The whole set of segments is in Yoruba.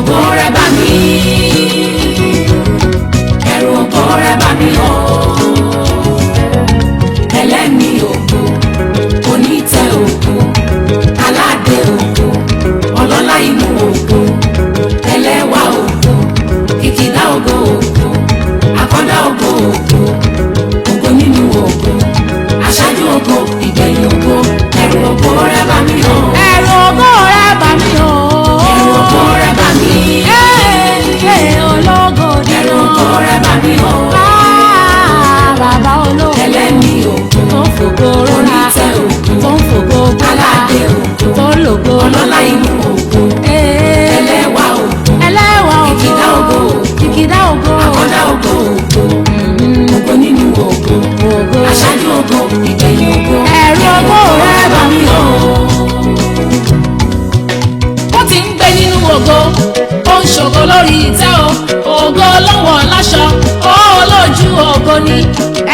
Ògo rẹ̀ bá mi, ẹ̀rù ògo rẹ̀ bá mi o. Ẹlẹ́ni ògo, onítẹ̀ ògo, aládé ògo, ọlọ́lá inú ògo, ẹlẹ́wà ògo, kìkìdá ògo ògo, akọ́dá ògo ògo, ògo nínú ògo, aṣáájú ògo, ìgbẹ̀yìn ògo, ẹ̀rù ògo rẹ̀ bá mi o. Ẹ̀rù ògo rẹ̀ bà mí o. Ẹ̀rù ògo rẹ̀ bá mi. Ee, ológo Ẹ̀rù dídán. ògo rẹ̀ bá mi o. Ah, bàbá ológo. Ẹlẹ́ni ògo, Tó ń fògo rọra. onítẹ̀ ògo, Tó ń fògo búra. aládé ògo, Tó ń lògo. ọlọ́lá inú ògo, Ee, ẹlẹ́wà ògo, ẹlẹ́wà ògo. kìkìdá ògo ògo, Kìkìdá ògo. akọ́dá ògo ògo, ògo nínú ògo, Ògo. aṣáájú ògo, ìgbẹ̀yìn ògo, Ẹ̀rù ògo rẹ̀ bà mí o. Ó ti ń gbé nínú ògo, ó ń ṣògo lórí ìtẹ́ o, ògo lọ́wọ́ láṣọ, ó lójú ògo ni.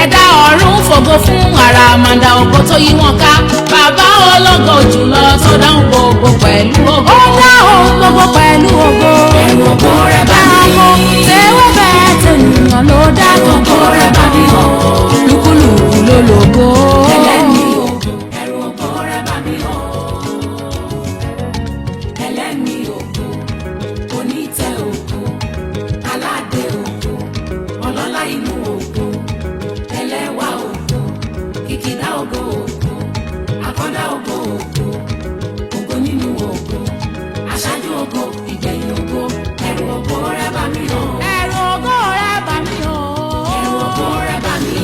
Ẹ̀dá ọ̀run fògo fún àràmàǹdà ògo tó yí wọn ká. Bàbá ológo jùlọ tó dáhùn gbogbo pẹ̀lú ògo. Ó dáhùn gbogbo pẹ̀lú ògo. Ẹ̀rù ògo rẹ̀ bà mí. Tewébẹ̀ tènìyàn ló dá. Ẹ̀rù ògo rẹ̀ bà mí o. Lúkúlùkù ló lógo. Ẹlẹ́ni ògo, ẹ̀rù ògo rẹ̀ bà mí o. Ẹlẹ́ni ògo, onítẹ̀ ògo, aládé ògo, ọlọ́lá inú ògo, ẹlẹ́wà ògo, kìkìdá ògo ògo, akọ́dá ògo ògo, ògo nínú ògo, aṣáájú ògo, ìgbẹ̀yìn ògo, ẹ̀rù ògo rẹ̀ bà mí o. Ẹ̀rù ògo rẹ̀ bà mí o. Ẹ̀rù ògo rẹ̀ bà mí.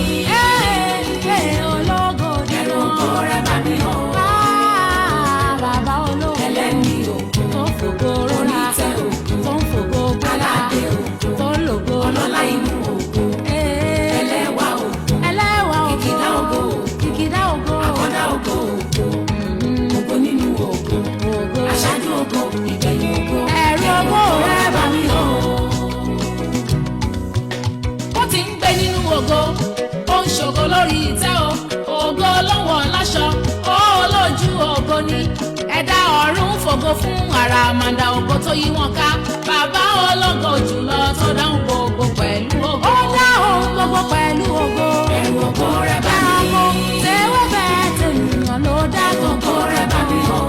Ee, ológo Ẹ̀rù dídán. ògo rẹ̀ bà mí o. Ah, bàbá ológo. Ẹlẹ́ni ògo, Tó ń fògo rọra. onítẹ̀ ògo, Tó ń fògo búra. aládé ògo, Tó ń lògo. ọlọ́lá inú ògo, Ee, ẹlẹ́wà ògo, ẹlẹ́wà ògo. kìkìdá ògo ògo, Kìkìdá ògo. akọ́dá ògo ògo, ògo nínú ògo, Ògo. aṣáájú ògo, ìgbẹ̀yìn ògo, Ẹ̀rù ògo rẹ̀ bà mí o. Ó ti ń gbé nínú ògo, ó ń ṣògo lórí ìtẹ́ o, ògo lọ́wọ́ láṣọ, ó lójú ògo ni. Ẹ̀dá ọ̀run fògo fún àràmàǹdà ògo tó yí wọn ká. Bàbá ológo jùlọ tó dáhùn gbogbo pẹ̀lú ògo. Ó dáhùn gbogbo pẹ̀lú ògo. Ẹ̀rù ògo rẹ̀ bà mí. Tewébẹ̀ tènìyàn ló dá. Ẹ̀rù ògo rẹ̀ bà mí o.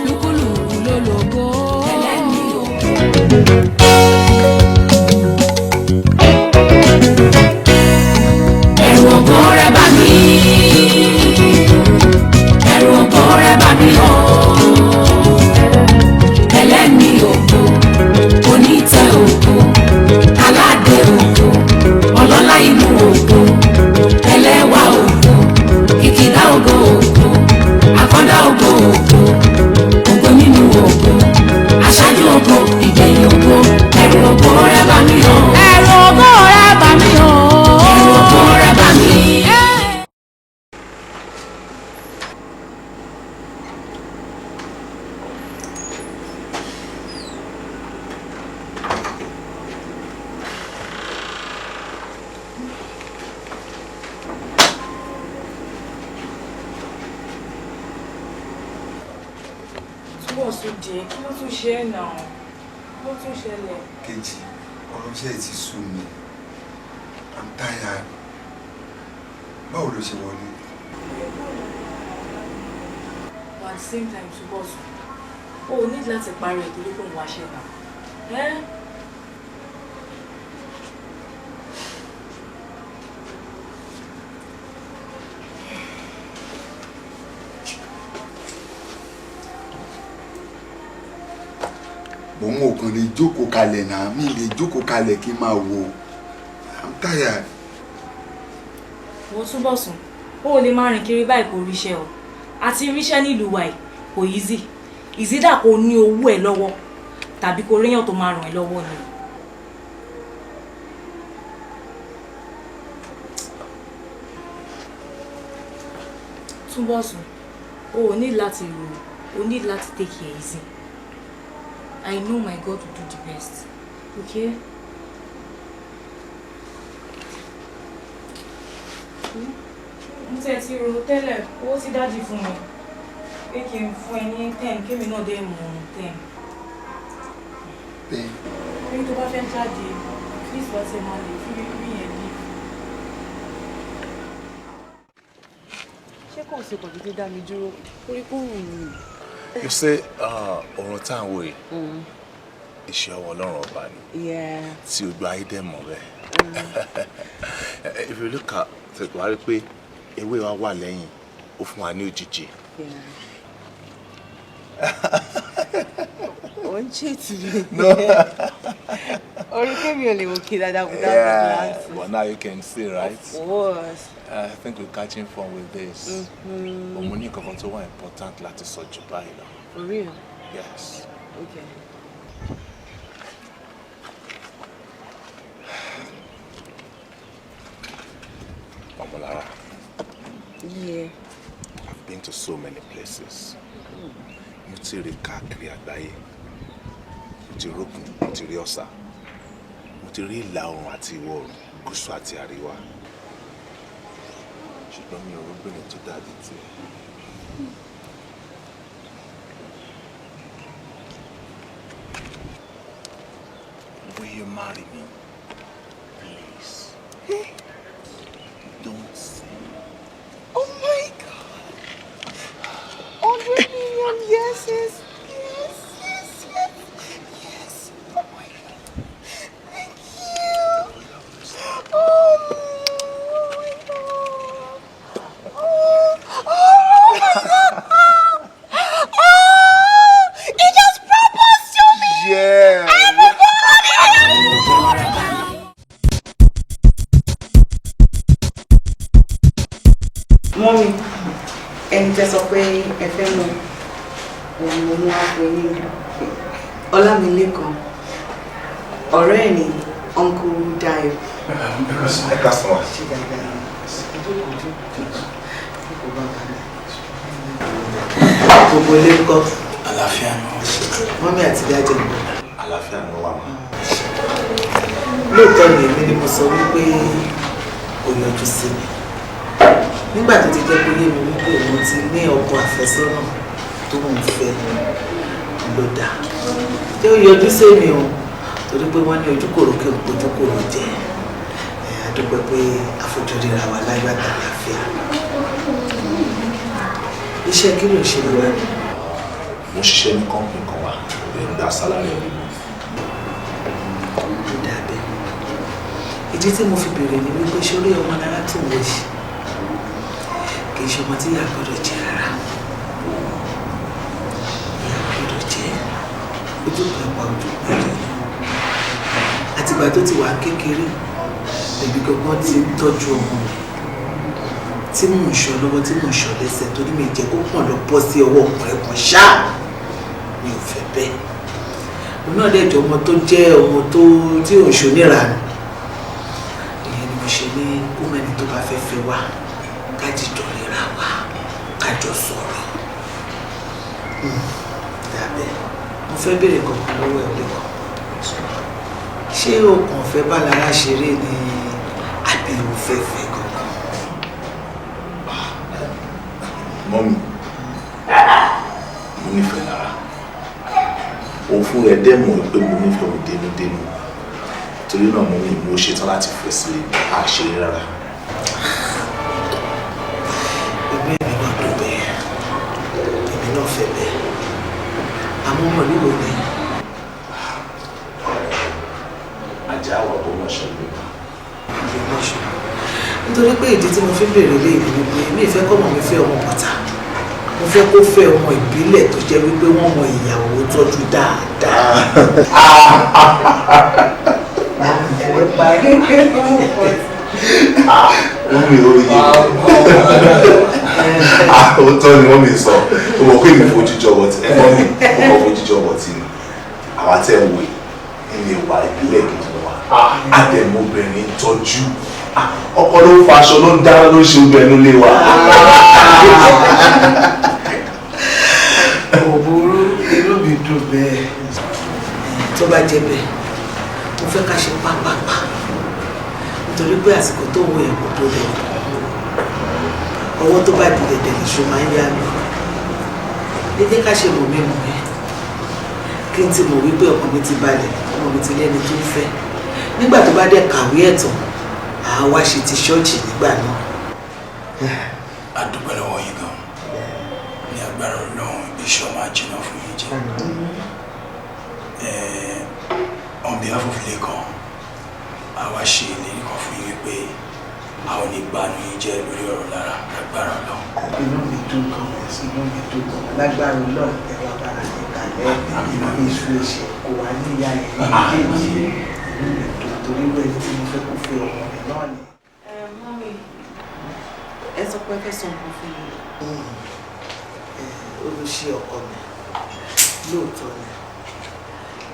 Lúkúlùkù ló lógo. Ẹlẹ́ni ògo. Ẹ̀rù ògo rẹ̀ bà mí. Ẹ̀rù ògo rẹ̀ bà mí o. Ẹlẹ́ni ògo, onítẹ̀ ògo, aládé ògo, ọlọ́lá inú ògo, ẹlẹ́wà ògo, kìkìdá ògo ògo, akọ́dá ògo ògo, ògo nínú ògo, aṣáájú ògo, ìgbẹ̀yìn ògo, ẹ̀rù ògo rẹ̀ bà mí o. Ẹ̀rù ògo rẹ̀ bà mí o. Ẹ̀rù ògo rẹ̀ bà mí. Túbọ̀ sùn díẹ̀, kí ló tún ṣe é náà? Kí ló tún ṣẹlẹ̀? Kejì, ọ̀rọ̀ iṣẹ́ ti sú mi. I'm tired. Báwo ló ṣe wọlé? But at the same time, túbọ̀ sùn. O ò ní láti parí ẹ̀ torí pé òun wáṣẹ́ náà. Ẹ́. Òun ò kàn lè jókòó kalẹ̀ náà, mi lè jókòó kalẹ̀ kí n máa wò. I'm tired. Wo túbọ̀ sùn. O ò lè máa rìn kiri báyìí kò ríṣẹ́ o. Àti ríṣẹ́ nílùú wa yìí kò easy. Ìsídà kò ní owó ẹ̀ lọ́wọ́ tàbí kò ríyàn tó máa ràn ẹ́ lọ́wọ́ ni. Túbọ̀ sùn. O ò ní láti rò ó, o ní láti take it easy. I know my God will do the best. Okay? Mo tẹ̀ ti rò tẹ́lẹ̀, owó tí daddy fún mi pé kí n fún ẹ ní 10, kémi náà dé mú 10. Bẹ́ẹ̀. Ẹni tó bá fẹ́ jáde, at least wá ti máa lè fi rí yẹn leave. Ṣé kò sí kò dédé dá mi dúró orí kò rùn mí. You say ọ̀rọ̀ tá à ń wò yìí, iṣẹ́ ọwọ́ Ọlọ́run ọba ni tí ojú ayé dẹ̀ mọ̀ bẹ́ẹ̀. If you look at it, wàá rí pé ewé wa wà lẹ́yìn, ó fún wa ní òjìji. Ò ń ṣètì mi. Orí pé mi ò lè wò kí dáadáa without the glasses. But now you can see, right? Of course. I think we're catching fun with this. But mo ní nǹkan kan tó wà important láti sọ jù báyìí lọ. For real? Yes. Okay. Ọmọlára, Yeah. I've been to so many places. Mo ti rí káàkiri àgbáyé. Mo ti rókun, mo ti rí ọ̀sà. Mo ti rí ìlà oòrùn àti ìwọ̀ oòrùn, gúúsù àti àríwá. Ṣùgbọ́n mi ò róbìnrin tó dàbí tiẹ̀. Will you marry me? Please. Don't say. Oh my God! 100 million yeses! Yes, yes, yes, yes! Oh my God! Thank you! Oh, oh my God! Oh, oh my God! Oh! He just proposed to me! Yeah! Mummy, ẹni tẹ́ sọ pé ẹ fẹ́ mọ̀ òun mo mú wá fún yín. Ọlámilékan, ọ̀rẹ́ ẹ̀ ní Uncle Dayo. Ẹ káàsán wa. Ṣé dáadáa ni? Jókòó, jókòó, jókòó bàbá mi. Gbogbo ilé ń kọ́? Àlàáfíà ni wọ́n. Mummy àti daddy ń kọ́? Àlàáfíà ni wọ́n wà mà. Lóòótọ́ ni èmi ni mo sọ wípé kò yọjú sí mi. Nígbà tó ti jẹ́ kó yé mi wípé òun ti ní ọkọ àfẹ́sọ́nà tó ń fẹ́ ló dá. Jẹ́ ó yọjú sí mi o, torí pé wọ́n ní ojúkòrò kí n pojúkòrò jẹ. Ẹ a dúpẹ́ pé àfojúríra wa láyọ̀ àtàlàáfíà. Iṣẹ́ kí ló ń ṣe lọ́wọ́? Mo ń ṣiṣẹ́ ní company kan wà, mo ń gba salary every month. Ó dà bẹ́ẹ̀. Ìdí tí mo fi bèrè ni wípé sórí ọmọ lára tó wọ yìí kì í ṣe ọmọ tí ìyá gbọ́dọ̀ jẹ rárá. Ìyá gbọ́dọ̀ jẹ ojú kan pa ojú kan jẹ. Àtìgbà tó ti wà kékeré, èmi gangan ti ń tọ́jú ọmọ mi tí mò ń ṣọ́ lọ́wọ́, tí mò ń ṣọ́ lẹ́sẹ̀, torí mi jẹ́ kó kàn lọ bọ́ sí ọwọ́ ọkùnrin kan ṣáá, mi ò fẹ́ bẹ́ẹ̀. Òun náà dẹ̀ jẹ́ ọmọ tó jẹ́ ọmọ tó tí ò ń ṣe oníranù. Ìyẹn ni mo ṣe ní kó mẹ́ni tó bá fẹ́ fẹ́ wá, ká jíjọ ríra wa, ká jọ sọ̀rọ̀. Dàbẹ́ mo fẹ́ béèrè kankan lọ́wọ́ ẹ̀ lẹ́kọ̀ọ́. Ṣé o kàn fẹ́ bá Lára ṣeré ni àbí o fẹ́ fẹ́ kankan? Mummy, mo nífẹ̀ẹ́ Lára. Òun fún rẹ̀ dẹ́ mọ̀ pé mo nífẹ̀ẹ́ òun dénúdénú. Torí náà mummy, mo ṣetán láti fẹ́ sílé, a ṣeré rárá. Èmi náà dùn bẹ́ẹ̀, èmi náà fẹ́ bẹ́ẹ̀. Àmọ́ ọmọ ìlú wo ni? Ajá wà bó mọ̀ ṣe lè. Ògbómọ̀ṣọ́. Nítorí pé ìdí tí mo fi ń béèrè lé ìlú ni pé mi ì fẹ́ kọ́mọ mi fẹ́ ọmọ bàtà. Mo fẹ́ kó fẹ́ ọmọ ìbílẹ̀ tó jẹ́ wípé wọ́n mọ ìyàwó tọ́jú dáadáa. Ẹ̀rọ parí. Mummy, ó yé. Òótọ́ ni mummy sọ. Ó mọ̀ pé mi fojú jọ bọ̀tí. Ẹ mummy, mo kàn fojú jọ bọ̀tí ni. Àwa tẹ́ ń wò yìí, ilé wa ìbílẹ̀ gidi ni wa. Àdẹ̀mọ́bìnrin tọ́jú. Ọkọ ló ń faṣọ, ló ń dáná, ló ń ṣe oúnjẹ inú ilé wa. Kò burú, inú mi dùn bẹ́ẹ̀. Tó bá jẹ́ bẹ́ẹ̀, mo fẹ́ ká ṣe pápápá. Nítorí pé àsìkò tó ń wo ẹ̀kọ́ tó lẹ̀. Ọwọ́ tó bá di dẹ̀dẹ̀ lèṣù máa ń yá mi. Ẹ jẹ́ ká ṣe mọ̀mí-mọ̀mí. Kí n ti mọ̀ wípé ọkàn mi ti balẹ̀, ọmọ mi ti lẹ́ni tó ń fẹ́. Nígbà tó bá dẹ̀ kàwé ẹ̀ tán, àá wá ṣe ti ṣọ́ọ̀ṣì nígbà náà. A dúpẹ́ lọ́wọ́ yín gan. Ní agbára Ọlọ́run, iṣẹ́ máa jiná fún yín jẹ. On behalf of Lekan, a wá ṣe ìlérí kan fún yín wípé a ò ní bánu yín jẹ́ lórí ọ̀rọ̀ lára lágbára Ọlọ́run. Inú mi dùn gan, inú mi dùn gan. Lágbára Ọlọ́run, ẹ wá bára ní kalẹ̀. Èṣù ẹ̀ṣẹ̀ kò wá ní ìyá ẹ̀ ní méjèèjì. Inú mi dùn torí wẹ́n tí mo fẹ́ kó fẹ́ ọmọ mi náà ni. Mummy, ẹ sọ pé ẹ fẹ́ sọ nǹkan fún mi. Olùṣe ọkọ mi, lóòótọ́ ni,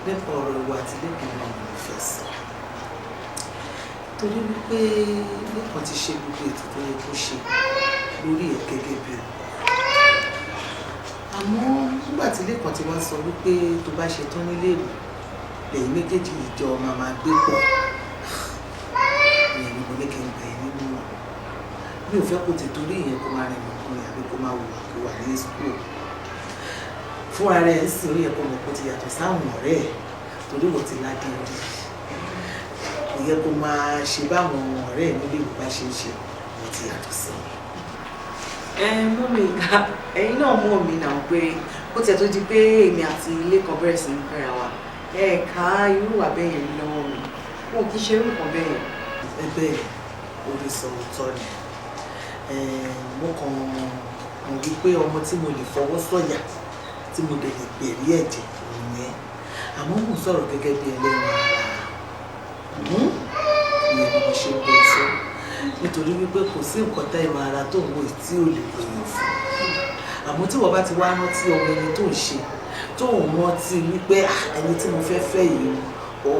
nípa ọ̀rọ̀ ìwà àti lẹ́kùn náà ni mo fẹ́ sọ. Torí wípé Lẹ́kàn ti ṣe gbogbo ètò tó yẹ kó ṣe lórí ẹ̀ gẹ́gẹ́ bí ọkọ. Àmọ́ nígbà tí Lẹ́kàn ti wá sọ wípé tó bá ṣe tán nílé ìwé, lẹ́yìn méjèèjì ìjọ máa máa gbé pọ̀. Ìyẹn ni mo ní kí n gbà ẹ́ nínú wọn. Mi ò fẹ́ kó ti torí ìyẹn kó máa rìn ọkùnrin àbí kó máa hùwà kó wà ní school. Fúnra rẹ̀ ń sìn, ó yẹ kó mọ̀ kó ti yàtọ̀ sáwọn ọ̀rẹ́ ẹ̀ torí wọ́n ti ládé orí. Kò yẹ kó máa ṣe báwọn ọ̀rẹ́ ẹ̀ nílé ìwé bá ṣe ń ṣe, wọ́n ti yàtọ̀ sí wọn. Ẹ mummy, ẹ̀yin náà mọ̀ mí náà pé ó tiẹ̀ tó di pé èmi àti Lékan bẹ̀rẹ̀ sí ní fẹ́ra wa. Ẹ ká irú ìwà bẹ́ẹ̀ yẹn rí lọ́wọ́ mi. Wọn kì í ṣe irú nǹkan bẹ́ẹ̀ yẹn. Ẹ bẹ́ẹ̀ orí sọ òótọ́ ni. Mo kàn mọ̀ wípé ọmọ tí mo lè fọwọ́ sọ̀yà tí mo dẹ̀ lè gbẹ̀rí ẹ̀jẹ̀ òun yẹn. Àmọ́ mò ń sọ̀rọ̀ gẹ́gẹ́ bí ẹlẹ́ran ara. Ìyẹn ni mo ṣe ń bọ̀ sọ. Nítorí wípé kò sí nǹkan tá ìmọ̀ ara tó ń wò tí ò lè lòyàn fún. Àmọ́ tí wọ́n bá ti wá rántí ọmọ ẹni tó ń ṣe, tó ń rántí wípé ẹni tí mo fẹ́ fẹ́ yìí o,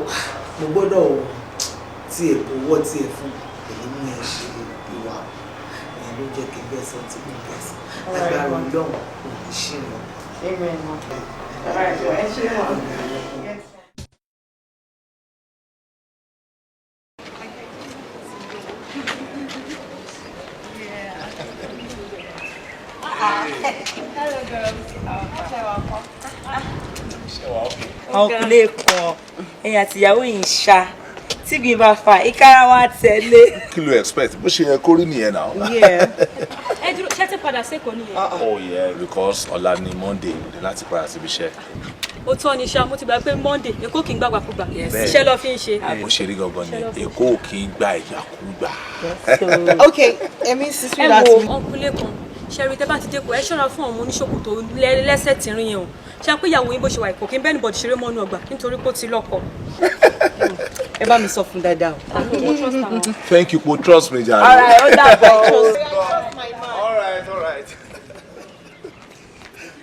mo gbọ́dọ̀ tiẹ̀ bọ̀wọ̀ tiẹ̀ fún, èyí mú ẹ ṣe ìwà. Ìyẹn ló jẹ́ kí n bẹ́ẹ̀ sọ tí mo bẹ́ẹ̀ sọ. Lágbára Ọlọ́run kò ní ṣìnà. Amen. All right, ẹ ṣé wọn. Hello girls. Ọkùnrin kan, ẹ̀yin àtìyàwó yìí ń ṣá. Tí gbìn bá fa, ìkara wa tẹ̀lé. Kí ló expect? Bó ṣe yẹ kó rí nìyẹn náà. Ẹ dúró, ṣé ti padà sékòó nìyẹn? Oh yeah, because ọ̀la ni Monday, mo dé láti padà síbi iṣẹ́. Ó tọ́ ni ṣá, mo ti gbà pé Monday, Èkó kì í gbàgbàkúgbà. Iṣẹ́ lọ fi ń ṣe. Bó ṣe rí gangan ni, Èkó kì í gba ìgbàkúgbà. Okay, èmi sì Ẹ wo ọkùnrin kan, ṣe rí tẹ́ bá ti dé kó ẹ ṣọ́ra fún ọmọ oníṣòkòtò lẹ́sẹ̀ tìrín yẹn o. Ṣé pé ìyàwó yín bó ṣe wà kò kí ń bẹ́ẹ̀ níbọ̀dì ṣeré mọ́nú ọgbà nítorí pé ó ti lọ́kọ. Ẹ bá mi sọ fún dáadáa o. Thank you, po trust me, jàre. All right, ó dàbọ̀. All right, all right.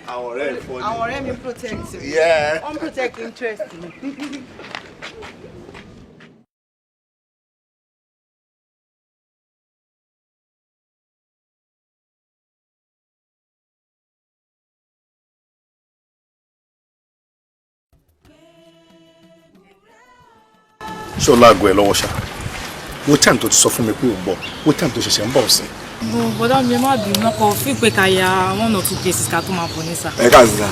Àwọn ọ̀rẹ́ ẹ̀ fọ́ ni. Àwọn ọ̀rẹ́ mi protect mi. Yeah. Wọ́n protect interest mi. Ṣé o láago ẹ lọ́wọ́ ṣá? Wo time tó ti sọ fún mi pé o ń bọ̀, wo time tó ṣẹ̀ṣẹ̀ ń bọ̀ sí. Mo bọ́dá mi, ẹ má bínú, ọkọ̀ fi pé ká ya one or two places ká tó máa bọ̀ ní sà. Ẹ káàsì sà.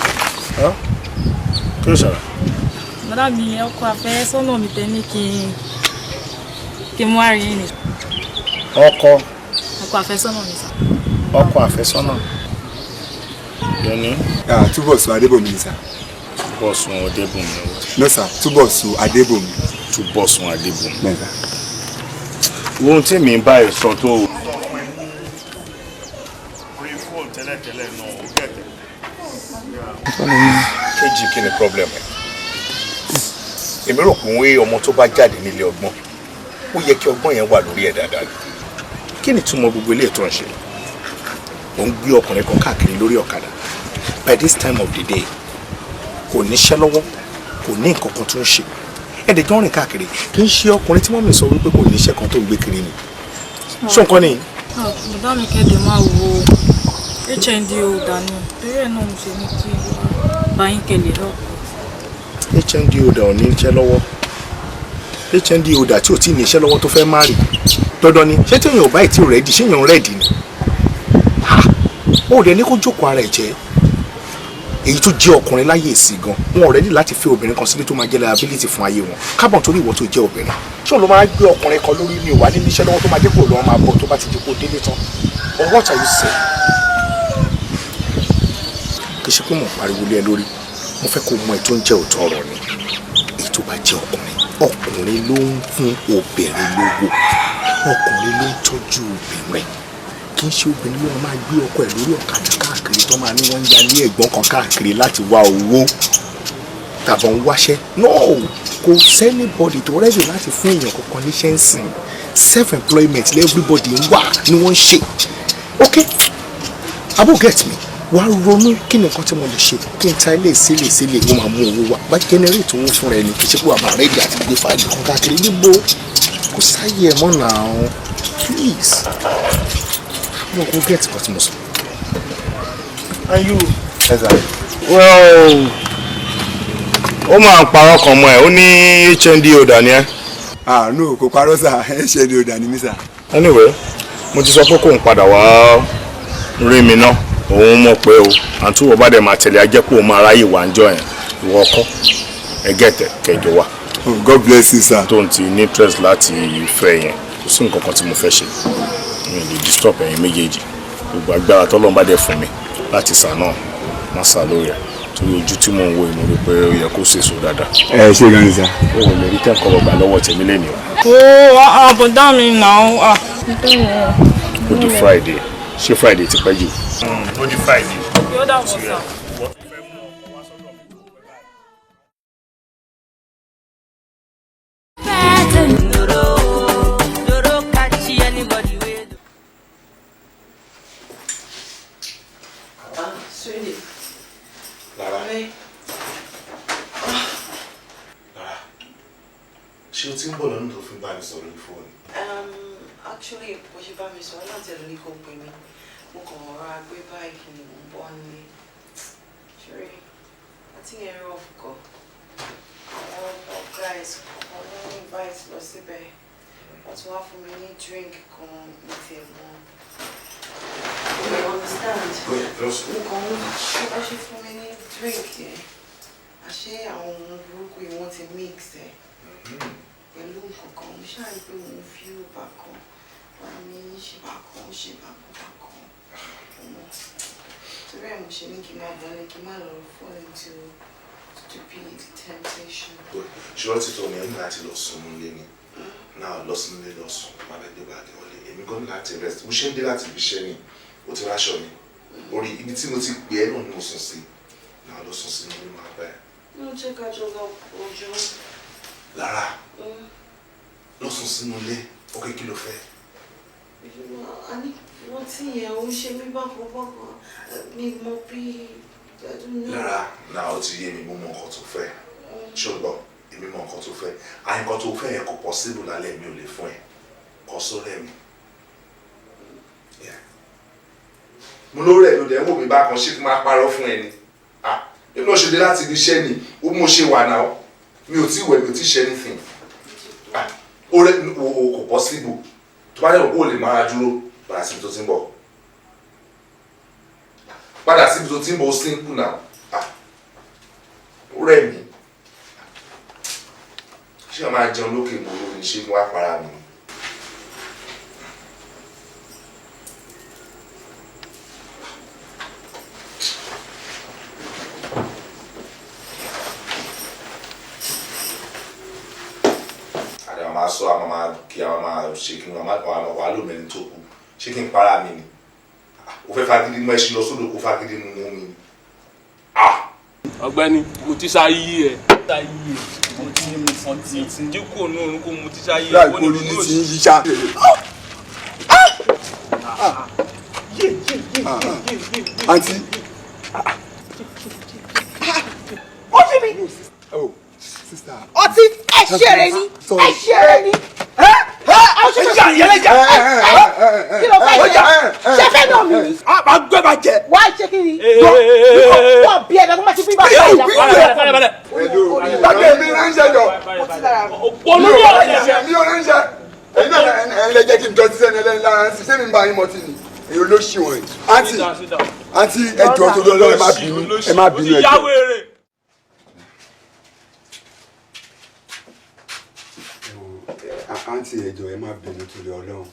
Kí ló ṣàrà? Bọ́dá mi, ọkọ àfẹ́sọ́nà mi tẹ ní kí n mú àárín yín ni. Ọkọ? Ọkọ àfẹ́sọ́nà mi sà. Ọkọ àfẹ́sọ́nà. Yọ̀ní. Túbọ̀sún Adébòmí ni sà. Túbọ̀sún Adébòmí. No sà, Túbọ̀sún Adébòmí. Túbọ̀sún Adébòmí. Bẹ́ẹ̀ sà. Ohun tí mi ń bá ẹ sọ tó. Orí fóònù tẹ́lẹ̀tẹ́lẹ̀ náà ó gẹ̀tẹ̀. Kejì, kí ni problem ẹ? Èmi rò pé òun ọmọ tó bá jáde nílé ọgbọ́n, ó yẹ kí ọgbọ́n yẹn wà lórí ẹ̀ dáadáa ni. Kí ni túmọ̀ gbogbo ilé ètò ìṣe? Ò ń gbé ọkùnrin kan káàkiri lórí ọ̀kadà. By this time of the day, kò níṣẹ́ lọ́wọ́, kò ní nǹkan kan tó ń ṣe. Ẹ̀ẹ́dẹ̀ jọ ń rìn káàkiri, kì í ṣe ọkùnrin tí wọ́n mi sọ wípé kò níṣẹ́ kan tó ń gbé kiri ni. Ṣé nǹkan ni? Bọ̀dá mi kẹ́dẹ̀ máa wo HND holder ni, torí ẹ̀ náà mo ṣe ní kí báyìí kẹlẹ̀ lọ. HND holder ò ní iṣẹ́ lọ́wọ́. HND holder tí ò tí ì ní iṣẹ́ lọ́wọ́ tó fẹ́ marry. Dandan ni, ṣé tí èèyàn ò bá ì tí ò ready, ṣé èèyàn ready ni? Ó dẹ̀ ní kó jókòó ara ẹ̀ jẹ́. Èyí tó jẹ́ ọkùnrin láyé ìsìn gan, wọn ready láti fẹ́ obìnrin kan sílé tó máa jẹ́ liability fún ayé wọn. Kábọ̀n torí ìwọ tó jẹ́ obìnrin, ṣé òun ló máa gbé ọkùnrin kan lórí mi ò wá nílé iṣẹ́ lọ́wọ́ tó máa jẹ́ kó lọ́wọ́ máa bọ̀ tó bá ti di kó délé tán? Or what are you saying? Kì í ṣe pé mò ń pariwo lé ẹ lórí, mo fẹ́ kó mọ èyí tó ń jẹ́ òótọ́ ọ̀rọ̀ ni. Èyí tó bá jẹ́ ọkùnrin, ọkùnrin ló ń fún obìnrin lówó, ọkùnrin ló ń tọ́jú obìnrin. Kì í ṣe obìnrin ló máa gbé ọkọ ẹ̀ lórí ọ̀kadà káàkiri tó máa ní wọ́n ń yalé ẹ̀gbọ́n kan káàkiri láti wá owó tàbọ̀ ń wáṣẹ́. No, kò sí anybody tó ready láti fún èèyàn kankan níṣẹ́ ń sìn. Self employment everybody ń wà ni wọ́n ń ṣe. Ok, abo get me. Wàá ronú kí ni nǹkan tí mo lè ṣe kí n ta ilé sílẹ̀ sílẹ̀, ó máa mú owó wá, bá generate owó fúnra ẹni. Kì í ṣe pé wàá máa ready àti gbé fáìlì kan káàkiri níbo. Kò sáyé ẹ̀ mọ́ náà, please. Mo kò get nǹkan tí mo sọ. And you? Yes, sir. Well, ó máa ń parọ́ kan mọ́ ẹ̀, ó ní HND holder ni ẹ́. Ah no, kò parọ́ sir, HND holder ni mí sir. Anyway, mo ti sọ pé kóun padà wá rí mi ná, òun mọ̀ pé o àǹtí wọ́n bá dẹ̀ máa tẹ̀lé ajẹ́ kó o máa ráyè wá ń jọ yẹn, ìwọ ọkọ ẹgẹ́tẹ̀ kẹjọ wá. Oh, God bless you, sir. Tó ń ti ní interest láti fẹ́ yẹn, kò sí nǹkan kan tí mo fẹ́ ṣe, mi ò lè disturb ẹ̀yin méjèèjì. Gbogbo agbára tọ́lọ́run bá dẹ̀ fún mi láti sà náà má sà lórí ẹ̀, torí ojú tí mò ń wo ìmọ̀ rí pé ó yẹ kó sèso dáadáa. Ẹ ṣe gan ni sir. Ó wò lè rí kẹ́kọ̀ọ́ gbà lọ́wọ́ tèmi lẹ́nu o. Ó àbùdá mi nà ó. Ó di Friday. Ṣé Friday ti pẹ́ jù? Ó di Friday. Yóò dà bọ̀ sá. Sweetie. Lára. Ọ̀rẹ́. Lára, ṣé o ti ń bọ̀ lọ́nà tó fi ń bá mi sọ̀rọ̀ ní fóònù? Actually, bó ṣe bá mi sọ̀rọ̀ náà tẹ̀lé ní kò pè mí. Mo kàn rọra gbé báyìí ni mò ń bọ̀ nílé. Ṣeré, àti yẹn rough gan. Àwọn guys kan ló ń invite lọ síbẹ̀. Wọ́n ti wá fún mi ní drink kan mi tiẹ̀ mọ́. You understand? Mo kàn ń ṣe bá ṣe fún mi ní drink yẹn. Àṣé àwọn ọmọ burúkú yìí wọ́n ti mix ẹ̀ pẹ̀lú nǹkan kan. Mo ṣáà rí pé mo ń feel bákan. Ara mi ń ṣe bákan, ṣe bákan bákan. Ọmọ. Torí ẹ̀ mo ṣe ní kí n máa bọ̀ ní kí n má lọ fall into stupid temptation. Ṣùgbọ́n títọ́ ni ẹni láti lọ sùn nílé ni. Náà lọ sí nílé lọ sùn, má bẹ dé bá dé wọlé. Èmi gan ní láti rest. Mo ṣe ń dé láti ibi iṣẹ́ ni, o ti ráṣọ mi. Orí ibi tí mo ti pè é náà ni mo sùn sí. Náà lọ sùn sí nílé máa bá ẹ. Mo jẹ́ ká jọ lọ ojú. Lára, lọ sùn sínú ilé, ok, kí ló fẹ́? A ní wọ́n tí yẹn ó ń ṣe mí bákan bákan, mi mọ bí, I don't know. Lára, náà ó ti yé mi, mo mọ nǹkan tó fẹ́. Ṣùgbọ́n èmi mọ nǹkan tó fẹ́. Àyìn nǹkan tó fẹ́ yẹn kò possible lálẹ́, mi ò lè fún ẹ. Kọ sórẹ́ mi. Mo lórí ẹ̀ ló dẹ̀ ń wò mí bákan, ṣé kí n máa parọ́ fún ẹ ni? Ah, bí mo ṣe dé láti ibi iṣẹ́ ni, ó mo ṣe wà náà. Mi ò tí wẹ̀, mi ò tí ṣe anything. Ah, ó rẹ̀ o kò possible. Tó bá dẹ̀ wò ó lè máa dúró, padà síbi tó ti ń bọ̀. Padà síbi tó ti ń bọ̀, ó simple now. Ah, ó rẹ̀ mí. Ṣé o máa jẹun lókè mo lórí ṣé mo wá para mi? Àdé máa sọ, àwọn máa kí, àwọn máa ṣe kí wọ́n máa wà lómìnir tó kù. Ṣé kí n para mi ni? O fẹ́ fagídí mú ẹṣin lọ sódò, kó fagídí mú mi ni. Ọ̀gbẹ́ni, mo ti ṣá yí ẹ. Mo ti ní mo ti ti jí kúrò ní orun kó mo ti ṣá yí ẹ. Láì kó ní ti ń yíṣá. Àǹtí. Ó fi mi. Oh, sister. Ọtí ẹ ṣeré ni, ẹ ṣeré ni. Kí ló fẹ́ ṣe? Ṣé fẹ́ náà mi ni? A máa gbé ma jẹ. Wá ṣé kí ni? Wọ́n bí ẹ̀dá tó máa ti bí bá ṣe ìjà. Gbàgbé mi ránṣẹ́ jọ. Olórí ọ̀rẹ́ Mi ò ránṣẹ́. Ẹ̀yin náà ẹ̀yin lẹ jẹ́ kí n dọ̀tí sẹ́ni ẹlẹ́ni lára ń sìn. Ṣé mi ń bá yín mọtí ni? Èyí ló ṣì wọ̀nyí. Àǹtí, Àǹtí, ẹ jọ̀ọ́ tó lọ́wọ́, ẹ má bínú, ẹ má bínú, ẹ jọ̀ọ́. Àǹtí, ẹ jọ̀ọ́, ẹ má bínú torí Ọlọ́run.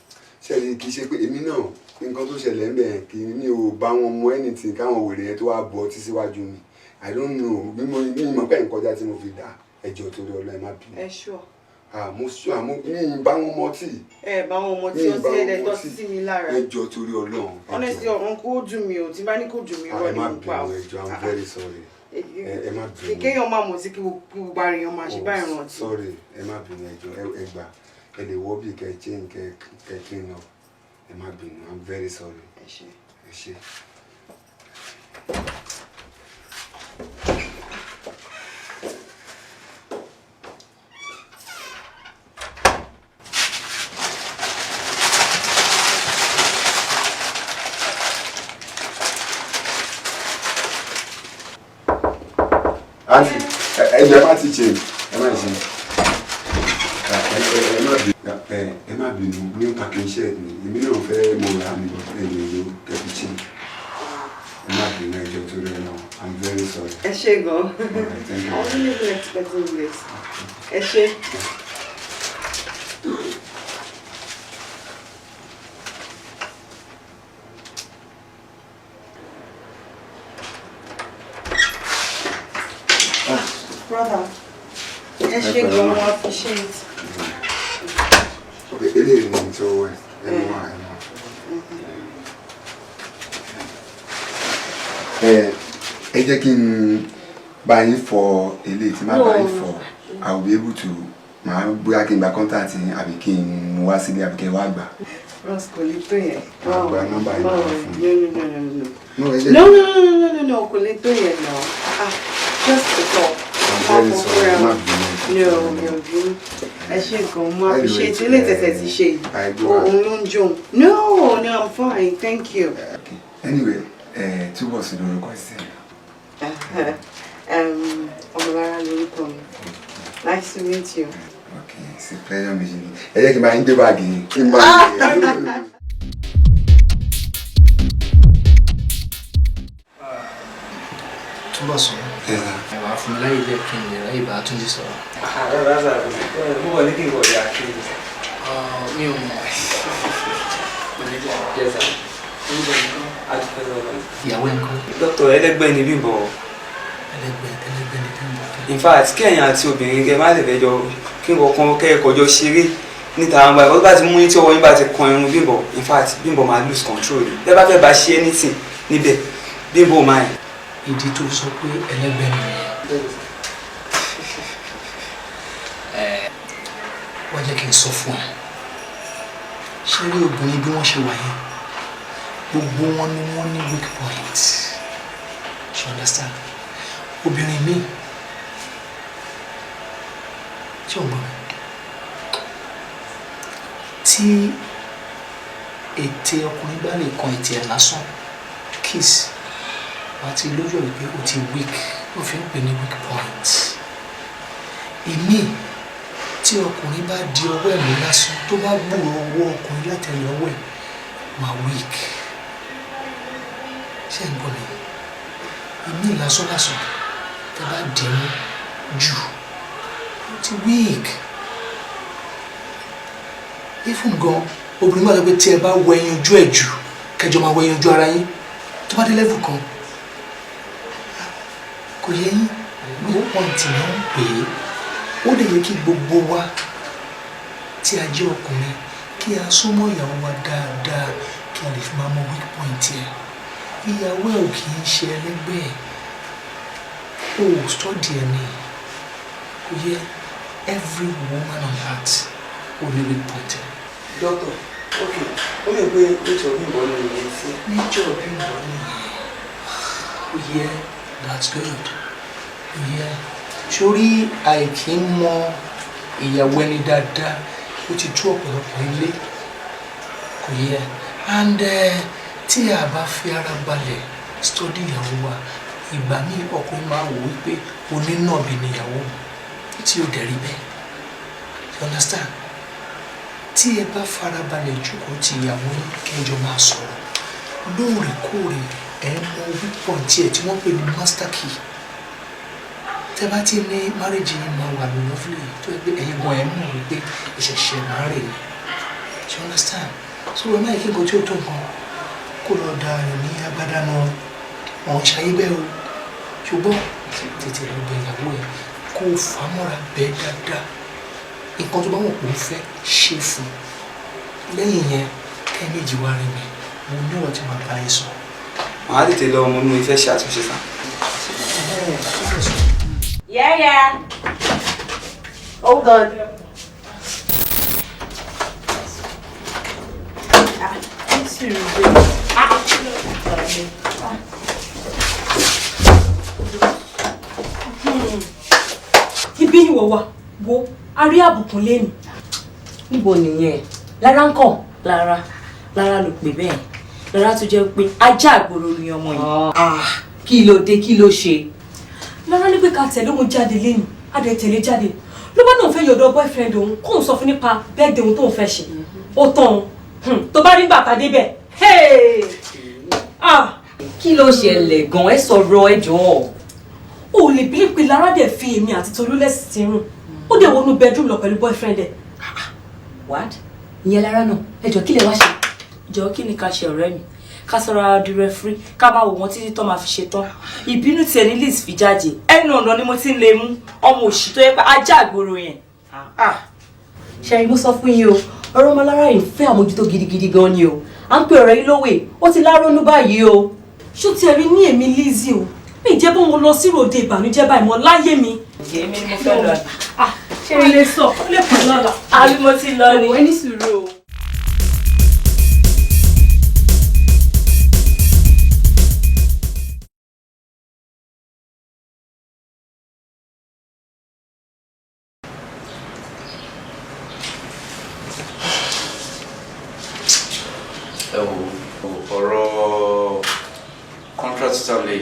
Ṣẹ́ni kì í ṣe pé èmi náà, nǹkan tó ṣẹlẹ̀ ń bẹ̀, kì í ní o bá wọn mọ anything káwọn wèrè yẹn tó wá bu ọtí síwájú mi. I don't know bí mo ní mọ̀ pé nǹkan tí mo fi dà. Ẹ jọ̀ọ́ torí Ọlọ́run, ẹ má bínú. Ẹ ṣọ́. Mo sọ àmọ́ mi ì bá wọn mọtí. Ẹ bá wọn mọtí, Mi ì ọtí bá wọn ẹ̀dẹ̀ tọ́ mọtí. sí mi lára. Ẹ jọ̀ọ́ torí Ọlọ́run, ẹ jọ̀ọ́. Honestly, ọ̀run kò dùn mí o, tí bá ní kò dùn mí, Ah, irọ́ ẹ ni má mo pa o. bínú, ẹ jọ̀ọ́, I'm very sorry. Ẹ má bínú. Kéèyàn máa mọ̀ sí kí gbogbo ara èèyàn máa ṣe báyìí rántí. Sorry, ẹ má bínú, ẹ jọ̀ọ́, ẹ gbà, ẹ lè wọ́ bí kẹ change, kẹ clean up. Ẹ má bínú, I'm very sorry. Ẹ ṣé. Ẹ ṣé. Àǹtí, ẹ jọ̀ọ́, ẹ má ti change, ẹ má change. Ẹ má bínú, ẹ má bínú. New packing shirt ni èmi náà fẹ́ mo ra mi, ẹ lè lo kẹfì change. Ẹ má bínú, ẹ jọ̀ọ́ torí ẹ náà, I'm very sorry. Ẹ ṣé gan. Thank you. I wasn't even expecting this. Ẹ ṣé. Brother, ẹ ṣé gan, mo appreciate. Ok, eléyìí ni tó wẹ, ẹ mú wa, ẹ mú wa. Ẹ jẹ́ kí n bá yín fọ eléyìí. Tí má bá yín fọ, I will be able to, màá bóyá kí n gba contact yín àbí kí n mú wá sílé àbí kí ẹ wá gbà. Ross, kò lè tó yẹn. Màá gba nọ́mbà yín, máa fún No, no, no, no, no. No, ẹ jẹ́ No, no, no, no, no, no, kò lè tó yẹn náà. Ah, just a talk. I'm very sorry, ẹ má bínú. No, mi ò bínú. Ẹ ṣé gan, mo appreciate ilé tẹ̀tẹ̀ ti ṣe yìí. Àìgbọ́. Òun ló ń jóun. No, no, I'm fine, thank you. Anyway, ẹ túbọ̀ sí lórúkọ sí ẹ. Ọmọlára lorúkọ mi. Nice to meet you. Okay, it's a pleasure meeting you. Ẹ jẹ́ kí n bá yín gbé báàgì yín. Kí n bá yín gbé. Túbọ̀sún, ẹ wàá fún mi láyè jẹ́ kí n lè ráyè bá Túnjí sọ̀rọ̀. Mo wọ̀ ní kí n wọ̀ ya kí n. Mi ò mọ̀. Yes, sir. Ìyàwó ẹ̀ ńkọ́? Dókítà, ẹlẹ́gbẹ́ ni Bímbọ́. Ẹlẹ́gbẹ́ ni Bímbọ́. In fact, kí ẹ̀yin àti obìnrin kẹ́ má lè fẹ́ jọ kí nǹkan kan kẹ́ ẹ kọjọ ṣeré níta àwọn àgbà bá ti mú yín, tí ọwọ́ yín bá ti kan irun Bímbọ́, in fact, Bímbọ́ máa lose control ni. Tẹ́ bá fẹ́ bá ṣe anything níbẹ̀, Bímbọ́ máa yẹn. Ìdí tó fi sọ pé ẹlẹ́gbẹ́ ni nìyẹn. Ẹ wá jẹ́ kí n sọ fún ẹ. Ṣé rí obìnrin bí wọ́n ṣe wà yẹn? Gbogbo wọn ni wọ́n ní weak point. You understand? Obìnrin míì tí ò ń gbọ́ mi, tí ètè ọkùnrin bá lè kan ètè ẹ̀ lásán, kiss, wà á ti lójú ẹ̀ wípé ó ti weak, ó fi ń pè ní weak point. Ìmíì, tí ọkùnrin bá di ọwọ́ ẹ̀ mú lásán, tó bá gbúrò ọwọ́ ọkùnrin látẹ̀lé ọwọ́ ẹ̀, máa weak. Ṣé ń gbọ́ mi? Ìmíì lásán lásán, tẹ́ bá dì í mú jù, ó ti weak. Even gan, obìnrin máa sọ pé tí ẹ bá wọ ẹyin ojú ẹ jù, kẹjọ máa wọ ẹyin ojú ara yín, tó bá dé level kan, kò yẹ yín. Weak point náà ń pè é. Ó lè yẹ kí gbogbo wa tí a jẹ́ ọkùnrin kí a súnmọ́ ìyàwó wa dáadáa, kí a lè fi máa mọ weak point ẹ̀. Ìyàwó ẹ̀ ò kì í ṣe ẹlẹ́gbẹ́ ẹ̀, o ò study ẹ̀ ni. Kò yẹ, every woman on earth ó ní weak point ẹ̀. Doctor, ok, ó lè pé nature Bímbọ́ ni ìyẹn sí. Nature Bímbọ́ nìyẹn. Kò yẹ, that's good. Kò yẹ, sórí àìkí mọ ìyàwó ẹni dáadáa, ó ti tú ọ̀pọ̀lọpọ̀ ilé. Kò yẹ, and tí a bá fi ara balẹ̀ study ìyàwó wa, ìgbà míì ọkùnrin máa wò wípé onínàbì ni ìyàwó tí ó dẹ̀ rí bẹ́ẹ̀. You understand? Tí ẹ bá farabalẹ̀ jókòó ti ìyàwó yín, kẹjọ máa sọ̀rọ̀ lóòrèkóòrè. Ẹ mọ weak point ẹ̀ tí wọ́n pè ní master key. Tẹ́ bá ti ní, marriage yìí máa wà lovely, tó yẹ pé ẹ̀yin gan ẹ̀ mọ̀ wípé ìṣẹ̀ṣẹ̀ marry. You understand? So ẹ má yẹ kí nǹkan tí ó tó nǹkan kó lọ da rẹ̀ ní agbádá náà. Wọn ṣayé bẹ́ẹ̀ o, ṣùgbọ́n tètè lọ bẹ ìyàwó ẹ̀, kó o fà á mọ́ra bẹ́ẹ̀ dáadáa. Nǹkan tó bá wọ̀ kó o fẹ́ ṣe fún un. Lẹ́yìn yẹn, kẹ́ méjì wá rí mi, mo ní ọ̀rọ̀ tí màá bá yín sọ. Màá tètè lọ, mo ní mo fẹ́ ṣe àtúnṣe sá. Yeah. Hold on. Ah, ah. Ibi ni wọ́n wà wo, a rí àbùkún lẹ́nu. Níbo nìyẹn? Lára ń kàn. Lára, Lára ló pè bẹ́ẹ̀. Lára tó jẹ́ pé ajá àgbòrò ni ọmọ yìí. Ah, kí ló dé? Kí ló ṣe? Lára ní pé ká tẹ̀lé òun jáde lẹ́nu, á dẹ̀ tẹ̀lé jáde. Ló bá náà fẹ́ yọ̀dọ̀ boyfriend òun, kóun sọ fún nípa birthday òun tóun fẹ́ ṣe. Ó tán òun tó bá rí gbà tá débẹ̀. Ah! Kí ló ṣẹlẹ̀ gan? Ẹ sọ̀rọ̀, ẹ jọ̀ọ́. O ò lè bí pé Lára dẹ̀ fi èmi àti Tolú lẹ́sìn tí ń rùn. Ó dẹ̀ wọnú bedroom lọ pẹ̀lú boyfriend ẹ̀. What? Ìyẹn Lára náà? Ẹ jọ̀ọ́, kí lẹ wá ṣe? Jọ, kí ni ká ṣe, ọ̀rẹ́ mi? Ká sọ̀rọ̀ ara di referee, ká máa wò wọ́n títí tó máa fi ṣe tán. Ìbínú tiẹ̀ ní Liz fi jáde. Ẹnu ọ̀nà ni mo ti ń lè mú ọmọ òṣì tó yẹ pé ajá àgbòrò yẹn. Ṣẹ́rin, mo sọ fún yín o, ọ̀rọ̀ ọmọ Lára yìí ń fẹ́ àmójútó gidigidi gan ni o. À ń pè ọ̀rẹ́ yín lówè, ó ti lárónú báyìí o. Ṣó tiẹ̀ rí ní èmi Lizzy o, mi jẹ́ bó mo lọ sí ròde ìbànújẹ́ báyìí mọ́ láyé mi. Èmi ni mo fẹ́ lọ. Ṣé ilé sọ ó lè pọ̀ lọ́la? Àbí mo ti lọ ni. Ẹni sùúrù o. Ẹ wo, ọ̀rọ̀ contract tàbí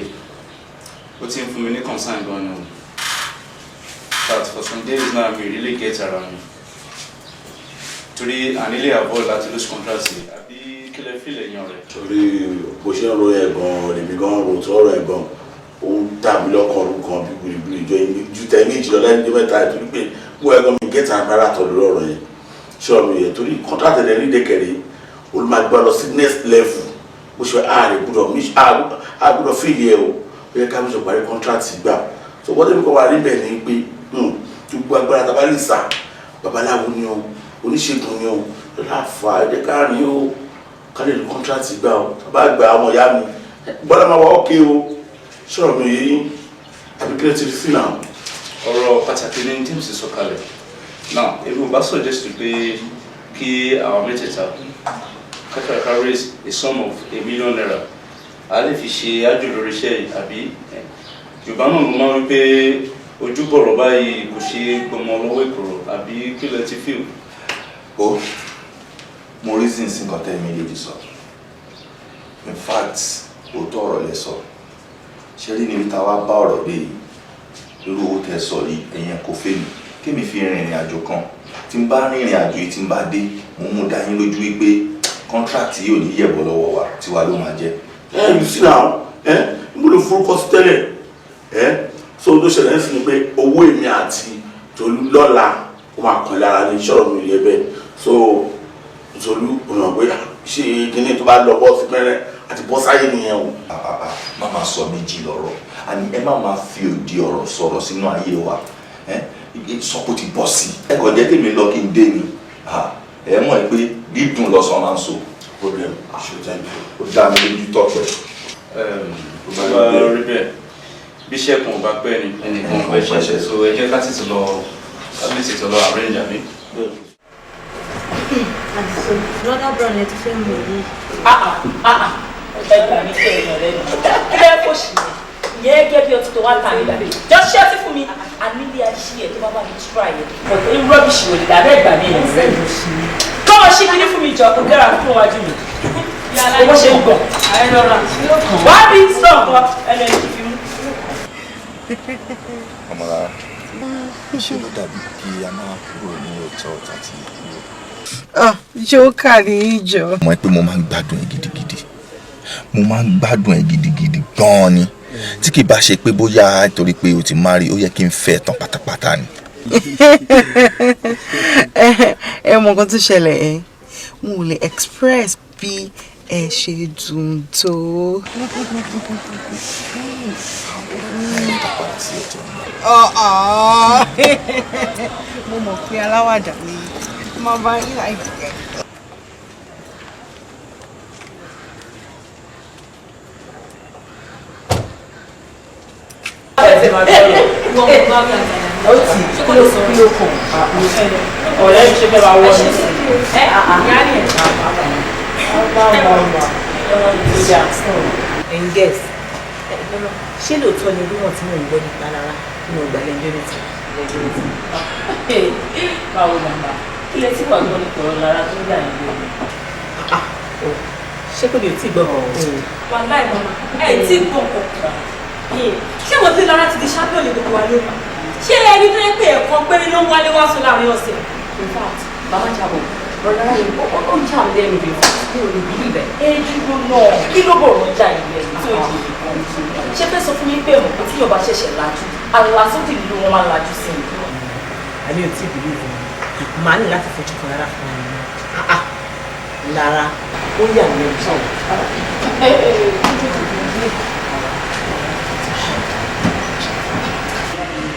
ó ti ń fún mi ní concern gan ni o. But for some days now, mi really get around me torí à nílé avoid láti lose contract yìí, àbí kí lẹ feel, ẹ̀yin ọ̀rẹ́? Torí bó ṣe ń ro ẹ̀ gan, lèmi gan ro tọrọ ẹ̀ gan, ó ń dà mí lọ́kàn rú gan bí gbìrìgbìrì jọ ju tẹ méjì lọ lẹ́nu 3 torí pé mo ẹ̀ gan mi get agbára tọ̀ lórí ọ̀rọ̀ yẹn. Ṣé ọ̀rọ̀ yẹn, torí contract ẹ̀ ní dẹ́kẹ̀rẹ́ olùmọ̀gbà lọ sí next level, bó ṣe ààrẹ gbúdọ̀ àgbúdọ̀ fail ẹ̀ o. Ó yẹ ká mi sọ parí contract gbà. So wọ́n tẹ́lẹ̀ kọ́ wa níbẹ̀ ni pé gbogbo agbára tá a bá lè sà, babaláwo ni o, oníṣègùn ni o, lọ́la fà á, jẹ́ ká rìn o, ká lè rí contract gbà o. Tá a bá gbà, ọmọ ìyá mi gbọ́dọ̀ máa wá ókè o. Ṣọ̀rọ̀ mi ò yé yín, àbí kílẹ̀ ti rí sí náà? Ọ̀rọ̀ pàtàkì ní James sọ kalẹ̀ now. Èmi ò bá suggest pé kí àwọn mẹ́tẹ̀ẹ̀ta kákàràkà raise a sum of ₦1 million, a lè fi ṣe ájò lórí iṣẹ́ yìí. Àbí Yorùbá náà ló máa ń wí pé ojúbọ̀rọ̀ báyìí kò ṣe é gbọmọ lọ́wọ́ ìkòrò, àbí kí lẹ ti feel? Ó mo reason sí nǹkan tẹ́ mi lè sọ. In fact, òótọ́ ọ̀rọ̀ lẹ sọ. Ṣe rí níbi tá a wá bá ọ̀rọ̀ dé yìí, irú owó tẹ́ sọ yìí, ẹ̀yẹn kò fẹ́ mi kémi fi rìn ìrìn àjò kan. Tí n bá rìn ìrìn àjò yìí, tí n bá dé, mo mú dá yín lójú wípé contract yìí ò ní yẹ̀bọ̀ lọ́wọ́ wa, tiwa ló máa jẹ́. Ẹ you see now, ẹ n bolo forúkọ sí tẹ́lẹ̀. Ẹ so tó ṣẹlẹ̀ ń sìn ni pé owó èmi àti Tolú lọ́la ó máa kàn lára ní sọ̀rọ̀ mi yẹ bẹ́ẹ̀. So Tolú ọ̀nà pé ṣé kíní tó bá lọ bọ́ sí pẹ́rẹ́ àti bọ́ sáyé nìyẹn o. Má máa sọ méjì lọ́rọ̀, àní ẹ má máa fi òdi ọ̀rọ̀ sọ̀rọ̀ sínú ayé wa. Ẹ sọ pé ó ti bọ́ sí i. Ẹ kàn jẹ́ kémi lọ kí n dé ni. Ẹ mọ̀ ẹ pé dídùn lọ́sàn máa ń so. Problem ṣe tẹ́lẹ̀. Ó dá mi lójú tọ̀pẹ̀. Tó bá rí bẹ́ẹ̀, bí iṣẹ́ kan ò bá pẹ́ ni ẹnìkan ò pẹ́ ṣiṣẹ́, so ẹ jẹ́ ká tètè lọ, ká lè tètè lọ arrange, àbí? Brother Brown ẹ ti fẹ́ mọ̀ yìí. Ẹ gbà mí kẹ́ ẹ̀yàn lẹ́nu. Kí lẹ́ kó ṣì yẹn? Ìyẹn gẹ́gẹ́ bí ọtí tó wá tà nígbà jọ ṣé ọtí fún mi ànílé ayé ẹ̀ tó bá bá mi try ẹ̀, but ní rubbish wò lè dàbẹ́. Ẹ̀gbà mi ẹ̀ rẹ̀ kọ́mọ ṣí kíní fún mi jọ, kó gẹ́ra fún wájú mi owó ṣe ń gbọ̀n wá bí sọ̀ nǹkan ẹnu ẹ̀ fi mú. Ọmọlára, ṣe ló dàbí kí a máa kúrò ní hòtẹ́ẹ̀lì tàti kúrò. Ah, jókà ní ìjọ. Mọ̀ pé mo máa ń gbádùn ẹ gidigidi. Mo máa ń gbádùn ẹ gidigidi gan-an ni. Tí kì bá ṣe pé bóyá torí pé o ti marry, ó yẹ kí n fẹ́ tán pátápátá ni. Ẹ mọ nǹkan tó ṣẹlẹ̀ ẹ́, mo ò lè express bí ẹ ṣe dùn tó. Mo mọ̀ pé aláwàdà ni mo bá yín láìpẹ́. Ọ̀rẹ́ mi ṣe fẹ́ máa wọ ní sí. Ẹ̀yin guess, ṣé lóòótọ́ ni rúmọ̀ tí mò ń gbọ́ nípa Lára nínú ọgbà lẹ́jọ́rìtì? Báwo màmá, kí lẹ tí wàá gbọ́ nípa ọ̀rọ̀ Lára tó ń gbà yín lónìí? Ṣé kò ní tí gbọ́? Wàláì màmá, ẹ tí gbọ́ kọ̀ọ̀kan. Ṣé mo ti Lára ti di champion ní gbogbo wa lónìí? Ṣé ẹni tó yẹ pé ẹ̀kan péré ló ń wálé wá sùn láàrin ọ̀sẹ̀? In fact, màmá jábọ̀, ọ̀rọ̀ Lára yìí ó ń jà mí lẹ́nu bí mi ò lè bí ibẹ̀. Ẹ dúró náà, kí ló bọ̀ ọ̀rọ̀ jà yìí lẹ́nu tí ó di ìkan? Ṣé fẹ́ sọ fún mi pé mọ̀ pé tí Yorùbá ṣẹ̀ṣẹ̀ lajú, àlàsódì ló wọn máa lajú sí mi? Àmì ò tí ì bìlíìfù mi. Màá ní láti fojú kan Lára fún mi. Lára, ó yà mí lẹ́nu sọ̀rọ̀.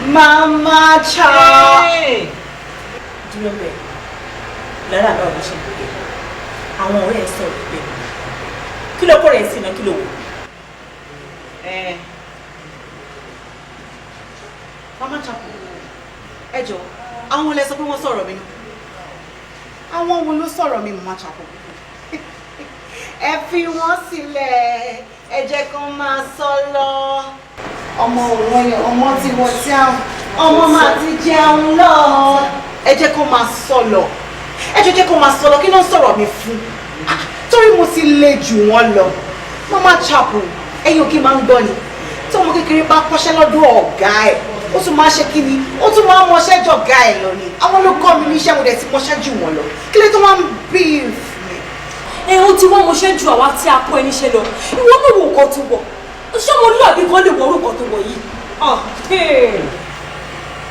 Mama cha. Dúró bẹ́ẹ̀, Lára báwo ló ṣe ń pè é? Àwọn ọ̀rẹ́ ẹ̀ sọ̀rọ̀ pé kí ló kọ́ rẹ̀ sí iná kí ló wò? Mama Chapo, ẹ jọ̀ọ́, àwọn olè sọ pé wọ́n sọ̀rọ̀ mi nù. Àwọn wo ló sọ̀rọ̀ mi, Mama Chapo? Ẹ fi wọ́n sílẹ̀, ẹ jẹ́ kán máa sọ lọ. Ọmọ òun yẹn, ọmọ tí wọ́n ti àwọn, ọmọ máa ti jẹun lọ. Ẹ jẹ́ kán máa sọ lọ. Ẹ jọ̀ọ́ jẹ́ kán máa sọ lọ, kí ló ń sọ̀rọ̀ mi fún? Torí mo ti le jù wọ́n lọ. Mama Chapo, ẹ̀yin ò kí máa ń gbọ́ ni. Tí ọmọ kékeré bá kọ́ṣẹ́ lọ́dọ̀ ọ̀gá ẹ̀, ó tún máa ṣe kíni, ó tún máa mọṣẹ́ jọ̀gá ẹ̀ lọ ni. Àwọn ló kọ́ mi níṣẹ́, mo dẹ̀ ti mọṣẹ́ jù wọ́n lọ. Kí ló tó máa ń beef mi? Ẹ ó ti wá mọṣẹ́ ju àwa tí a kọ́ ẹ níṣẹ́ lọ. Ìwọ náà wo nǹkan tó wọ̀. Ṣé ọmọlúwàbí kan lè wọ orúkọ tó wọ̀ yìí?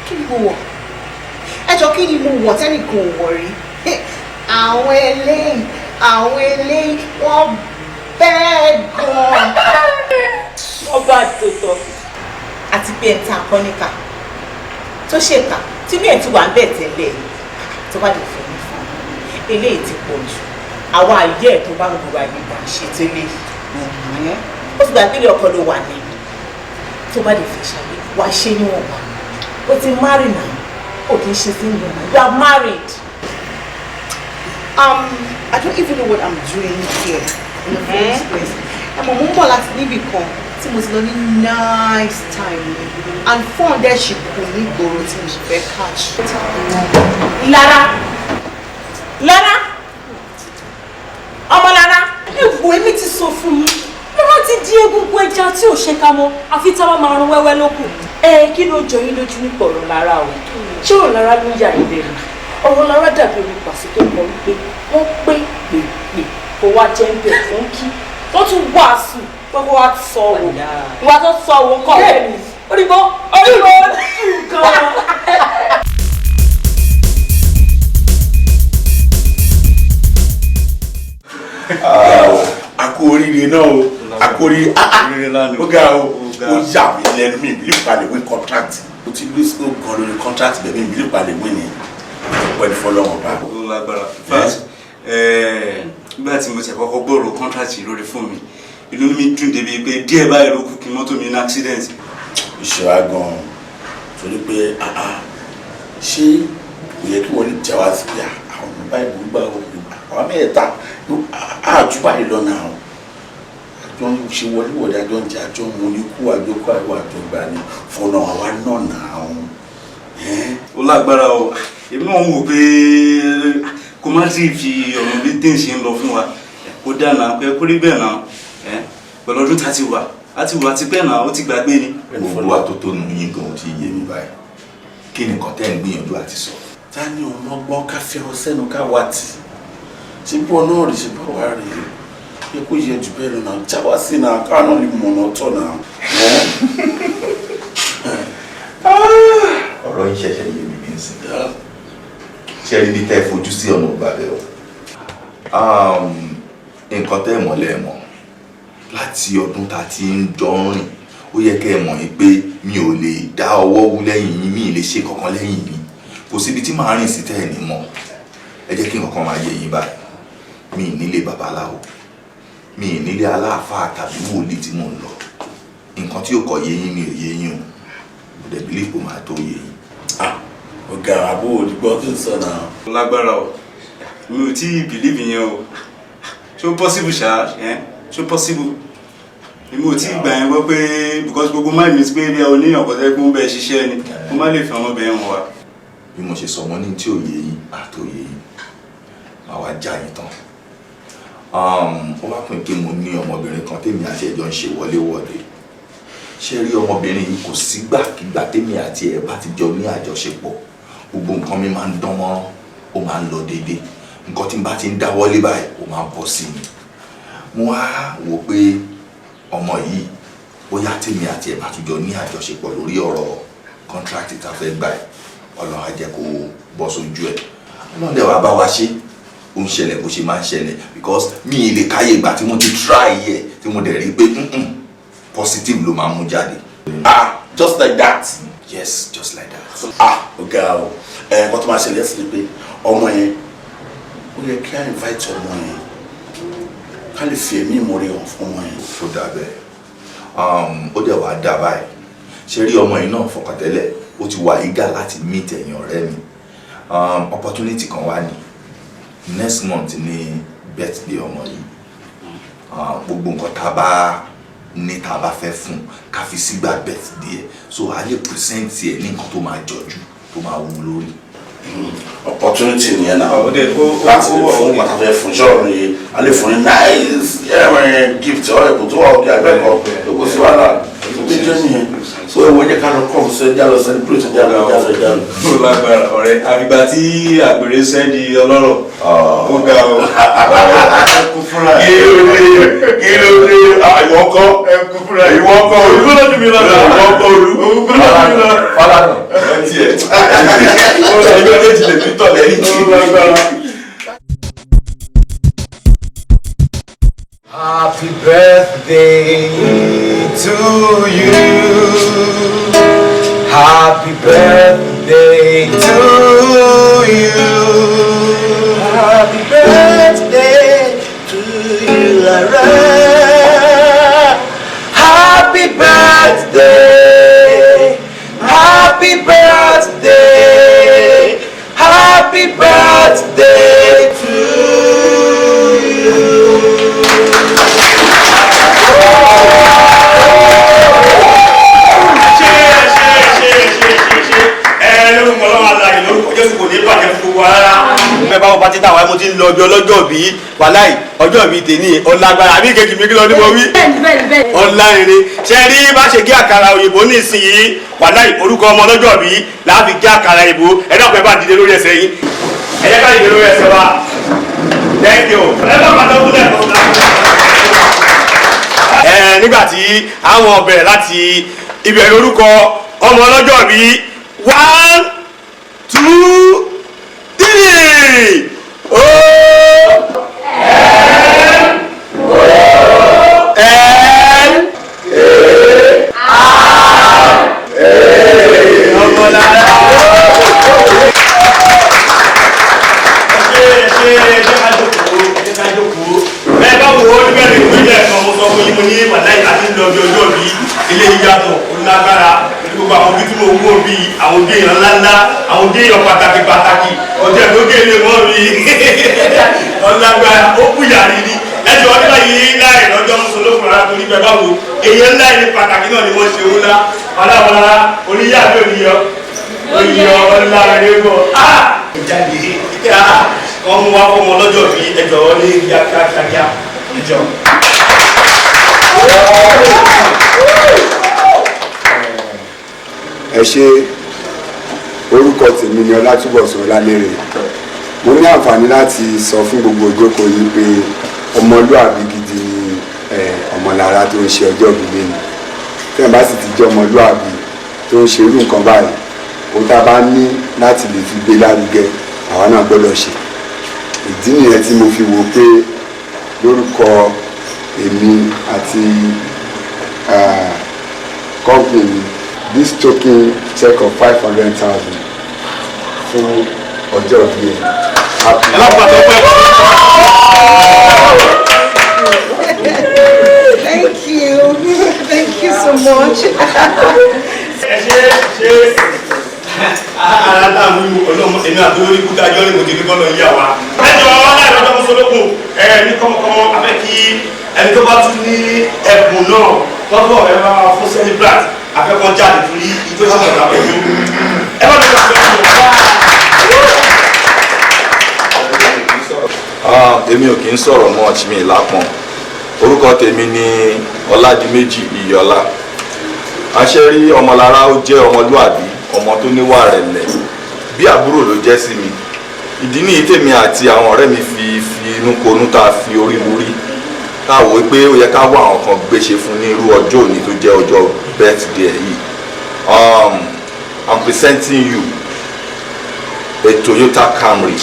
Kí ni mo wọ̀? Ẹ jọ kí ni mo wọ̀ tẹ́nìkan ò wọ̀ rí? Àwọn eléyìí, wọ́n bẹ́ẹ̀ gan-an. Ọba àtòtọ́ àti pé ẹ̀ ń ta akọ́níkà tó ṣèkà tí inú ẹ̀ ti wà ń bẹ̀ tẹ́lẹ̀ tó bá dé fún mi fún eléyìí ti pọ̀ jù. Àwa ayé ẹ̀ tó bá ń gbogbo àyè gbà ṣe tẹ́lẹ̀ ó ti gbàgbé ọkọ ló wà ní tó bá dé fẹ́ ṣàlẹ̀ wàá ṣe níwọ̀nba. Ó ti marry now, ó kì í ṣe single now, you are married. I don't even know what I'm doing here in the first place. Ẹ mọ̀ mo ń bọ̀ láti níbì kan tí mo ti lọ ní nice time and fun dẹ̀ ṣì kù ní ìgboro tí mo sì fẹ́ catch. Lára, Lára, ọmọ Lára. Egbò èmi ti sọ fún yín, Lára ti di egungun ẹja tí ò ṣe ká mọ́, àfi táwa máa rún wẹ́wẹ́ lókù. Ẹ kí ló jọ yín lójú nípa ọ̀rọ̀ Lára o? Ṣé ọ̀rọ̀ Lára ló ń yà yín lẹ́nu? Ọ̀rọ̀ Lára dàbí omi pàṣẹ tó kọ wípé wọ́n pé pè pè kó wá jẹ́ ń bẹ̀ fún kí. Wọ́n tún wàásù pé kó wá sọ òwò. Ìwà tó sọ òwò kọ̀ ọ̀rẹ́ mi. Orígbó orígbó gan-an. A kú oríire náà o, a kú oríire, ó ga o, ó yà mí lẹ́nu mi ìbílẹ̀ palẹ̀ win contract. O ti lose hope gan lórí contract bẹ̀rẹ̀ mi ìbílẹ̀ palẹ̀ win ni pẹ̀lú fọlọ́wọ́n bá. Ó lágbára. In fact, nígbà tí mo ṣe kọ́kọ́ gbọ́rọ̀ contract yìí lórí fóònù mi, inú mi dùn débi pé díẹ̀ báyìí ló kù kí mọ́tò mi ní accident. Ìṣèwà gan-an torí pé ṣé kò yẹ kí wọ́n lè jẹ́ wá sí pé àwọn ọmọ báyìí ló gbà àwọn mẹ́ta àjù báyìí lọ náà àjọ ń ṣe wọléwọ̀de àjọ ń jẹ àjọ ń mu ní kú àjọ kó àìwọ àjọ gbà ní fọnà àwa náà náà. Ó lágbára o, èmi náà ń wò pé kó má sì fi ọ̀nà bí tí ń ṣe ń lọ fún wa kó dáná pé kó rí bẹ́ẹ̀ náà pẹ̀lú ọdún tá a ti wà á ti wà tipẹ́ náà ó ti gbàgbé ni. Gbogbo àtótónu yín gan ti yé mi báyìí. Kí ni nǹkan tẹ́ ń gbìyànjú àti sọ? Ta ni ọmọ gbọ́n ká fi ọ sẹ́nu ká wá tì? Ṣé bí wọn náà rí ṣe bá wà rí? Yẹ kó yẹ jù bẹ́ẹ̀ lọ náà, já wá sí náà, káà náà lè mọ̀nà tọ̀ náà. Ọ̀rọ̀ yín ṣẹ̀ṣẹ̀ yé mi nísìn. Ṣé rí bí tẹ́ ẹ fojú sí ọ̀nà ògbà bẹ́ẹ̀ o? Nǹkan tẹ́ ẹ mọ̀ lẹ́ ẹ mọ̀. Láti ọdún tá a ti ń jọ ń rìn, ó yẹ kẹ́ ẹ mọ̀ yín pé mi ò lè dá ọwọ́ wú lẹ́yìn yín, mi ì lè ṣe kankan lẹ́yìn yín. Kò síbi tí màá rìn sí tẹ́ ẹ ní mọ̀. Ẹ jẹ́ kí nǹkan máa yé yín báyìí. Mi ì nílé babaláwo, mi ì nílé aláàfáà tàbí wòlíì tí mò ń lọ. Nǹkan tí yóò kọ yé yín ni ò yé yín o. Mo dẹ̀ believe kó máa tó yé yín. Ọ̀gá, àbúrò òdìgbọ́ tó ń sọ náà. Lágbára o, mi ò tí ì believe yẹn o. Ṣó possible ṣá ẹ? Ṣó possible? Èmi ò tí ì gbà yẹn gbọ́ pé, because gbogbo mind mi ti pé bí oníyàn kọ́tẹ́ pé ó bẹ́ẹ̀ ṣiṣẹ́ ni mo má lè fi àwọn ọbẹ̀ yẹn wá. Bí mo ṣe sọ wọn ní tí ò yé yín àtò yé yín, màá wá já yín tán. Ó wá pín pé mo ní ọmọbìnrin kan tèmi àti ẹjọ́ ń ṣe wọléwọ̀de. Ṣé rí ọmọbìnrin yìí, kò sígbàkigbà tèmi àti ẹ̀ bá ti jọ ní àjọṣepọ̀, gbogbo nǹkan mi máa ń dán mọ́rán, ó máa ń lọ déédéé. Nǹkan tí n bá ti ń dáwọ́lé báyìí, ó máa ń bọ́ sí mi. Mo wá wò pé ọmọ yìí, bóyá tèmi àti ẹ̀ bá tún jọ ní àjọṣepọ̀ lórí ọ̀rọ̀ contract tá a fẹ́ gbà ẹ̀, Ọlọ́run á jẹ́ kó bọ́ sójú ẹ̀. Ọlọ́run dẹ̀ wá bá wa ṣe, ó ń ṣẹlẹ̀ bó ṣe máa ń ṣẹlẹ̀, because mi ì lè káyè ìgbà tí mo ti try ẹ̀, tí mo dẹ̀ rí i pé positive ló máa mú jáde. Ah, just like that? Yes, just like that. Ah, ọ̀gá o, ẹ nǹkan tó máa ṣẹlẹ̀ sí ni pé ọmọ yẹn, ó yẹ kí á invite ọmọ yẹn, ká lè fi ẹ̀mí ìmoore hàn fún ọmọ yẹn. Ó dà bẹ́ẹ̀, ó dẹ̀ wá dà báyìí. Ṣe rí ọmọ yìí náà fọkàntẹ́lẹ̀, ó ti wà eager láti meet ẹ̀yin ọ̀rẹ́ mi. Opportunity kan wá ní next month ní birthday ọmọ yìí. Gbogbo nǹkan tá a bá ní, tá a bá fẹ́ fún, ká fi sígbà birthday ẹ̀, so a lè present ẹ̀ ní nǹkan tó máa jọjú, tó máa wú lórí. Opportunity nìyẹn náà láti lè fún pàtàkì fún ṣọ́ọ̀rù yìí. A lè fún ní nice gift ọ̀ ẹ̀bùn tó wà òkè àgbẹ̀kọ̀ kò sí wàhálà tó jẹ́ nìyẹn. So ìwọ jẹ́ ká lọ kọ́ ṣe jálọ celebrate, jálọ jálọ jálọ. Ó lágbára, ọ̀rẹ́. Àgbà tí àgbèrè sẹ́ di ọlọ́rọ̀, ó ga o. Kí ló dé? Kí ló dé? Ìwọ kọ́, ìwọ kọ́, olú lójú mi lọ, ìwọ kọ́, olú Fálànà ẹ tiẹ̀ ẹgbẹ́ méjì lè fi tọ̀ lẹ́yìn. Happy birthday to you. Happy birthday to you. Happy birthday to you, Lara. Happy birthday. Happy birthday. Happy birthday to you. Ṣe ṣe ṣe ṣe ṣe ṣe ẹ lórúkọ Ọlọ́run alààyè, lórúkọ Jésù, kò ní bàjẹ́ fún gbogbo wa rárá. Bẹ́ẹ̀ báwo pátí táwa mo ti ń lọ bí ọlọ́jọ́ bí wàláì, ọjọ́ bí tèmi ọlágbára àbí kejì mi, kí lọ ní mo wí. Bẹ́ẹ̀ni, bẹ́ẹ̀ni, bẹ́ẹ̀ni. Ọlárinrin ṣe rí bá ṣe gé àkàrà òyìnbó nísìnyí. Wàláì, orúkọ ọmọ ọlọ́jọ́ bí láàfi gé àkàrà òyìnbó. Ẹ dákun, ẹ bá dìde lórí ẹsẹ̀ yín. Ẹ jẹ́ ká dìde lórí ẹsẹ̀ wa. Thank you. Ẹ bá pàtó kúlẹ̀ fún ẹ nígbà tí àwọn bẹ̀rẹ̀ láti ìbẹ̀rẹ̀ orúkọ ọmọ ọlọ́jọ́ bí. One, two, three. O M O L A R Ọmọlára. Ṣe ṣe ṣe, ká jókòó, ẹ ká jókòó. Bẹ́ẹ̀ bá wo níbẹ̀ lè gbé ilé ẹ̀kan, mo sọ fún yín, mo ní wàláì àti ń lọ bí ọjọ́ bí ilé yíyàtọ̀, ó lágbára. Gbogbo àwọn òbí tí mo wó bí àwọn òbí èèyàn ńláńlá, àwọn òbí èèyàn pàtàkì pàtàkì, ọjọ́ ìgbógé ilé mọ́ mi ọlágbára, ó kú yàrá ni. Ẹjọ́ ọdún báyìí láì lọ́jọ́ mùsùlùmí rárá, torí bẹ́ẹ̀ báwo èèyàn ńlá ẹni pàtàkì náà ni wọ́n ṣe owó ńlá ọláwọlá oníyàbí oníyọ oníyọ ọláwọlá bọ̀ á ìjáde wọ́n mú wá fọmọ lọ́jọ́ bí. Ẹjọ́ ní kíákíákíá, ẹjọ́. Ẹ ṣe. Orúkọ tèmi ni Ọlátúbọ̀sún Ọlálérè. Mo ní àǹfààní láti sọ fún gbogbo ìjókòó yìí pé ọmọlúàbí gidi Ọmọlára tó ń ṣe ọjọ́ ìbí lẹ́nu, tí wọ́n bá sì ti jẹ́ ọmọlúàbí tó ń ṣe irú nǹkan báyìí, ohun tá a bá ní láti lè fi gbé lárugẹ, àwa náà gbọ́dọ̀ ṣe. Ìdí nìyẹn tí mo fi wò pé lórúkọ èmi àti company, this token check of 500,000 fún ọjọ́ ìbí ẹ̀. Happy. Thank you. Thank you so much. Ẹ ṣe ṣe ara tá a mú ọlọ́mọ èmi àti olórí kúta jọ́ ní mo ti ní kọ́ lọ yí àwa. Ẹ jọ láì lọ́jọ́ mọ́sọ́lókun ẹ ní kọ́mọkọ́mọ afẹ́ kí ẹni tó bá tún ní ẹ̀bùn náà tọ́tọ̀ ẹ bá fún celebrant afẹ́kọ́ jáde torí ijó sí ọ̀gá pẹ̀lú. Ẹ bá lọ́jọ́ Èmi ò kì í sọ̀rọ̀ much, mi lápọ̀n. Orúkọ tèmi ni Ọládìméjì Iyọlá. Aṣẹ́rí Ọmọlára, ó jẹ́ ọmọlúàbí, ọmọ tó níwà rẹ̀lẹ̀, bí àbúrò ló jẹ́ sí mi. Ìdí nìyí tèmi àti àwọn ọ̀rẹ́ mi fi inú konú, tá a fi orí lórí, tá a wò pé ó yẹ ká wá àwọn kan gbéṣe fún ní irú ọjọ́ òní tó jẹ́ ọjọ́ birthday yìí. I'm presenting you a Toyota Camry.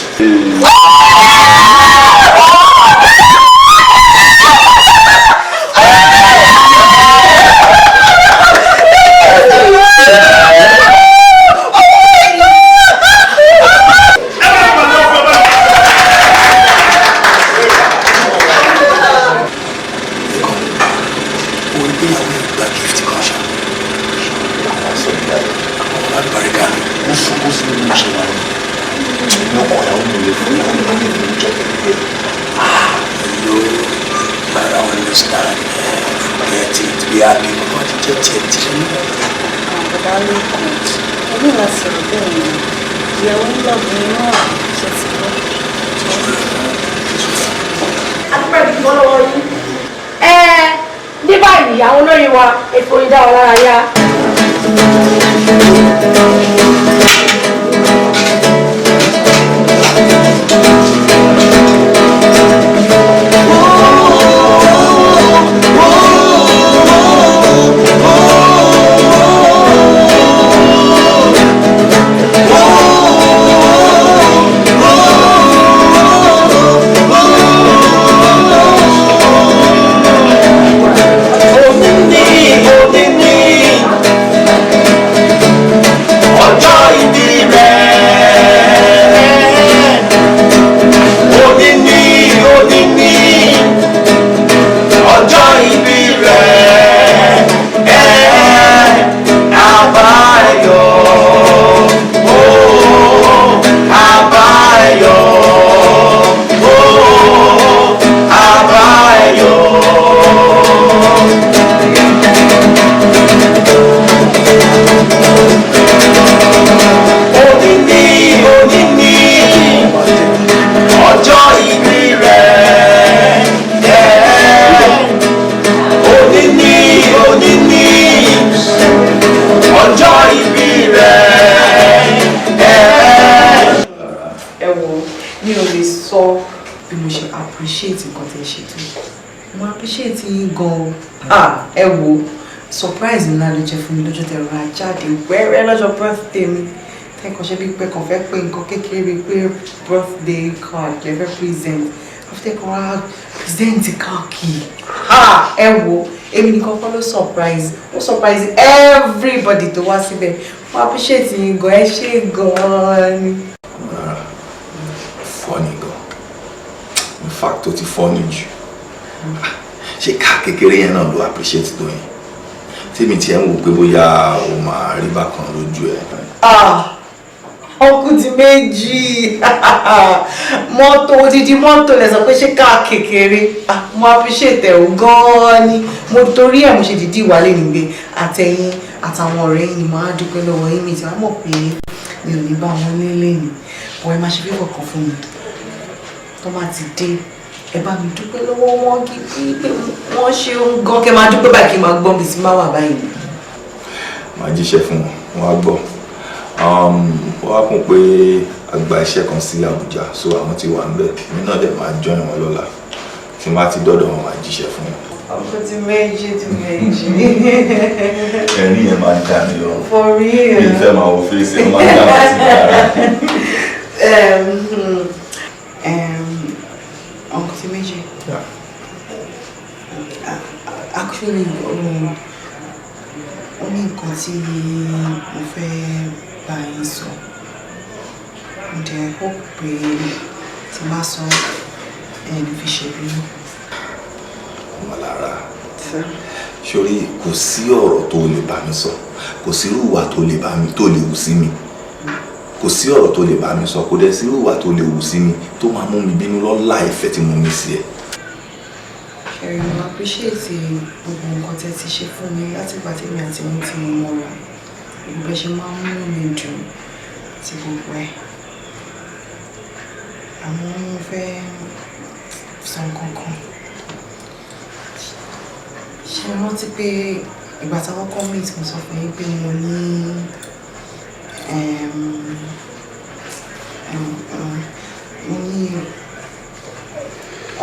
Bàbá lẹ́kọ̀ọ́, ẹ ní láti sọ̀rọ̀ bẹ́ẹ̀ ni. Ìyàwó ń lọ bí náà ṣe ti gbọ́. Adúpẹ́ gidi gan lọ́wọ́ yín. Ẹ ní báyìí, àwọn olórin wa ètò orin dá wa lára yá. Òní ní ọjọ́ ìbí rẹ̀. Òní ní ọjọ́ ìbí rẹ̀. Àbáyọ̀, ó àbáyọ̀, ó àbáyọ̀. Òní ní, òní ní ọjọ́ ìbí rẹ̀. Òní ní, òní ní ọjọ́ ìbí rẹ̀. Ẹ wo, mi ò lè sọ bí mo ṣe appreciate nǹkan tẹ́ ṣe tó. Mo appreciate yín gan-an. Ah, ẹ wo, surprise ńlá ló jẹ́ fún mi lọ́jọ́ tẹ́ rọra jáde wẹ́rẹ́ lọ́jọ́ birthday mi. Tẹ́kọ̀ ṣe bíi pé kàn fẹ́ pé nǹkan kékeré bíi pé birthday card lè fẹ́ present. After kan wá present káàkiri. Ah, ẹ wo, èmi nìkan kọ́ ló surprise. Ó surprise everybody tó wá síbẹ̀. Mo appreciate yín gan, ẹ ṣé gan-an ni. Funny gan. In fact, ó ti funny jù. Ṣé ká kékeré yẹn náà ló appreciate tó yẹn, tèmi tiẹ̀ ń wò pé bóyá o máa rí bákan lójú ẹ̀? Ah, ọkùn ti méjì mọ́tò, odidi mọ́tò lẹ sọ pé ṣé ká kékeré. Ah, mo appreciate ẹ̀ o gan-an ni. Mo torí ẹ̀ mo ṣe dìídì wálé nígbè àtẹ̀yìn àtàwọn ọ̀rẹ́ yìí ni mo á dúpẹ́ lọ́wọ́ yín. Mi tí wàá mọ̀ pé mi ò ní bá wọn nílé ni bọ́. Ẹ máa ṣe fífọ̀ kan fún mi. Tó bá ti dé, ẹ bá mi dúpẹ́ lọ́wọ́ wọn gidi pé wọ́n ṣe ń gan. Kẹ́ máa dúpẹ́ báyìí, kí n máa gbọ́n bí ti máa wà báyìí. Màá jíṣẹ́ fún wọn, wọ́n á gbọ́. Wọ́n á kún pé a gba iṣẹ́ kan sí Àbújá, so àwọn ti wà níbẹ̀. Èmi náà dẹ̀ máa join wọn lọ́la. Tí n bá ti dọ́dọ̀ wọn, máa jíṣẹ́ fún wọn. Ọkọ ti méjì ti méjì. Ẹ̀rín yẹn máa ń dá mi lọ́rùn. For real. Mi fẹ́ máa wo fèsì, ó máa ń dá mi sí lára. Uncle Timeji. Yeah. Actually, ó ní nǹkan tí mo fẹ́ bá yín sọ. Mo dẹ̀ hope pé tí má sọ ẹ ní fi ṣe bínú. Ọmọlára, sórí kò sí ọ̀rọ̀ tó lè bá mi sọ, kò sí irú ìwà tó lè bá mi tó lè wù sí mi, kò sí ọ̀rọ̀ tó lè bá mi sọ, kò dẹ̀ sí irú ìwà tó lè wù sí mi tó máa mú mi bínú lọ́la ìfẹ́ tí mo ní sí ẹ. Ṣẹ̀rí, mo appreciate gbogbo nǹkan tẹ́ ti ṣe fún mi látìgbà tèmi àti yín tí mo mọ́ra. Gbogbo bẹ́ẹ̀ ṣe máa ń múnú mi dùn àti gbogbo ẹ̀. Àmọ́ mo fẹ́ sọ nǹkan kan. Ṣé ẹ rántí pé ìgbà tá a kọ́kọ́ meet, mo sọ fún yín pé mo ní mo ní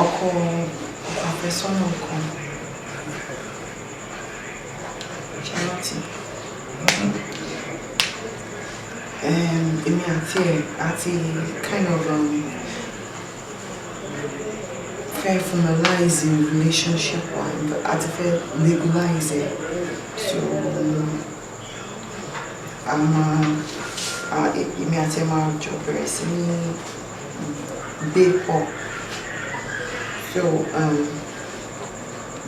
ọkọ àfẹ́sọ́nà kan? Ṣé ẹ rántí? Èmi àti ẹ̀ àti kind of fẹ́ formalize the relationship wa, àti fẹ́ legalize ẹ̀. So a máa èmi àti ẹ̀ máa jọ bẹ̀rẹ̀ sí ní gbé pọ̀. So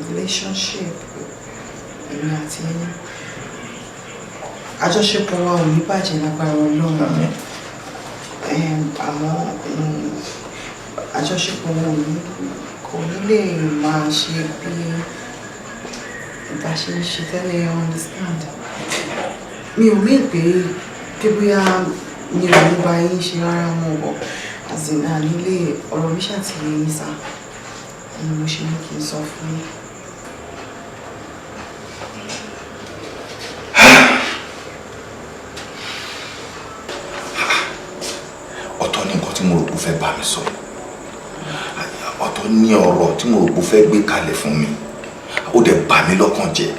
relationship èmi àti yín, àjọṣepọ̀ wa ò ní bàjẹ́ lágbára Ọlọ́run. Àmọ́ àjọṣepọ̀ wa ò ní kò ní lè máa ṣe bí bá ṣe ń ṣe tẹ́lẹ̀, understand? Mi ò mí pé bóyá mi ò ní bá yín ṣe rárá mọ́ bọ̀, as in nílé ọ̀rọ̀ mi ṣàtìlẹ́yìn yín sá ni mo ṣe ní kí n sọ fún yín. Ọ̀tọ̀ ní nǹkan tí mo rò pé ó fẹ́ bá mi sọ, ọ̀tọ̀ ní ọ̀rọ̀ tí mo rò pé ó fẹ́ gbé kalẹ̀ fún mi. Ó dẹ̀ bà mí lọ́kàn jẹ́,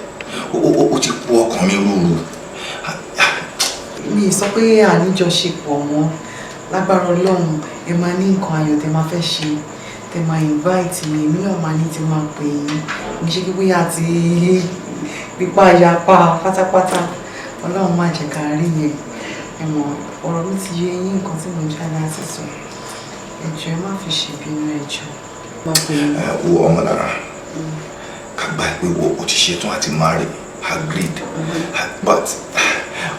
ó ti kó ọkàn mi rúru. Mi sọ pé àníjọṣepọ̀ mọ́. Lágbára Ọlọ́run, ẹ máa ní nǹkan ayọ̀ tẹ máa fẹ́ ṣe, tẹ máa invite mi, èmi náà máa ní tí máa pè yín. Mi ṣe kí bóyá àti pípa yapa pátápátá, Ọlọ́run má jẹ́ ká rí yẹn. Ẹ mọ̀ ọ̀rọ̀ mi ti yé yín, nǹkan tí mo ń ṣe láti sọ. Ẹ jọ̀ọ́, ẹ má fi ṣèbínú, ẹ jọ̀ọ́. Ẹ wo, Ọmọlára, ká gbà pé wo o ti ṣetán àti marry, agreed, but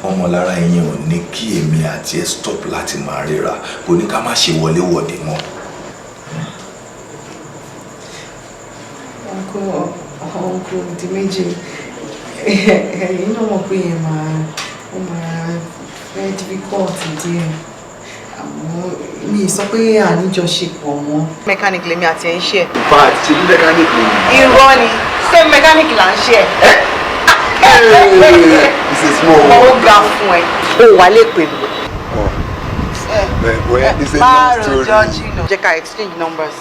Ọmọlára, ìyẹn ò ní kí èmi àti ẹ stop láti máa ríra, kò ní ká má ṣe wọléwọ̀de mọ́. Uncle Diméjì, ẹ̀yin náà mọ̀ pé yẹn máa ó máa fẹ́ difficult díẹ̀, àmọ́ mi sọ pé àníjọṣepọ̀ mọ́. Mechanic lèmi àti ẹ̀ ń ṣe. In fact, ṣe bí mechanic ni. Irọ́ ni, same mechanic là ń ṣe. It's a small Ó ga fún ẹ, ó wà lè pè mí. Well, it's a long story. Jọ̀ọ́, jẹ́ ká exchange numbers.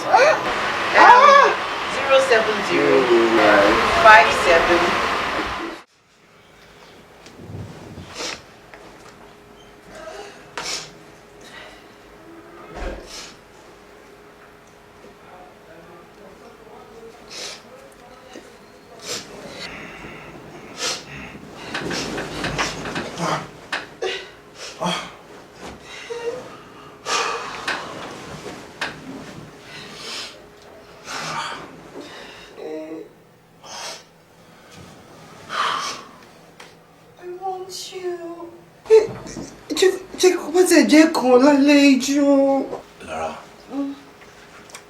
07057. I want you. Jẹ́ kó bá tẹ̀ jẹ́ kan lálẹ́ ijó. Lára,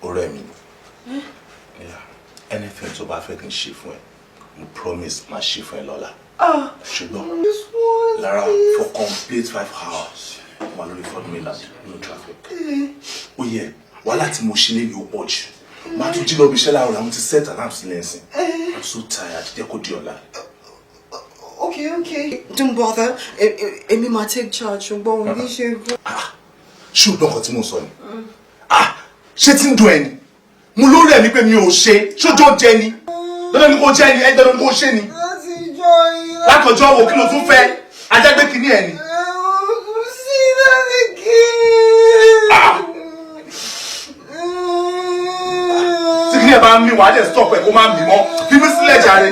ọ̀rẹ́ mi, yeah, anything tó bá fẹ́ kí n ṣe fún ẹ, mo promise máa ṣe fún ẹ lọ́la. Ah, ṣùgbọ́n just one. Lára, for complete 5 hours wà lórí Third Mainland, no traffic. Ó yẹ wàhálà tí mo ṣe lé ní ó pọ̀ jù, máa tún jí lọ bí iṣẹ́ láàárọ̀, àwọn ti set alarm sílẹ̀ ẹ̀sìn. I'm so tired, jẹ́ kó di ọ̀la. Okay. Don't bother. Èmi máa take charge, ṣùgbọ́n òun ní ṣe gbọ́. Ṣé o gbọ́ nǹkan tí mo sọ ni? Ṣé tí ń dùn ẹ ni? Mo lórí ẹ̀mí pé mi ò ṣe ṣójó jẹ ni. Dandan ni kò jẹ́ ni, ẹ dandan ni kò ṣe ni. Látọjọ́ wo, kí ló tún fẹ́? Ajá gbé kinní ẹ̀ ni. Sí láti kí. Tí kinní ẹ̀ bá ń mí, wàá dẹ̀ stop ẹ̀ kó má mì mọ́. Fi mí sílẹ̀ jàre.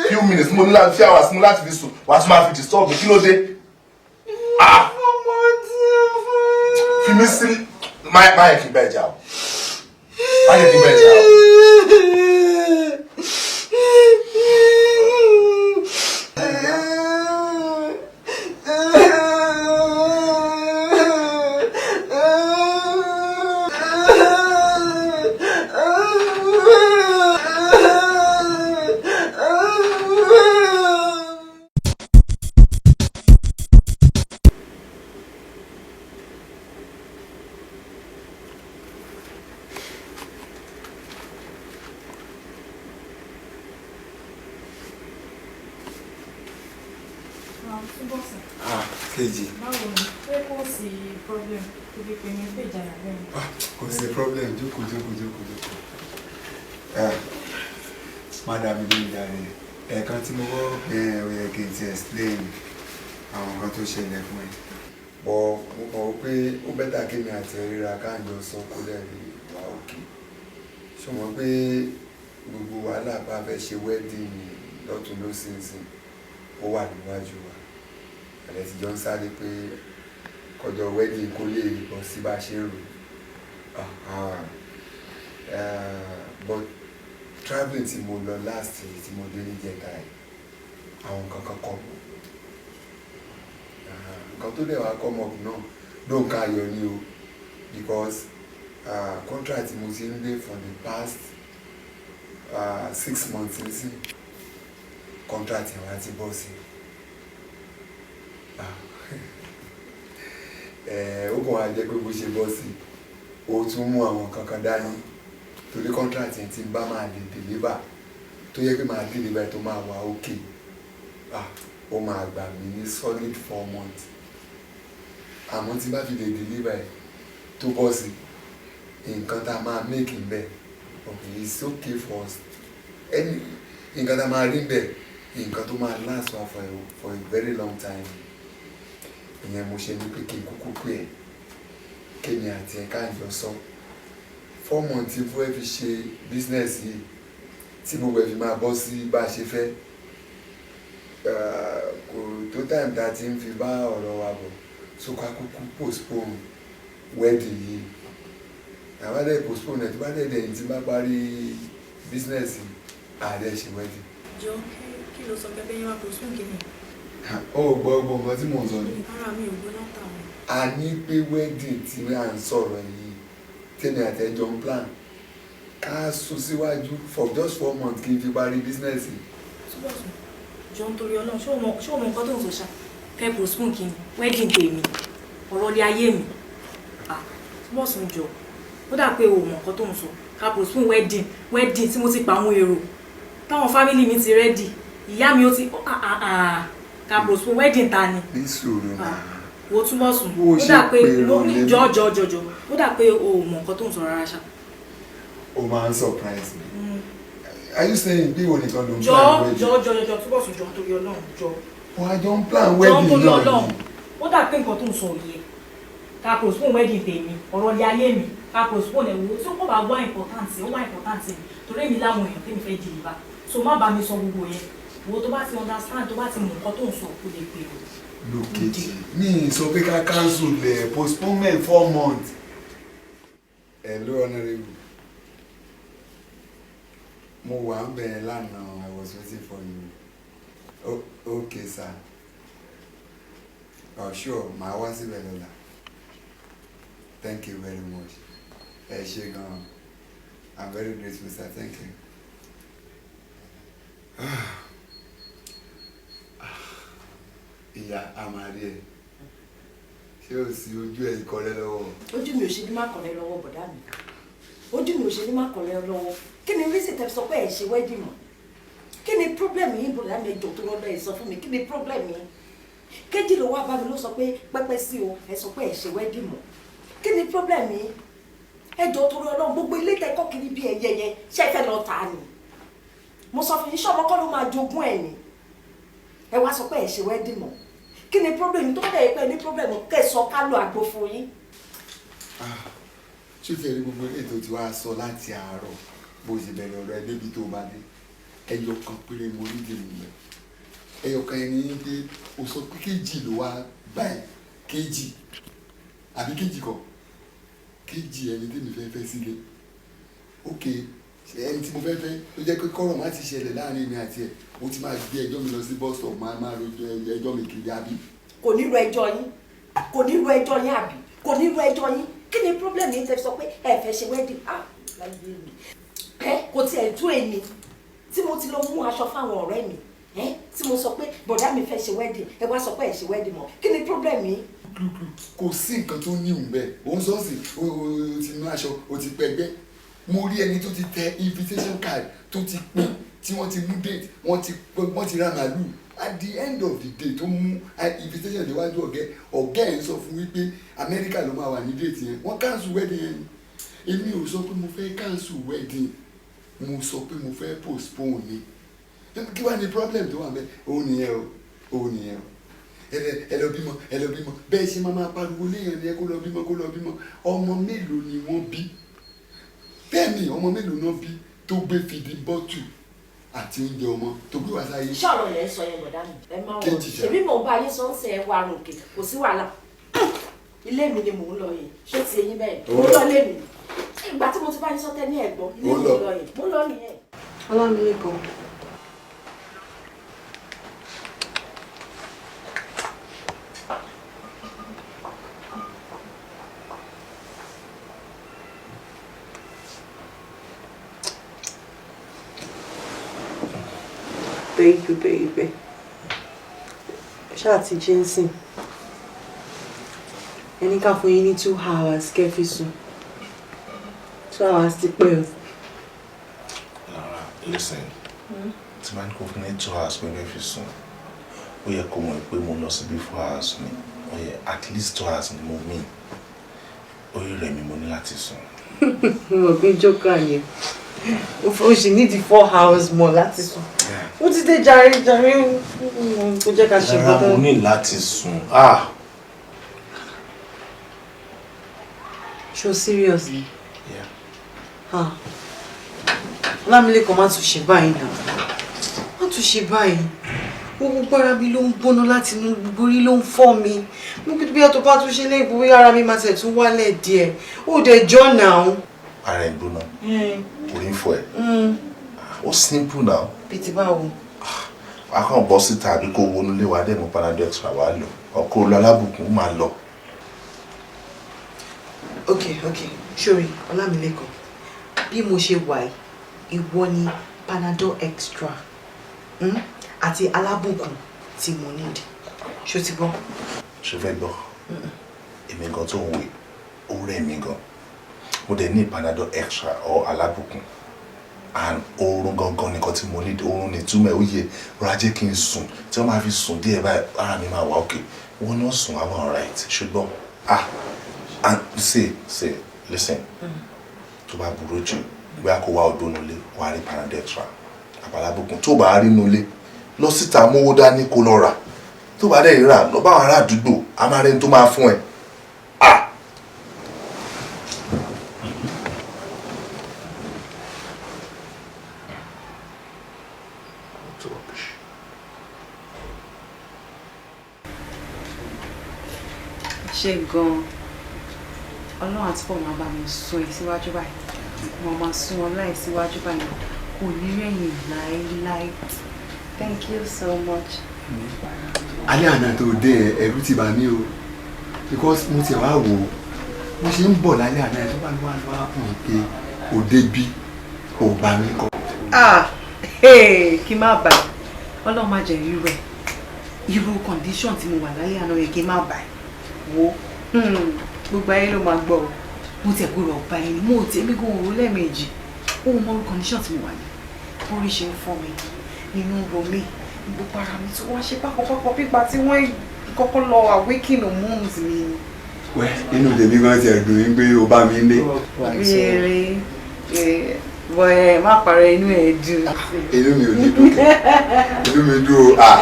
Few minutes mo ní láti, few hours mo láti fi sùn, wàá tún máa fi disturb mi. Kí ló dé? Ah! Fi mí sílẹ̀. Má yẹ kí n bẹ́ẹ̀ jà o. Má yẹ kí n bẹ́ẹ̀ jà o. Ah, kejì. Báwo ni? Ṣé kò sí problem tó fi pè mí pé ìjàyà bẹ́ẹ̀ ni? Kò sí problem. Jókòó, jókòó, jókòó, jókòó. Ah, madam ló ń darí ẹ̀ẹ̀kan tí mo kọ́ pé ẹ, ó yẹ kí n ti explain àwọn nǹkan tó ṣẹlẹ̀ fún ẹ, but mo kàn wò pé ó better kí mi àti ẹ ríra káàjọ sọ kó dẹ̀ lè wà òkè. Ṣùgbọ́n pé gbogbo wàhálà bá fẹ́ ṣe wedding lọ́tún lọ́sìnsìn, ó wà níwájú wa, àlẹ́ ti jọ ń sáré pé kọjọ wedding kó lè bọ́ sí bá a ṣe ń rò. But travelling tí mo lọ last year, tí mo dé níjẹta yìí, àwọn nǹkan kan kọ́ mọ́ nǹkan tó dẹ̀ wá come up náà ló ń ká ayọ̀ ni o, because contract tí mo ti ń lé for the past 6 months nísìn, contract yẹn wá ti bọ́ sí. Ó kàn wá jẹ́ pé bó ṣe bọ́ sí, ó tún mú àwọn kankan dání, torí contract yẹn tí n bá máa lè deliver, tó yẹ pé máa deliver tó máa wà okay, ah, ó máa gbà mí ní solid 4 months. Àmọ́ tí n bá fi lè deliver ẹ̀ tó bọ́ sí, nǹkan tá a máa make ń bẹ̀, okay, it's okay for us. Any nǹkan tá a máa rí ń bẹ̀, nǹkan tó máa last wa for a very long time. Ìyẹn mo ṣe ní pé kí n kúkú pè ẹ́, kémi àti ẹ̀ ká jọ sọ. 4 months tí fún ẹ fi ṣe business yìí, tí gbogbo ẹ fi máa bọ́ sí bá a ṣe fẹ́, kò tó time tá a ti ń fi bá ọ̀rọ̀ wa bọ̀, so ká kúkú postpone wedding yìí. Àbá dẹ̀ postpone ẹ̀, tó bá dẹ̀ dẹ̀yìn tí bá parí business yìí, àdẹ̀ ṣe wedding. Jọ, kí ló sọ pé bẹ́ẹ̀ wá postpone kí ni? Ó gbọ́ gbọ́ nǹkan tí mò ń sọ ni. Ara mi ò gbọ́ látàwọn. A ní pé wedding tí à ń sọ̀rọ̀ yìí, tèmi àtẹjọ ń plan, ká sún síwájú for just 4 months kí n fi parí business yìí. Túbọ̀sùn, jọ, ń torí Ọlọ́run, ṣé o mọ nǹkan tó ń sọ ṣá? Fẹ́ postpone kí ni? Wedding tèmi, ọ̀rọ̀ ilé ayé mi. Ah, Túbọ̀sùn, jọ, ó dà pé o mọ nǹkan tó ń sọ. Ká postpone wedding, wedding tí mo ti pa àwọn èrò, táwọn family mi ti ready, ìyá mi ó ti, ah ah ah, ká postpone wedding ta ni? Ní sùúrù náà. Wo, Túbọ̀sùn, Bó ó ṣe dà pé pèrò lé mi. Jọ, jọ, jọ, jọ, ó dà pé o ò mọ nǹkan tó ń sọ rárá ṣá. O máa ń surprise me. Are you saying bí ìwọ nìkan ló ń Jọ, plan wedding? jọ, jọ, jọ, Túbọ̀sùn, jọ, torí Ọlọ́run, jọ. Wọ́n á jọ ń plan Jọ, wedding torí náà Ọlọ́run, ni. ó dà pé nǹkan tó ń sọ yìí, ká postpone wedding tèmi, ọ̀rọ̀ ilé ayé mi, ká postpone ẹ̀. Wo, tí ó kò bá wá important, ó wá important mi, torí èmi láwọn èèyàn tèmi fẹ́ deliver, so má bá mi sọ gbogbo yẹn. Wo, tó bá ti understand, tó bá ti mọ nǹkan tó ń sọ, kó lè pè o. Lókèjì mi ì sọ pé ká cancel ẹ̀, postponement 4 months. Hello, honourable. Mo wà ń bẹ̀rẹ̀ lánàá. I was waiting for you. Okay sir. Oh, sure, màá wá síbẹ̀ lọ́la. Thank you very much. Ẹ ṣé gan-an. I'm very grateful, sir. Thank you. Ah. Ìyá àmàrí ẹ, ṣé o sì ojú ẹ ìkọrẹ lọ́wọ́? Ojú mi ò ṣe ní má kọ̀rẹ́ lọ́wọ́, bọ̀dá mi. Ojú mi ò ṣe ní má kọ̀rẹ́ lọ́wọ́. Kí ni reason tẹ́ fi sọ pé ẹ̀ ṣe wedding mọ́? Kí ni problem yín, bọ̀dá mi? Ẹjọ́ tó lọ́dọ̀ ẹ̀, sọ fún mi, kí ni problem yín? Kéjì ló wá bá mi, ló sọ pé pẹ́pẹ́ sí o, ẹ sọ pé ẹ̀ ṣe wedding mọ́. Kí ni problem yìí? Ẹ jọ̀ọ́ torí Ọlọ́run, gbogbo ilé tẹ́ kọ́ kiri bí ẹyẹ yẹn, ṣé ẹ fẹ́ lọ tà ni? Mo sọ fún yín, ṣé ọmọ kọ́ ló máa jogún ẹ̀ ni? Ẹ wá sọ pé ẹ ṣe wedding mọ́. Kí ni problem yìí? Tó bá dẹ̀ yẹ pé ní problem, kẹ́ ẹ sọ ká lo àgbo fún yín. Ṣé ti rí gbogbo ètò tí wàá sọ láti àárọ̀, bó ṣe bẹ̀rẹ̀ ọ̀rọ̀ ẹ débi tó bá dé, ẹyọ kan péré mo rí dì mí ẹyọ kan ẹni pé o sọ pé kejì ló wá báyìí, kejì àbí kejì kọ́, kejì ẹni tí mi fẹ́ fẹ́ sílé. Ok, ẹni tí mo fẹ́ fẹ́ ló jẹ́ pé kọ́rọ̀ má ti ṣẹlẹ̀ láàrin mi àti ẹ̀, o ti máa gbé ẹjọ́ mi lọ sí bus stop, máa rojọ́ ẹjọ́ mi kiri àbí. Kò ní ro ẹjọ́ yín, kò ní ro ẹjọ́ yín àbí, kò ní ro ẹjọ́ yín. Kí ni problem yín tẹ́ sọ pé ẹ fẹ́ ṣe wedding? Ah, láyé mi ẹ kò tiẹ̀ tú èmi tí mo ti lọ mú aṣọ fáwọn ọ̀rẹ́ mi, ẹ tí mo sọ pé bọ̀dá mi fẹ́ ṣe wedding, ẹ wá sọ pé ẹ ṣe wedding mọ́. Kí ni problem yín? Kò sí nǹkan tó ní òun bẹ́ẹ̀. Òun sọ sí o ti nú aṣọ, o ti pẹgbẹ́. Mo rí ẹni tó ti tẹ invitation card, tó ti pín, tí wọ́n ti mú date, wọ́n ti ra màálù. At the end of the day, tó mú invitation déwájú ọ̀gẹ́, ọ̀gẹ́ ẹ̀ ń sọ fún wípé Amẹ́ríkà ló máa wà ní date yẹn, wọ́n cancel wedding yẹn. Èmi ò sọ pé mo fẹ́ cancel wedding, mo sọ pé mo fẹ́ postpone ni. Kí wàá ní problem tó wà mẹ́? Òun nìyẹn o, òun nìyẹn o. Ẹ lọ bímọ, ẹ lọ bímọ, bẹ́ẹ̀ ṣe máa pariwo léèyàn ni ẹ kó lọ bímọ, kó lọ bímọ. Ọmọ mélòó ni wọ́n bí? Bẹ́ẹ̀ ni, ọmọ mélòó náà bí tó gbé fìdí bọ́tù àti oúnjẹ ọmọ tó gbé wá sáyé? Ṣọ̀rọ̀ lẹ́ ń sọ yẹn, bọ̀dá mi, ẹ má wọ̀ ṣèbí mò ń bá yín sọ ń sẹ ẹ wà ròkè, kò sí wàhálà. Ilé mi ni mò ń lọ yẹn, ṣé ti eyín bẹ́ẹ̀? Mo lọ lé mi. Ìgbà tí mo ti bá yín sọ tẹ́ ní ẹ̀gbọ́n, ilé mi lọ yẹn, mo lọ nìyẹn. Ọlámilékan. Thank you, baby. Ṣáà ti jí ń sìn. Ẹni ká fún yín ní 2 hours kẹ́ fi sùn. 2 hours ti pẹ́ o. Lara, listen. Tí máa ń kó fún ní 2 hours pé fẹ́ fi sùn, ó yẹ kó mọ̀ pé mo lọ síbí 4 hours ni. Ó yẹ at least 2 hours ni mo mean. Orí rẹ̀ mi, mo ní láti sùn. Mo mọ̀ pé jókòó yẹn. O sì ní di 4 hours more láti sùn. Ó ti dé jàre jàre, kó jẹ́ ká ṣe Lara, gbọ́dọ̀. mo ní láti sùn. Ah! Ṣo serious ni? Yeah. Ah. Ọlámilékan, má tún ṣe báyìí náà. Má tún ṣe báyìí. Gbogbo ara mi ló ń gbóná láti inú, gbogbo orí ló ń fọ́ mi. Mo kí bí ọtọ bá tún ṣe lẹ́yìn, bóyá ara mi máa tẹ̀ tún wálẹ̀ díẹ̀. Ó dẹ̀ jọ́ náà. Ara ẹ̀ gbóná. Orí ń fọ́ ẹ̀. Ó simple now. Bí ti báwo? Wàá kàn bọ́ síta àbí kó wọnú ilé wa dẹ̀ mú Panadol extra wàá lò. Ọkọ̀ olú alábùkún máa lọ. Ok. Ṣorí, Ọlámilékan. Bí mo ṣe wà yìí, ìwọ ni Panadol extra àti alábùkún tí mo need. Ṣó ti gbọ́? Ṣe fẹ́ gbọ́? Èmi gan tó ń wè, ó rẹ̀ mí gan. Mo dẹ̀ ní Panadol extra or alábùkún. And oorun gangan nìkan tí mo need, oorun ní túmọ̀ ẹ̀ ó yẹ rọra jẹ́ kí n sùn. Tí wọ́n máa fi sùn díẹ̀ báyìí, ara mi máa wà okay. Wọ́n náà sùn, àwọn alright. Ṣùgbọ́n, ah, and see, listen. Tó bá burú jù, bóyá kó wá odó nulẹ̀, wàá rí Panadol extra àbálábùkún. Tó bá rí nulẹ̀, lọ síta, mówó dání, kó lọ rà. Tó bá dẹ̀ rà, lọ bá àwọn ará àdúgbò, a máa rẹni tó máa fún ẹ. Ah! What rubbish. Ṣe gan-an, Ọlọ́run àti fọ́ máa bá mi sún ẹ síwájú báyìí, mo máa sún ọlá ẹ síwájú báyìí, kò ní rẹ̀yìn láéláé. Thank you so much. Alẹ́ àná tó dé ẹ, ẹ̀rù ti bà mí o, because mo ti wá wò ó, mo ṣe ń bọ̀ lálẹ́ àná ẹ, tó bá lọ́wọ́ lọ́wọ́ fún mi pé òde bí ò bá mi kọ́. Ah, hey, kí n má bà ẹ́, Ọlọ́run má jẹ́ irú ẹ̀, irú condition tí mo wà lálẹ́ àná yẹn, kí n má bà ẹ́. Wo, gbogbo ayé ló máa gbọ́ o. Mo tiẹ̀ gbọ́dọ̀ bá ẹni mo tiẹ̀ mi gan òru lẹ́ẹ̀mejì, ó mọ irú condition tí mo wà ní. Orí ṣe ń fọ́ mi, nínú ro mi, gbogbo ara mi tó wá ṣe pákọ̀pákọ̀ pípa tí wọ́n kọ́kọ́ lọ awaken hormones mi ni. Wẹ́, inú tèmi gan ti ẹ̀dùn yín pé o bá mi lé. Really? Bọ̀ ẹ má parọ́, inú ẹ̀ dùn. Inú mi ò ní dùn kẹ́. Inú mi dùn o, ah,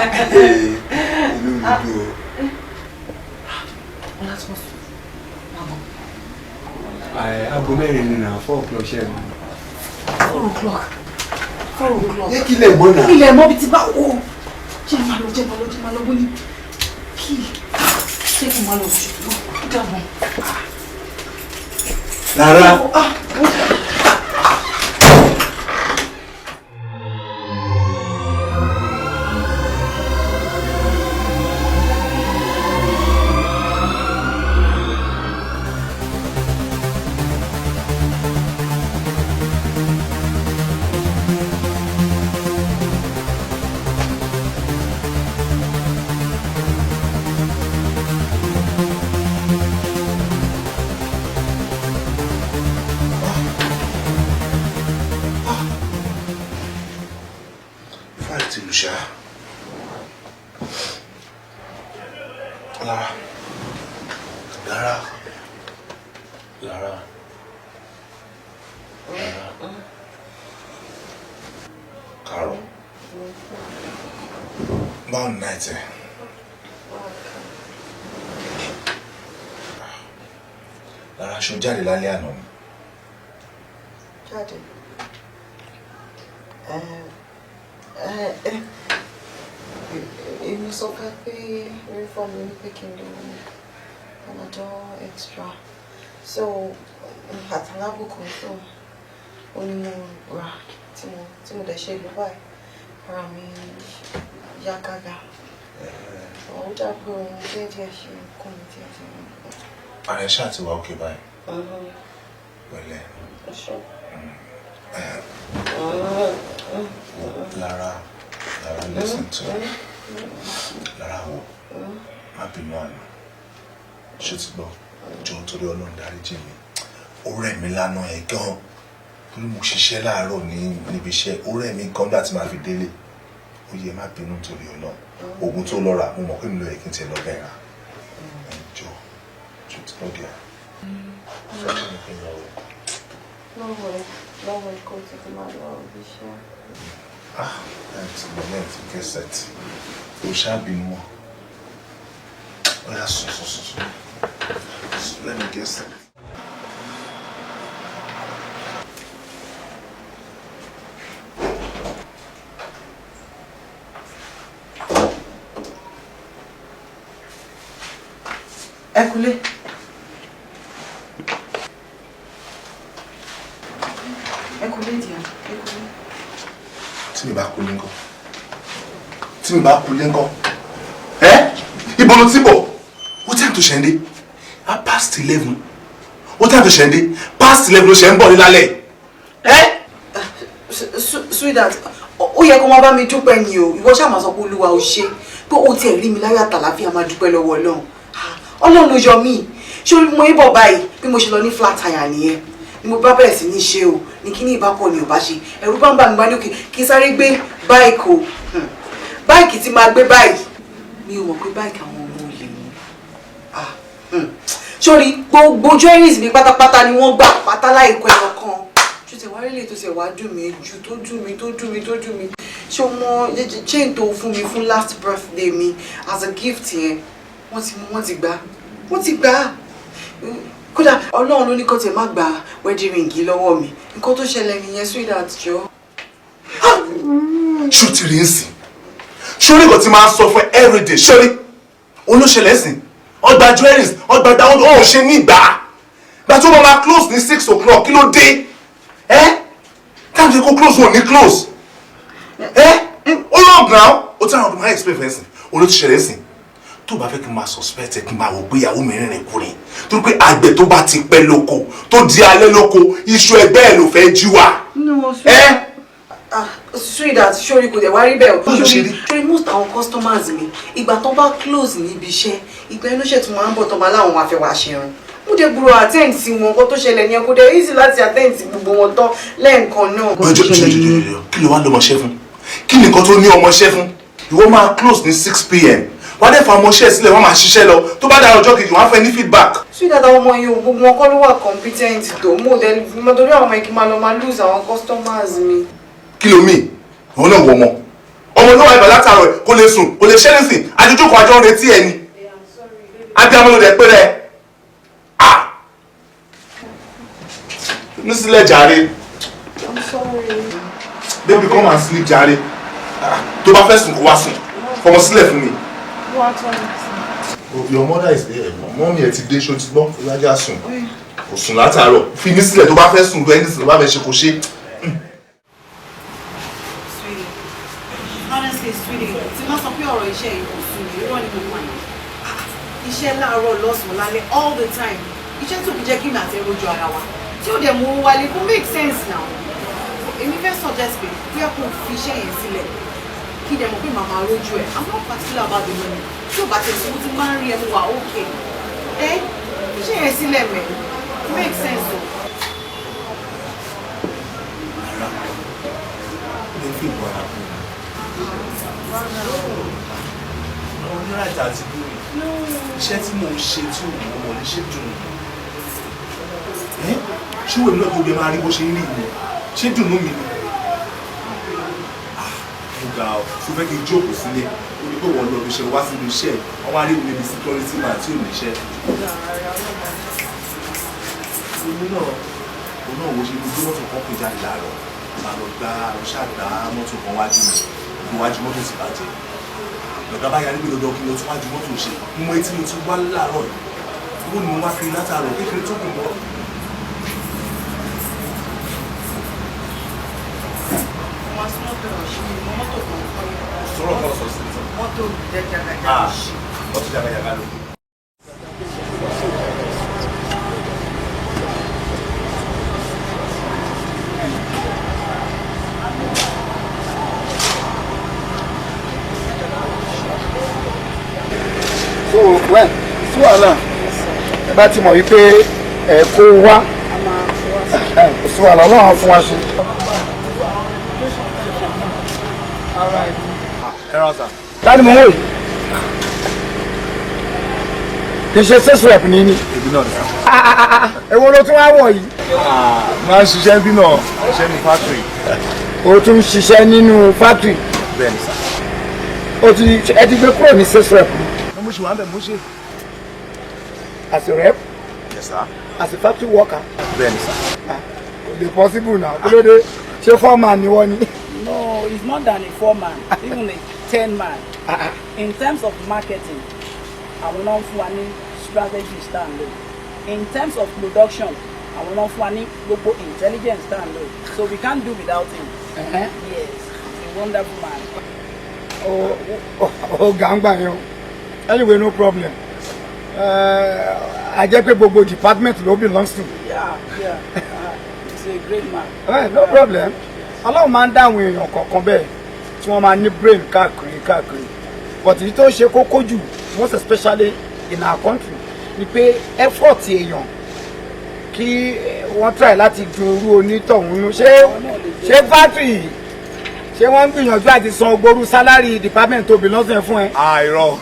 inú mi dùn o. Aago 4 ni na, 4 o'clock ṣe mi. 4 o'clock, 4 o'clock. Jẹ́ kí ilẹ̀ mọ́ náà. Ilẹ̀ mọ́ bí ti bá wo. Jẹ́ máa lọ, jẹ́ máa lọ, jẹ́ máa lọ, bó ní kí ṣé kí n máa lọ, ṣùgbọ́n ó dàbọ̀. Lára. Ah, 5 ti lù ṣá. Lára. Lára. Lára. Lára. Karo. Báwo ni night ẹ? Lára, ṣo jáde lálẹ́ àná ni? Jáde. Èmi sọ fẹ́ pé uniform mi ní pé kí n lo Panadol Extra, so àtàlábùkù, so ó ní mo rà tí mo dẹ̀ ṣe lò báyìí, ara mi yá gágá. Ó dà pé ohun díẹ̀ díẹ̀ ṣe ń kún mi díẹ̀ díẹ̀. Ara ẹ ṣáà ti wà okay báyìí. Pẹ̀lẹ́. Lára, Lára, listen to me. Lára, wo, má bínú àná. Ṣé ti gbọ́? Jọ̀ọ́, torí Ọlọ́run, dáríjì mi. Ó rẹ̀ mí lánàá ẹ̀ gan. Torí mo ṣiṣẹ́ láàárọ̀ ní níbi iṣẹ́, ó rẹ̀ mí gan nígbà tí màá fi délé. Ó yẹ, má bínú torí Ọlọ́run. Oògùn tó lọ rà, mo mọ̀ pé mi ló yẹ kí n tiẹ̀ lọ bẹ́ẹ̀ rà. Ẹ jọ̀ọ́, ṣé ti gbọ́ díẹ̀? Sọ fún mi kí n lọ wẹ̀. Lọ́wọ́ ikú títí máa lọ ibi iṣẹ́. Ah, thanks, mo ní ẹ̀ ti get set. O ṣáà bínú mọ́. Ó yá, sùn, sùn, sùn, sùn. Let me get set. Ẹ kúlé. Ẹ kúlé díẹ̀, ẹ kúlé. Tí mi bá kú lé ńkọ́? Tí mi bá kú lé ńkọ́? Ẹ́, ibo ló ti bọ̀? Ó tí à ń tó ṣe ń dé? Ah, past 11. Ó tí à ń tó ṣe ń dé? Past 11 ló ṣe ń bọ̀ ní lálẹ́. Ẹ́. Sweetheart, ó yẹ kó máa bá mi dúpẹ́ ni o. Ìwọ ṣáà máa sọ pé Olúwa ò ṣe pé ó tiẹ̀ rí mi láyọ̀ àtàlàfíà, máa dúpẹ́ lọ́wọ́ Ọlọ́run. Ọlọ́run ló yọ mí. Ṣé mo ń bọ̀ báyìí, bí mo ṣe lọ ní flat tire nìyẹn ni mo bá bẹ̀rẹ̀ sí ní ṣe o, ní kíní ìbápọ̀ ni ò bá ṣe, ẹ̀rù bá ń bà mí, bá ní òkè kí n sáré gbé bike o. Bike tí máa gbé báyìí, mi ò mọ̀ pé bike àwọn ọmọ olè ni. Sórí gbogbo jewelries mi pátápátá ni wọ́n gbà pátá láìkọ ẹyọ kan. Tó tẹ̀ wá rílẹ̀, tó tẹ̀ wá dùn mí jù, tó dùn mí, tó dùn mí, tó dùn mí, ṣé o mọ chain tó fún mi fún last birthday mi as a gift yẹn? Wọ́n ti mú, wọ́n ti gbà, wọ́n ti gbà. Kódà Ọlọ́run ló ní kó tiẹ̀ má gba wedding ring yìí lọ́wọ́ mi. Nǹkan tó ṣẹlẹ̀ nìyẹn, sweetheart, jọ. Ṣó ti rí ń sìn? Ṣórí nǹkan tí máa ń sọ fún ẹ everyday, ṣórí olóṣèlè sìn, ọgbà jewelries, ọgbà dáwọn, ó ṣe ní ìgbà gba tó máa close ní 6 o'clock. Kí ló dé? Ẹ táwọn ṣe kó close, wọn ò ní close. Ẹ ó long now. Ó tí àwọn ọdún máa explain fún ẹ sìn, olóṣèlè sìn. Tó bá fẹ́ kí n máa suspect ẹ, kí n máa wò pé ìyàwó mi rìnrìn kúrin, torí pé àgbẹ̀ tó bá ti pẹ́ lóko, tó di alẹ́ lóko, iṣu ẹgbẹ́ ẹ̀ ló fẹ́ jí wà. No. Ẹ. Ah, sweetheart, sori kò dẹ̀ wá rí bẹ́ẹ̀ o. Sori most àwọn customers mi, ìgbà tó bá close níbi iṣẹ́, ìgbà inú ṣètò máa ń bọ̀, tó máa láwọn máa fẹ́ wá ṣerun, mo dẹ̀ gbúrò attend sí wọn. Nǹkan tó ṣẹlẹ̀ ní, kò dẹ̀ easy láti attend sí gbogbo wọn tán lẹ́ẹ̀kan náà. Ọjọ́ jọjọjọjọ, kí ló wá lọ́mọṣẹ́ fún? Kí ni nǹkan tó ní ọmọṣẹ́ fún? Ìwọ máa close ní 6 p.m. Wọ́n á dẹ̀ fa ọmọọṣẹ́ sílẹ̀, wọ́n máa ṣiṣẹ́ lọ. Tó bá dára ọjọ́ kejì, wọ́n á fẹ́ ní feedback. Sweetheart, àwọn ọmọ yìí ò, gbogbo wọn kọ́ ló wà competent tó. Mo dẹ̀ mo torí àwọn ọmọ yìí kí n máa lọ máa lose àwọn customers mi. Kí ló mean? Òun náà wọ ọmọ. Ọmọ náà wà ibà látàárọ̀, kò lè sùn, kò lè ṣẹ́ nísìn. Àjọjọ́ kan àjọ ń retí ẹ ni. Abiyamọ ló dẹ̀ pé rẹ̀. Ah! Ní sílẹ̀ jàre. I'm sorry. Baby, come and sleep jàre. Ah, tó bá fẹ́ sùn, kó wá sùn. Fọmọ sílẹ̀ fún mi. Your mother is there. Mummy ẹ̀ ti dé, ṣó ti gbọ́? Ìyájà sùn. Kò sùn látàárọ̀. Fi mí sílẹ̀, tó bá fẹ́ sùn, ẹni sùn, tó bá fẹ́ ṣe kò ṣe. Sweetie, honestly, sweetie, tí má sọ pé ọ̀rọ̀ iṣẹ́ yìí kò sùn mí, irọ́ ni mo pa yìí. Iṣẹ́ láàárọ̀, lọ́sàn-án, lálẹ́, all the time. Iṣẹ́ tó fi jẹ́ kí mi àti ẹrú ju ara wa. Tí ó dẹ̀ mú owó wálé, kó make sense now. Èmi fẹ́ suggest pé bóyá kò fi iṣẹ́ yẹn sílẹ̀. Kí dẹ̀ mọ̀ pé màmá rójú ẹ̀. I'm not particular about the money. Tí ò bá tẹ̀ sí, mo ti máa ń rí ẹmu wà okay. Ẹ iṣẹ́ yẹn sílẹ̀ mẹ́. Make sense o. Ara lè fi ìbọn ara kún mi. Àwọn oníráìtà àti búrì. Iṣẹ́ tí mò ń ṣe tí ò mọ̀ wọlé ṣé dùn mí. Ṣé wèmí náà gbogbo ẹ máa rí bó ṣe ń rí mi? Ṣé dùnú mi ni? Mo ga ọ, ṣo fẹ́ kí n jókòó sílé? Ó ní pé wọ́n lọ ibi iṣẹ́, wá síbi iṣẹ́, wọ́n wá rí mi níbi security man tí ò ní iṣẹ́. Èmi náà, òun náà wo ṣe gbogbo mọ́tò kan pè jáde láàárọ̀. Màá lọ gbá ṣàgbá mọ́tò kan wájú mi, gbogbo wájú mọ́tò sì bàjẹ́. Lọ̀gá bá yarí pé dandan kí n lọ tún wájú mọ́tò ṣe. Mo mọ etí mo ti wá láàárọ̀ yìí. Owó ni mo wá kiri látàárọ̀, kékeré tó kù mọ́. Sọ̀rọ̀ kan sọ sí mi. Mọ́tò jẹjẹrẹ. Ah, mọ́tò jagajaga ló. So well, sí wàhálà, ẹ bá ti mọ̀ wípé ẹ kó wá, kò sí wàhálà, Ọlọ́run á fún wa ṣe. Ẹ ràn sà. Tani mo ń wò yìí? Kì í ṣe sales rep ní ní. Èmi náà ni sà. Èwo ló tún wá wọ̀ yìí? Máa ń ṣiṣẹ́ bí náà, ṣiṣẹ́ ní factory. O tún ń ṣiṣẹ́ nínú factory? Bẹ́ẹ̀ ni sà. O ti ẹ ti gbé kúrò ní sales rep? Mo ṣe wà ń bẹ̀, mo ṣe. As a rep? Yes sir. As a factory worker? Bẹ́ẹ̀ ni sà. Kò lè possible now, kí ló dé? Ṣé foreman ni wọ́n ni? No, he's more than a foreman, even a 10 man. In terms of marketing, àwọn náà ń fún wa ní strategies tá à ń lò. In terms of production, àwọn náà ń fún wa ní gbogbo intelligence tá à ń lò. So we can't do without him. Yes, he's a wonderful man. O gàǹgbà yẹn o. Anyway, no problem. A jẹ́ pé gbogbo department ló belongs to. Yeah, he's a great man. No problem. Ọlọ́run máa ń dá àwọn èèyàn kọ̀ọ̀kan bẹ́ẹ̀ tí wọ́n máa ní brain káàkiri káàkiri, but èyí tó ṣe kókó jù, most especially in our country, ni pé effort èèyàn kí wọ́n try láti dun irú onítọ̀hún nú. Ṣé factory, ṣé wọ́n ń gbìyànjú àti san ogboru salary department tó belongs to fún ẹ? Àìrọ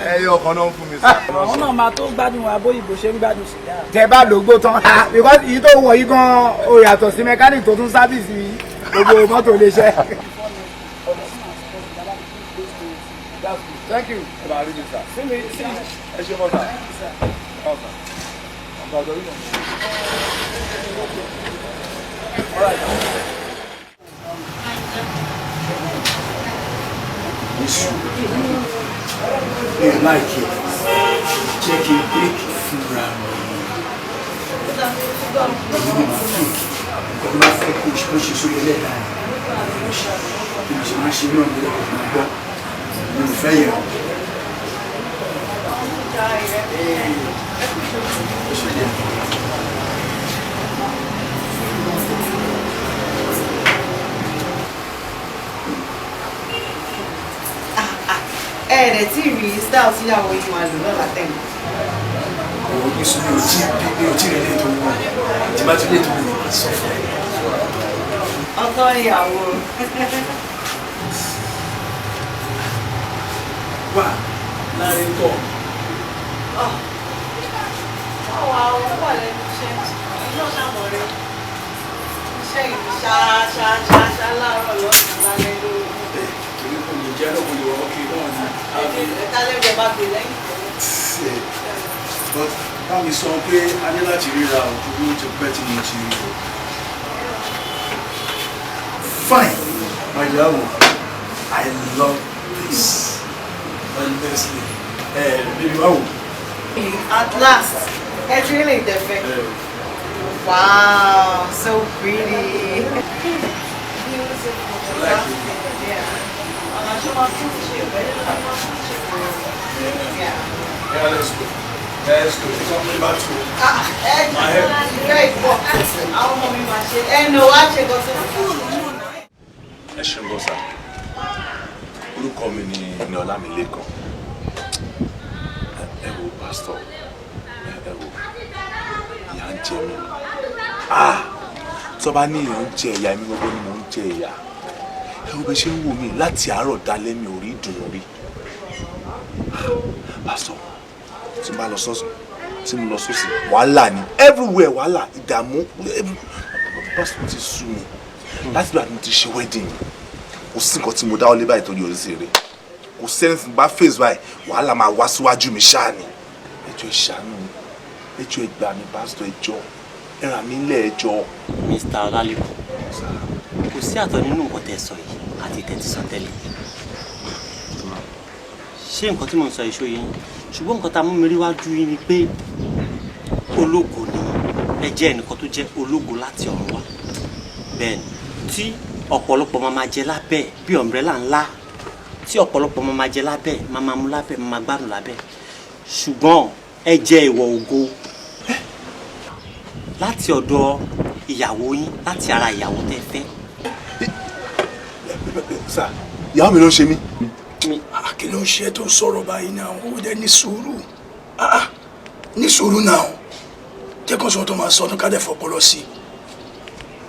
ẹyọ kan náà ń fún mi sà. Àwọn náà máa tó gbádùn wa bóyìnbó ṣe ń gbádùn sìgá. Tẹ bá lògbó tán, because èyí tó wọ̀ yìí gan ó yàtọ̀ sí mechanic tó tún service gbogbo mọ́tò lè ṣe. Thank you. Ẹ máa rí mi sà. See me, see me. Ẹ ṣe mọ́ sà. Ọ̀sà. Ọ̀gá ọ̀dọ́ yìí náà. Iṣu mi ò like ẹ̀, jẹ́ kí n bake fúnra mi. Èmi ni màá bake nǹkan tó bá fẹ́ kó ṣe, ṣe sórí ẹlẹ́dàá ẹ̀ bí mo ṣe máa ṣe náà nílẹ̀, kò máa gbọ́, mi ò fẹ́ yẹn o. Ẹ ṣe díẹ̀. Ẹ rẹ̀ tí rí style tíyàwó yìí máa lò lọ́la tẹ̀. Òun ní sùn, mi ò tí rẹ̀ lè tó wù mí, tí bá ti lè tó wù mí, máa sọ fún ẹ. Ọkọ ìyàwó. Wà láàrin kọ. Ọwọ́ àwọn wà lẹ́nu iṣẹ́ iná ṣàmọ̀ rẹ̀. Iṣẹ́ ìlú ṣáṣáṣáṣá láàárọ̀ lọ́sàn-án lálẹ́ lóru. Torí kò lè jẹ́ lọ́kùn lè wọ́ kiri náà ni. Ẹ̀ka lẹ́gbẹ̀ẹ́ bá gbé lẹ́yìn. But bá mi sọ pé a ní láti ríra o, torí ó ti pẹ́ tí mo ti rí o. Fine, my dear, I love this. Honestly. Baby, báwo? At last, ẹ ti rí lè dẹ̀fẹ̀. Wow, so pretty. Beautiful. Yeah. Yeah. Yeah, let's go. Let's go. Come back to my head. Ìfẹ́ ìpọ̀. Àwọn ọmọ mi máa ṣe. Ẹnu wa ṣe gan sí. Ẹ ṣeun gan sir. Orúkọ mi ni Ọlámilékan. Ẹ wo pásítọ̀, ẹ wo, ìyà ń jẹ mí. Ah! Tó bá ní ìyà ń jẹ ìyà, èmi gbogbo ni mò ń jẹ ìyà. Ẹ wo bẹ ṣe ń wò mí láti àárọ̀ dalẹ́, mi ò rí ìdùnnú rí. Pásítọ̀, tí n bá lọ sọ́sùn, tí mo lọ sósì, wàhálà ni everywhere, wàhálà, ìdààmú. Pásítọ̀, ti sú mi. Láti ìgbà tí mo ti ṣe wedding, kò sí nǹkan tí mo dáwọ́ lé báyìí tó yọrí sí rere. Kò sẹ́ni tí mo bá face báyìí, wàhálà máa wá síwájú mi ṣáà ni. Ẹ jọ̀ọ́, ẹ ṣàánú mi. Ẹ jọ̀ọ́, ẹ gbà mí. Pásítọ̀, ẹ jọ̀ọ́, ẹ ràn mí lẹ̀, ẹ jọ̀ọ́. Mr. Ọlálẹ́kan, kò sí àtọ̀ nínú nǹkan tẹ́ sọ yìí àti tẹ́ ti sọ tẹ́lẹ̀. Ṣé nǹkan tí mò ń sọ yìí ṣó yé yín? Ṣùgbọ́n nǹkan tá a mú mi rí wájú yín ni pé ológo ni ẹ jẹ́, ẹnìkan tó jẹ́ ológo láti ọ̀run wá. Bẹ́ẹ̀ ni, tí ọ̀pọ̀lọpọ̀ máa máa jẹ lábẹ́ bí umbrella ńlá, tí ọ̀pọ̀lọpọ̀ máa máa jẹ lábẹ́, máa máa mú lábẹ́, máa máa gbádùn lábẹ́. Ṣùgbọ́n ẹ jẹ ìwọ̀ ògo láti ọ̀dọ̀ ìyàwó yín, láti ara ìyàwó tẹ́ fẹ́. Sir, ìyàwó mi ló ń ṣe mí. Kí ló ń ṣe tó ń sọ̀rọ̀ báyìí náà? Ó jẹ́ ní sùúrù. Ní sùúrù náà, jẹ́ kó sọ tó máa sọ tó ká dẹ̀ fọpọlọ sí i.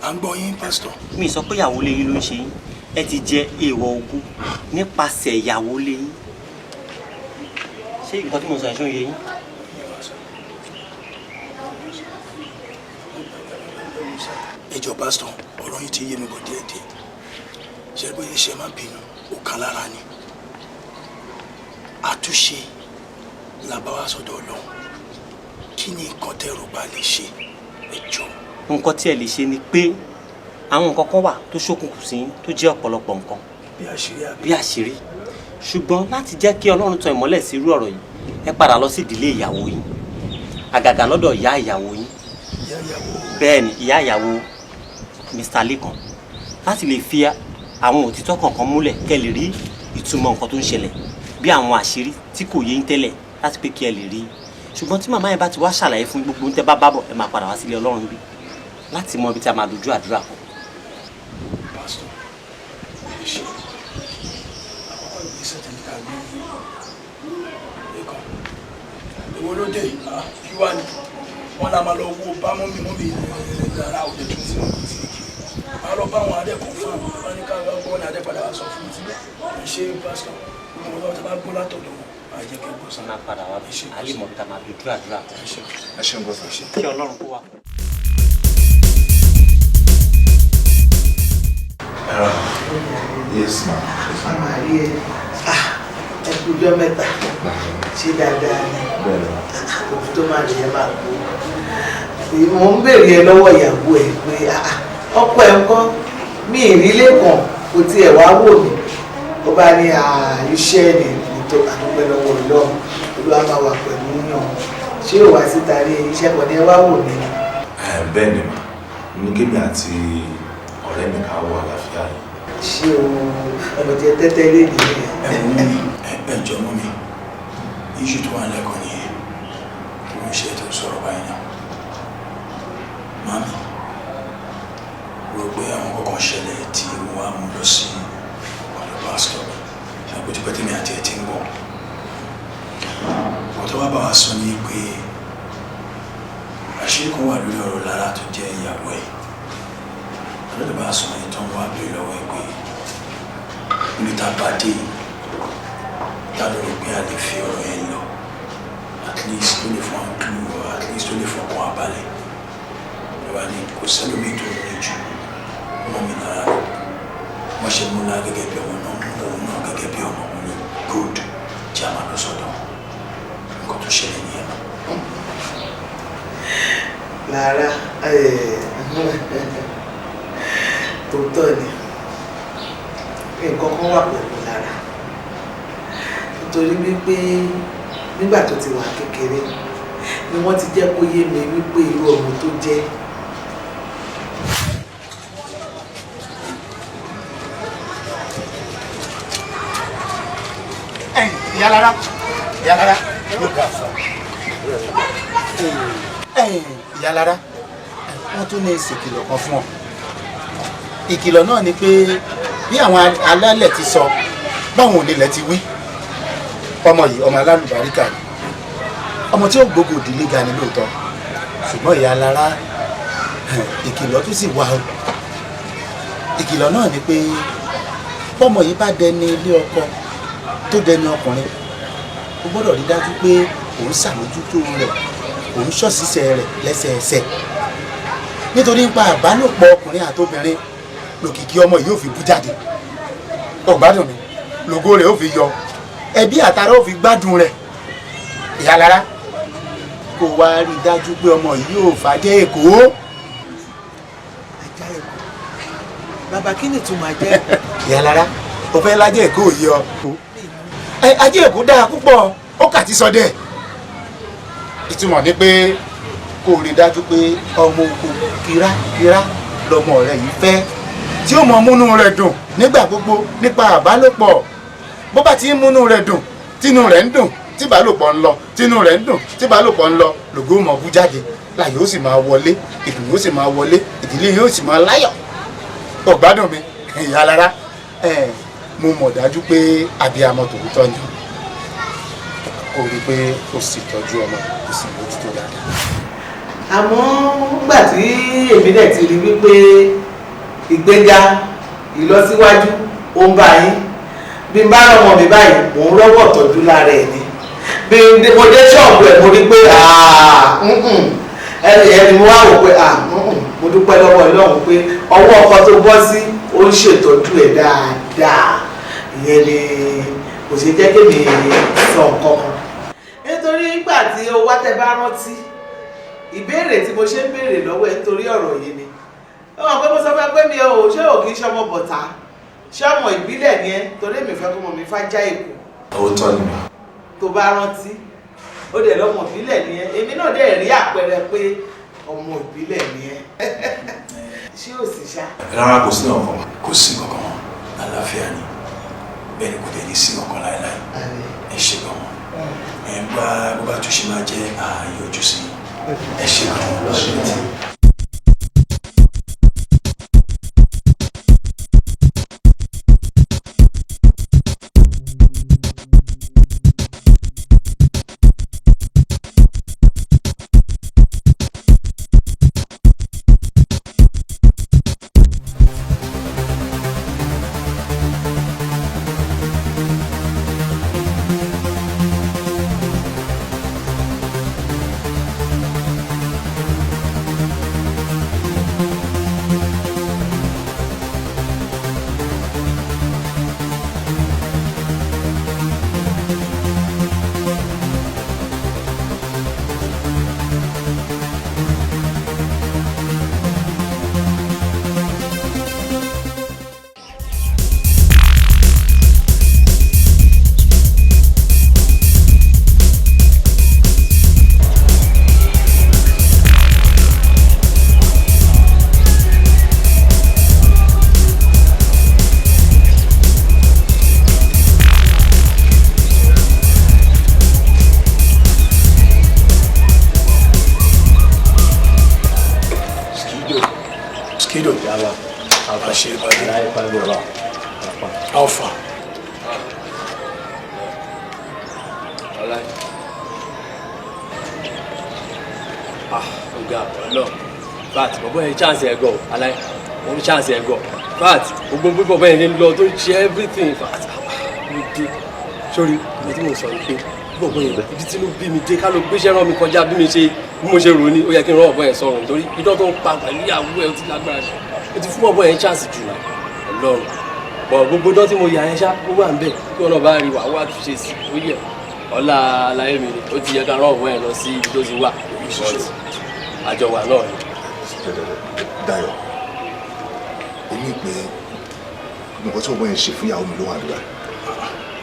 À ń gbọ́ yín, pásítọ̀. Mi sọ pé ìyàwó lé yín ló ń ṣe yín. Ẹ ti jẹ èèwọ̀ ògo nípasẹ̀ ìyàwó lé yín. Ṣé nǹkan tí mo sọ yẹn ṣó ń yé yín? Ẹ jọ̀ọ́ pásítọ̀, ọ̀rọ̀ yín ti yé mi bọ̀ díẹ̀díẹ̀. Ṣe bóyá ṣe má bínú, ó kan lára ni. Àtúnṣe la bá wá sọ́dọ̀ Ọlọ́run. Kí ni nǹkan tẹ́ rò bá lè ṣe? Ẹ jọ̀ọ́. Nǹkan tí ẹ lè ṣe ni pé àwọn nǹkan kan wà tó ṣókùnkùn sí yín, tó jẹ́ ọ̀pọ̀lọpọ̀ nǹkan bí àṣírí àbí? Bí àṣírí. Ṣùgbọ́n láti jẹ́ kí Ọlọ́run tan ìmọ́lẹ̀ sí irú ọ̀rọ̀ yìí, ẹ padà lọ sí ìdílé ìyàwó yín, àgàgà lọ́dọ̀ ìyá ìyàwó yín. Ìyá ìyàwó? Bẹ́ẹ̀ ni, ìyá ìyàwó Mr. Lekan, láti lè fi àwọn òtítọ́ kọ̀ọ̀kan múlẹ̀, kẹ́ lè rí ìtumọ̀ nǹkan tó ń ṣẹlẹ̀, bí àwọn àṣírí tí kò yé yín tẹ́lẹ̀, láti pé kí ẹ lè rí. Ṣùgbọ́n tí màmá yẹn bá ti wá ṣàlàyé fún gbogbo ohun tẹ́ bá bá bọ̀, ẹ máa padà wá sílé Ọlọ́run bí láti mọ ibi tí a máa dojú àdúrà kọ. Pásítọ̀, ẹ ṣe. Àkọ́kọ́ ìgbésẹ̀ tẹ̀lé ká gbé ní ẹ̀kan. Èwo ló dé? Kí wá ní wọn la máa lọ wo bá mọ́mí mọ́mí lára òde tún sí sí kí máa lọ bá àwọn adẹ́kùn fún àwọn bá ní ká gbọ́ ní adẹ́padà wá sọ fún mi. Ẹ ṣe pásítọ̀, gbogbo ọlọ́run tó bá gbọ́ látọ̀dọ̀ wọn, máa jẹ́ kí ẹ gbọ́. A máa padà wá bí a lè mọ ibi tá a máa dojú àdúrà kọ. Ẹ ṣeun gan sir. Kí Ọlọ́run kó wà. Yes, ma. Màmá rí ẹ. Ẹ kújọ́ mẹ́ta. Ṣé dáadáa ni? Bẹ́ẹ̀ni. Òfin tó máa jẹ máa kú. Mo ń béèrè ẹ lọ́wọ́ ìyàwó ẹ pé ọkọ ẹ ńkọ́, mi ìrílé kan kò tiẹ̀ wá wò mí. Ó bá ní iṣẹ́ ni tó àdúpẹ́ lọ́wọ́ Ọlọ́run. Olúwa máa wà pẹ̀lú yàn. Ṣé ò wá síta rí iṣẹ́ kan ní ẹ wá wò mí? Bẹ́ẹ̀ ni mà, ní kémi àti ọ̀rẹ́ mi ká wọ àlàáfíà yìí. Ṣé o ọmọ jẹ tẹ́tẹ́ lé nìyẹn? Ẹ wò mú mi, ẹ jọ mú mi. Iṣu tó wà lẹ́kọ̀ọ́ nìyẹn. Kí ló ń ṣe tó sọ̀rọ̀ báyìí náà? Mami, rò pé àwọn kọ̀ọ̀kan ṣẹlẹ̀ tí mo wá mú lọ sí ọ̀dọ̀ pásítọ̀. Àpótí pẹ́tẹ́mi àti ẹ̀ ti ń bọ̀. Ọ̀tọ̀ tó wá bá wa sọ ni pé àṣírí kan wà lórí ọ̀rọ̀ Lára tó jẹ́ ìyàwó ẹ̀. Ọ̀dọ̀ tó bá sọ ní tó ń wá béèrè lọ́wọ́ ẹ̀ pé níbi tá a bá dé, Ta ló rò pé a lè fi ọ̀rọ̀ yẹn lọ, at least tó lè fún àwọn clue or at least tó lè fọkàn abalẹ̀? Ìwà ni kò sẹ́lómi tó ní ju mọ́ mi lára lọ. Wọ́n ṣe mú lára gẹ́gẹ́ bí ọmọ náà, mú òun náà gẹ́gẹ́ bí ọmọ mi ní good jẹ́ àmà lọ sọ́dọ̀. Nǹkan tó ṣẹlẹ̀ nìyẹn. Lára, tòótọ́ ni, nǹkan kan wà pẹ̀lú Lára, nítorí wípé nígbà tó ti wà kékeré ni wọ́n ti jẹ́ kó yé mi wípé irú ọmọ tó jẹ́. Ìyá Lára, Ìyá Lára, ló kà fún ẹ̀yin. Ìyá Lára, wọ́n tún ní ìṣèkìlọ̀ kan fún ọ. Ìkìlọ̀ náà ni pé bí àwọn alálẹ̀ ti sọ, báwọn onílẹ̀ ti wí, ọmọ yìí, ọmọ alálùbáríkà ni, ọmọ tí ó gbógo ìdílé ga ni lóòótọ́. Ṣùgbọ́n Ìyá Lára, ìkìlọ̀ tún sì wà o. Ìkìlọ̀ náà ni pé bọ́mọ yìí bá dẹni ilé ọkọ, tó dẹni ọkùnrin, o gbọ́dọ̀ rí dájú pé òun ṣàmójútó rẹ̀, òun ṣọ̀ṣiṣẹ́ rẹ̀ lẹ́sẹẹsẹ, nítorí nípa àbálòpọ̀ ọkùnrin àtobìnrin lòkìkí ọmọ yìí ò fi bú jáde. Ọ̀gbádùn mi, lògo rẹ̀ ó fi yọ, ẹbí àtàrà ó fi gbádùn rẹ̀. Ìyá Lára, kó wá rí i dájú pé ọmọ yìí ò fàjẹ́ Èkó. Ajá Èkó? Bàbá, kí ni ìtumọ̀ ajá Èkó? Ìyá Lára, o fẹ́ lájẹ́ Èkó yìí ọ. Ajé Èkó dáa púpọ̀, ó kà ti sọ dẹ̀. Ìtumọ̀ ni pé kó o rí i dájú pé ọmọ oko kírákírá lọmọ rẹ yìí fẹ́, tí ó mọ múnú rẹ̀ dùn nígbà gbogbo nípa àbálòpọ̀. Bó bá ti ń múnú rẹ̀ dùn, tínú rẹ̀ ń dùn, tí ìbálòpọ̀ ń lọ, tínú rẹ̀ ń dùn, tí ìbálòpọ̀ ń lọ, lògó mọ̀ bú jáde, láyọ̀ ó sì máa wọlé, ìdùnnú ó sì máa wọlé, ìdílé yóò sì máa láyọ̀. Ọ̀gbádùn mi, Ìyá Lára, mo mọ̀ dájú pé abiyamọ tòótọ́ ni. Kò rí i pé o sì tọ́jú ọmọ, o sì mójútó dáadáa. Àmọ́ nígbà tí èmi dẹ̀ ti rí wípé ìgbéga, ìlọsíwájú ó ń bá yín, bí n bá rọmọ mi báyìí, mò ń rọ́wọ́ tọ́jú lára ẹ̀ ni. Bí mo dé ṣọ́ọ̀bù ẹ̀, mo rí pé ẹni ẹni mo wá wò pé mo dúpẹ́ lọ́wọ́ Ọlọ́run pé ọwọ́ ọkọ tó bọ́ sí ó ń ṣètọ́jú ẹ̀ dáadáa. Ìyẹn ni kò ṣe jẹ́ kémi sọ nǹkan kan, nítorí nígbà tí o wá, tẹ bá rántí ìbéèrè tí mo ṣe ń béèrè lọ́wọ́ ẹ̀ nítorí ọ̀rọ̀ yìí ni, ó mọ̀ pé mo sọ fún ẹ pé mi ò ṣé ò kì í ṣọmọ bọ̀tá, ṣé ọmọ ìbílẹ̀ ni ẹ, torí èmi fẹ́ kó mọ̀ mi fájá Èkó. Òótọ́ ni mà. Tó bá rántí, ó dẹ̀ lọ́mọ ìbílẹ̀ ni ẹ. Èmi náà dẹ̀ rí àpẹẹrẹ pé ọmọ ìbílẹ̀ ni ẹ. Ṣé ò sì ṣá? Rárá, kò sí ọkàn. Kò sí kankan mọ́, àlàáfíà ni. Bẹ́ẹ̀ ni, kò dẹ̀ ní sí kankan láéláé. Ẹ ṣe gan mọ́. Ẹ ń bá bó bá tún ṣe máa jẹ́ ààyè ojú sí. Ẹ ṣe gan mọ́ lọ́sẹ̀ tí. Skido. Skido. Àṣẹ ìpàdé. Alpha. Ọlá. Ah, ọ̀gá ọlọ́. Fat, bọ̀bọ́ yẹn chance ẹ̀ gan o, aláì. Òun chance ẹ̀ gan. Fat, gbogbo bí bọ̀bọ́ yẹn ń lọ tó ń ṣe everything. Fat, ah, ló dé. Sórí ibi tí mo sọ ni pé gbogbo yẹn ibi tí inú bí mi dé ká ló gbéṣẹ́ rán mi kọjá bí mi ṣe bí mo ṣe rò ní ó yẹ kí n rán ọ̀bọ yẹn sọ̀rọ̀ nítorí idán tó ń pa pẹ̀lú ìyàwó ẹ̀ ó ti lágbára jù, ó ti fún ọ̀bọ yẹn chance jù náà. Ọlọ́run bọ̀ gbogbo dán tí mo yà yẹn ṣá ó wà ń bẹ̀ kí wọn náà bá rí wà wá túnṣe sí ó yẹ ọlá aláyé mi ni ó ti yẹ ká rán ọ̀bọ yẹn lọ sí ibi tó ti wà, àjọ wà náà ni. Dayọ̀, omi pé nǹkan tí ọ̀bọ yẹn ṣe fún ìyàwó mi ló wà nígbà.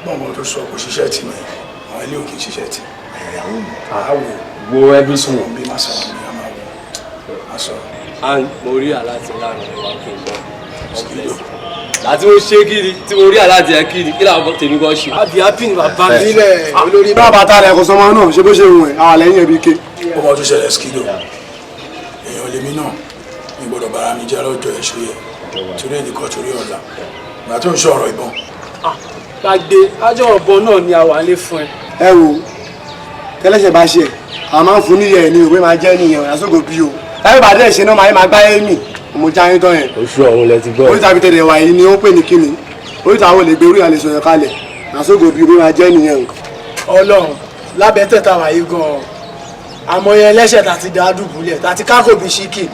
Bọ́ọ̀mù tó sọ kò ṣiṣẹ́ tì mí, àwọn ilé òkè ṣiṣẹ́ tì. Ìyàwó mi. Àwò. Wo ẹbí sùn. Bí má sọ̀rọ̀ mi, a máa wò. A sọ̀rọ̀. And mo rí aláàtì lánàá ìwà kí n gbọ́. Láti mo ṣe kí ni tí mo rí aláàtì ẹ kí ni kí làwọn tèmi gan ṣe. Àbí happy ni bàbá mi. Ilẹ̀ olórí bá bàtà rẹ̀ kò sọmọ náà ṣe bó ṣe wù ẹ́ àwọn àlẹ́yìn ẹbí ké. Ó mọ tó ṣẹlẹ̀ Skido, èèyàn lèmi náà mi gbọ́dọ̀ bára mi jẹ́ lọ́jọ́ ẹ̀ṣọ́ yẹ torí èdè kan torí ọ̀la ìgbà tó ń ṣe ọ̀rọ̀ ìbọn. Gbàgbé ájọ ọ̀bọ náà ni a wà lé fún ẹ. Ẹ wo tẹlẹsẹ bá ṣe àwọn máa ń fún níyẹn ní òwe máa jẹ nìyẹn àsogò bí o láyé bá dẹ̀ ṣe náà máa máa gbá ẹ̀mí mo já yín tán yẹn. Oṣù ọ̀hún lẹ ti gbọ́. Oríta fi tẹ̀lé wa yìí ni ó ń pè ní kíni oríta àwọn olè gbé orí àlè sọ̀yọ̀ kalẹ̀ àsogò bí òwe máa jẹ́ nìyẹn o. Ọlọ́run lábẹ́ tẹ̀ta wàyí gan-an àmọye ẹlẹ́ṣẹ̀ tàti dá dùbúlẹ̀ tàti kákòbí ṣíkì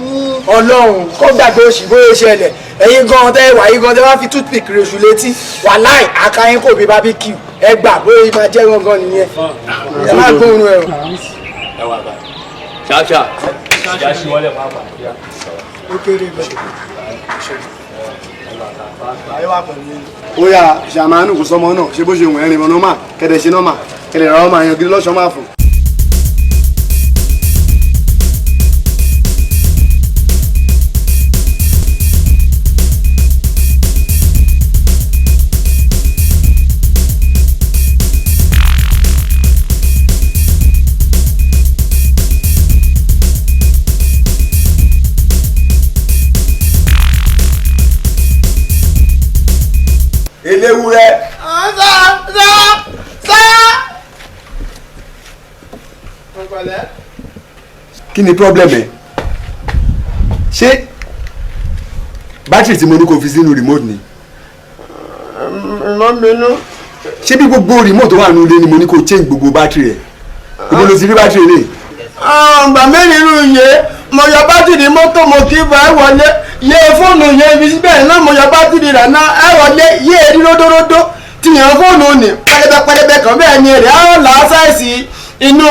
Ọlọ́run kó gbàgbé oṣù bóyá ṣẹlẹ̀ ẹ̀yin gan tẹ́ wàyí gan tẹ́ bá fi toothpick rẹ̀ oṣù létí wàláì àkàyìn kò bí barbecue ẹ gbà bóyá máa jẹ́ gangan nìyẹn ẹ má gbóhùn ẹ o. Ẹ wà bá ṣáṣá ìyá ṣe wọlé pàápàá. Ó kéré bẹ́ẹ̀. Ó yà ṣàmánù kò sọmọ náà ṣe bó ṣe wù ẹ́ rìn mọ́ nọ́mà kẹ̀dẹ̀ ṣe nọ́mà kẹ̀dẹ̀ rà ọ́ máa yan gidi lọ́sọ̀ọ́ máa fún. Eléwúrẹ́. Sá sá sá. Kí ni problem ẹ? Ṣé bátìrì tí mo ní kò fi sínú remote ni? Má bínú. Ṣé bí gbogbo remote tó wà nínú ilé ni mo ní kò change gbogbo bátìrì ẹ? Ibo ló ti rí bátìrì lè? Àgbà mẹ́rin irú yé mo yọ bátìrì mọ́tò mo kí bá ẹ wọlé yé fóònù yẹn ibi síbẹ̀ náà mo yọ bátìrì rẹ̀ náà ẹ wọlé yé erí ródóródó tìyàn fóònù ní pẹlẹbẹ pẹlẹbẹ kan bẹ́ẹ̀ ni èrè á là á sáìsì inú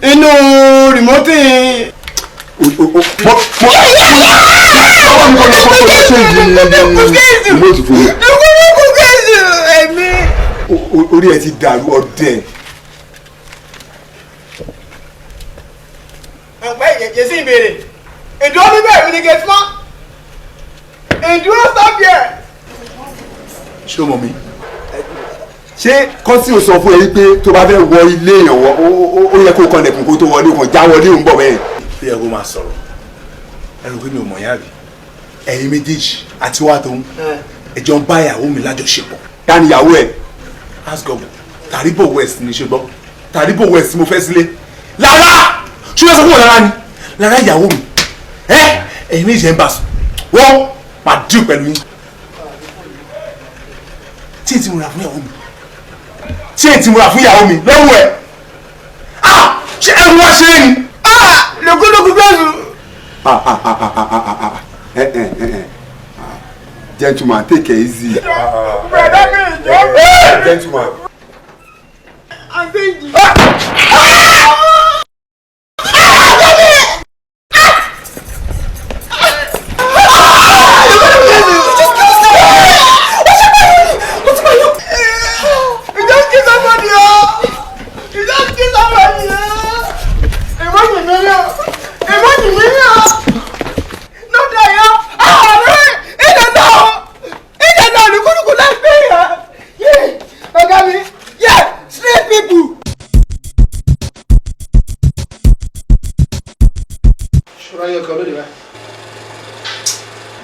inú rìmọ́tì. Orí ẹ ti dàrú ọdẹ. Ọ̀pẹ́ ìyẹ̀jẹ̀ sí ìbéèrè ìdúró níbẹ̀ mi ni gate mọ́ ìdúró stop here. Ṣé o mọ̀ mi? Ṣé kọ́sí ò sọ fún ẹ wípé tó bá fẹ́ wọ ilé èèyàn wọ ó yẹ kó kanlẹ̀kùn kó tó wọlé kàn já wọlé òun bọ̀ bẹ́ẹ̀. Ó yẹ kó máa sọ̀rọ̀ ẹnu pé mi ò mọ̀ yá rí ẹ̀yin méjèèjì àti wá tó ń ẹjọ́ ń bá ìyàwó mi lájọṣepọ̀. Ta ni ìyàwó ẹ? Ask God Taribo West ni ṣe gbọ́ Taribo West mo fẹ́ sílé. Lára ṣé wọ́n sọ fún wọn lára ni lára ìyàwó mi ẹ ẹ̀yin méjì ẹ̀ ń bá sùn wọ́n máa dín pẹ̀lú yín. Tí èyí ti múra fún ìyàwó mi tí èyí ti múra fún ìyàwó mi lọ́wọ́ ẹ̀ ah ṣé ẹrù wá ṣe é ni. Ah lókúlókú gbẹ̀rù. Gentleman, take it easy. Brother mi jọ. Gentleman. Àǹtí.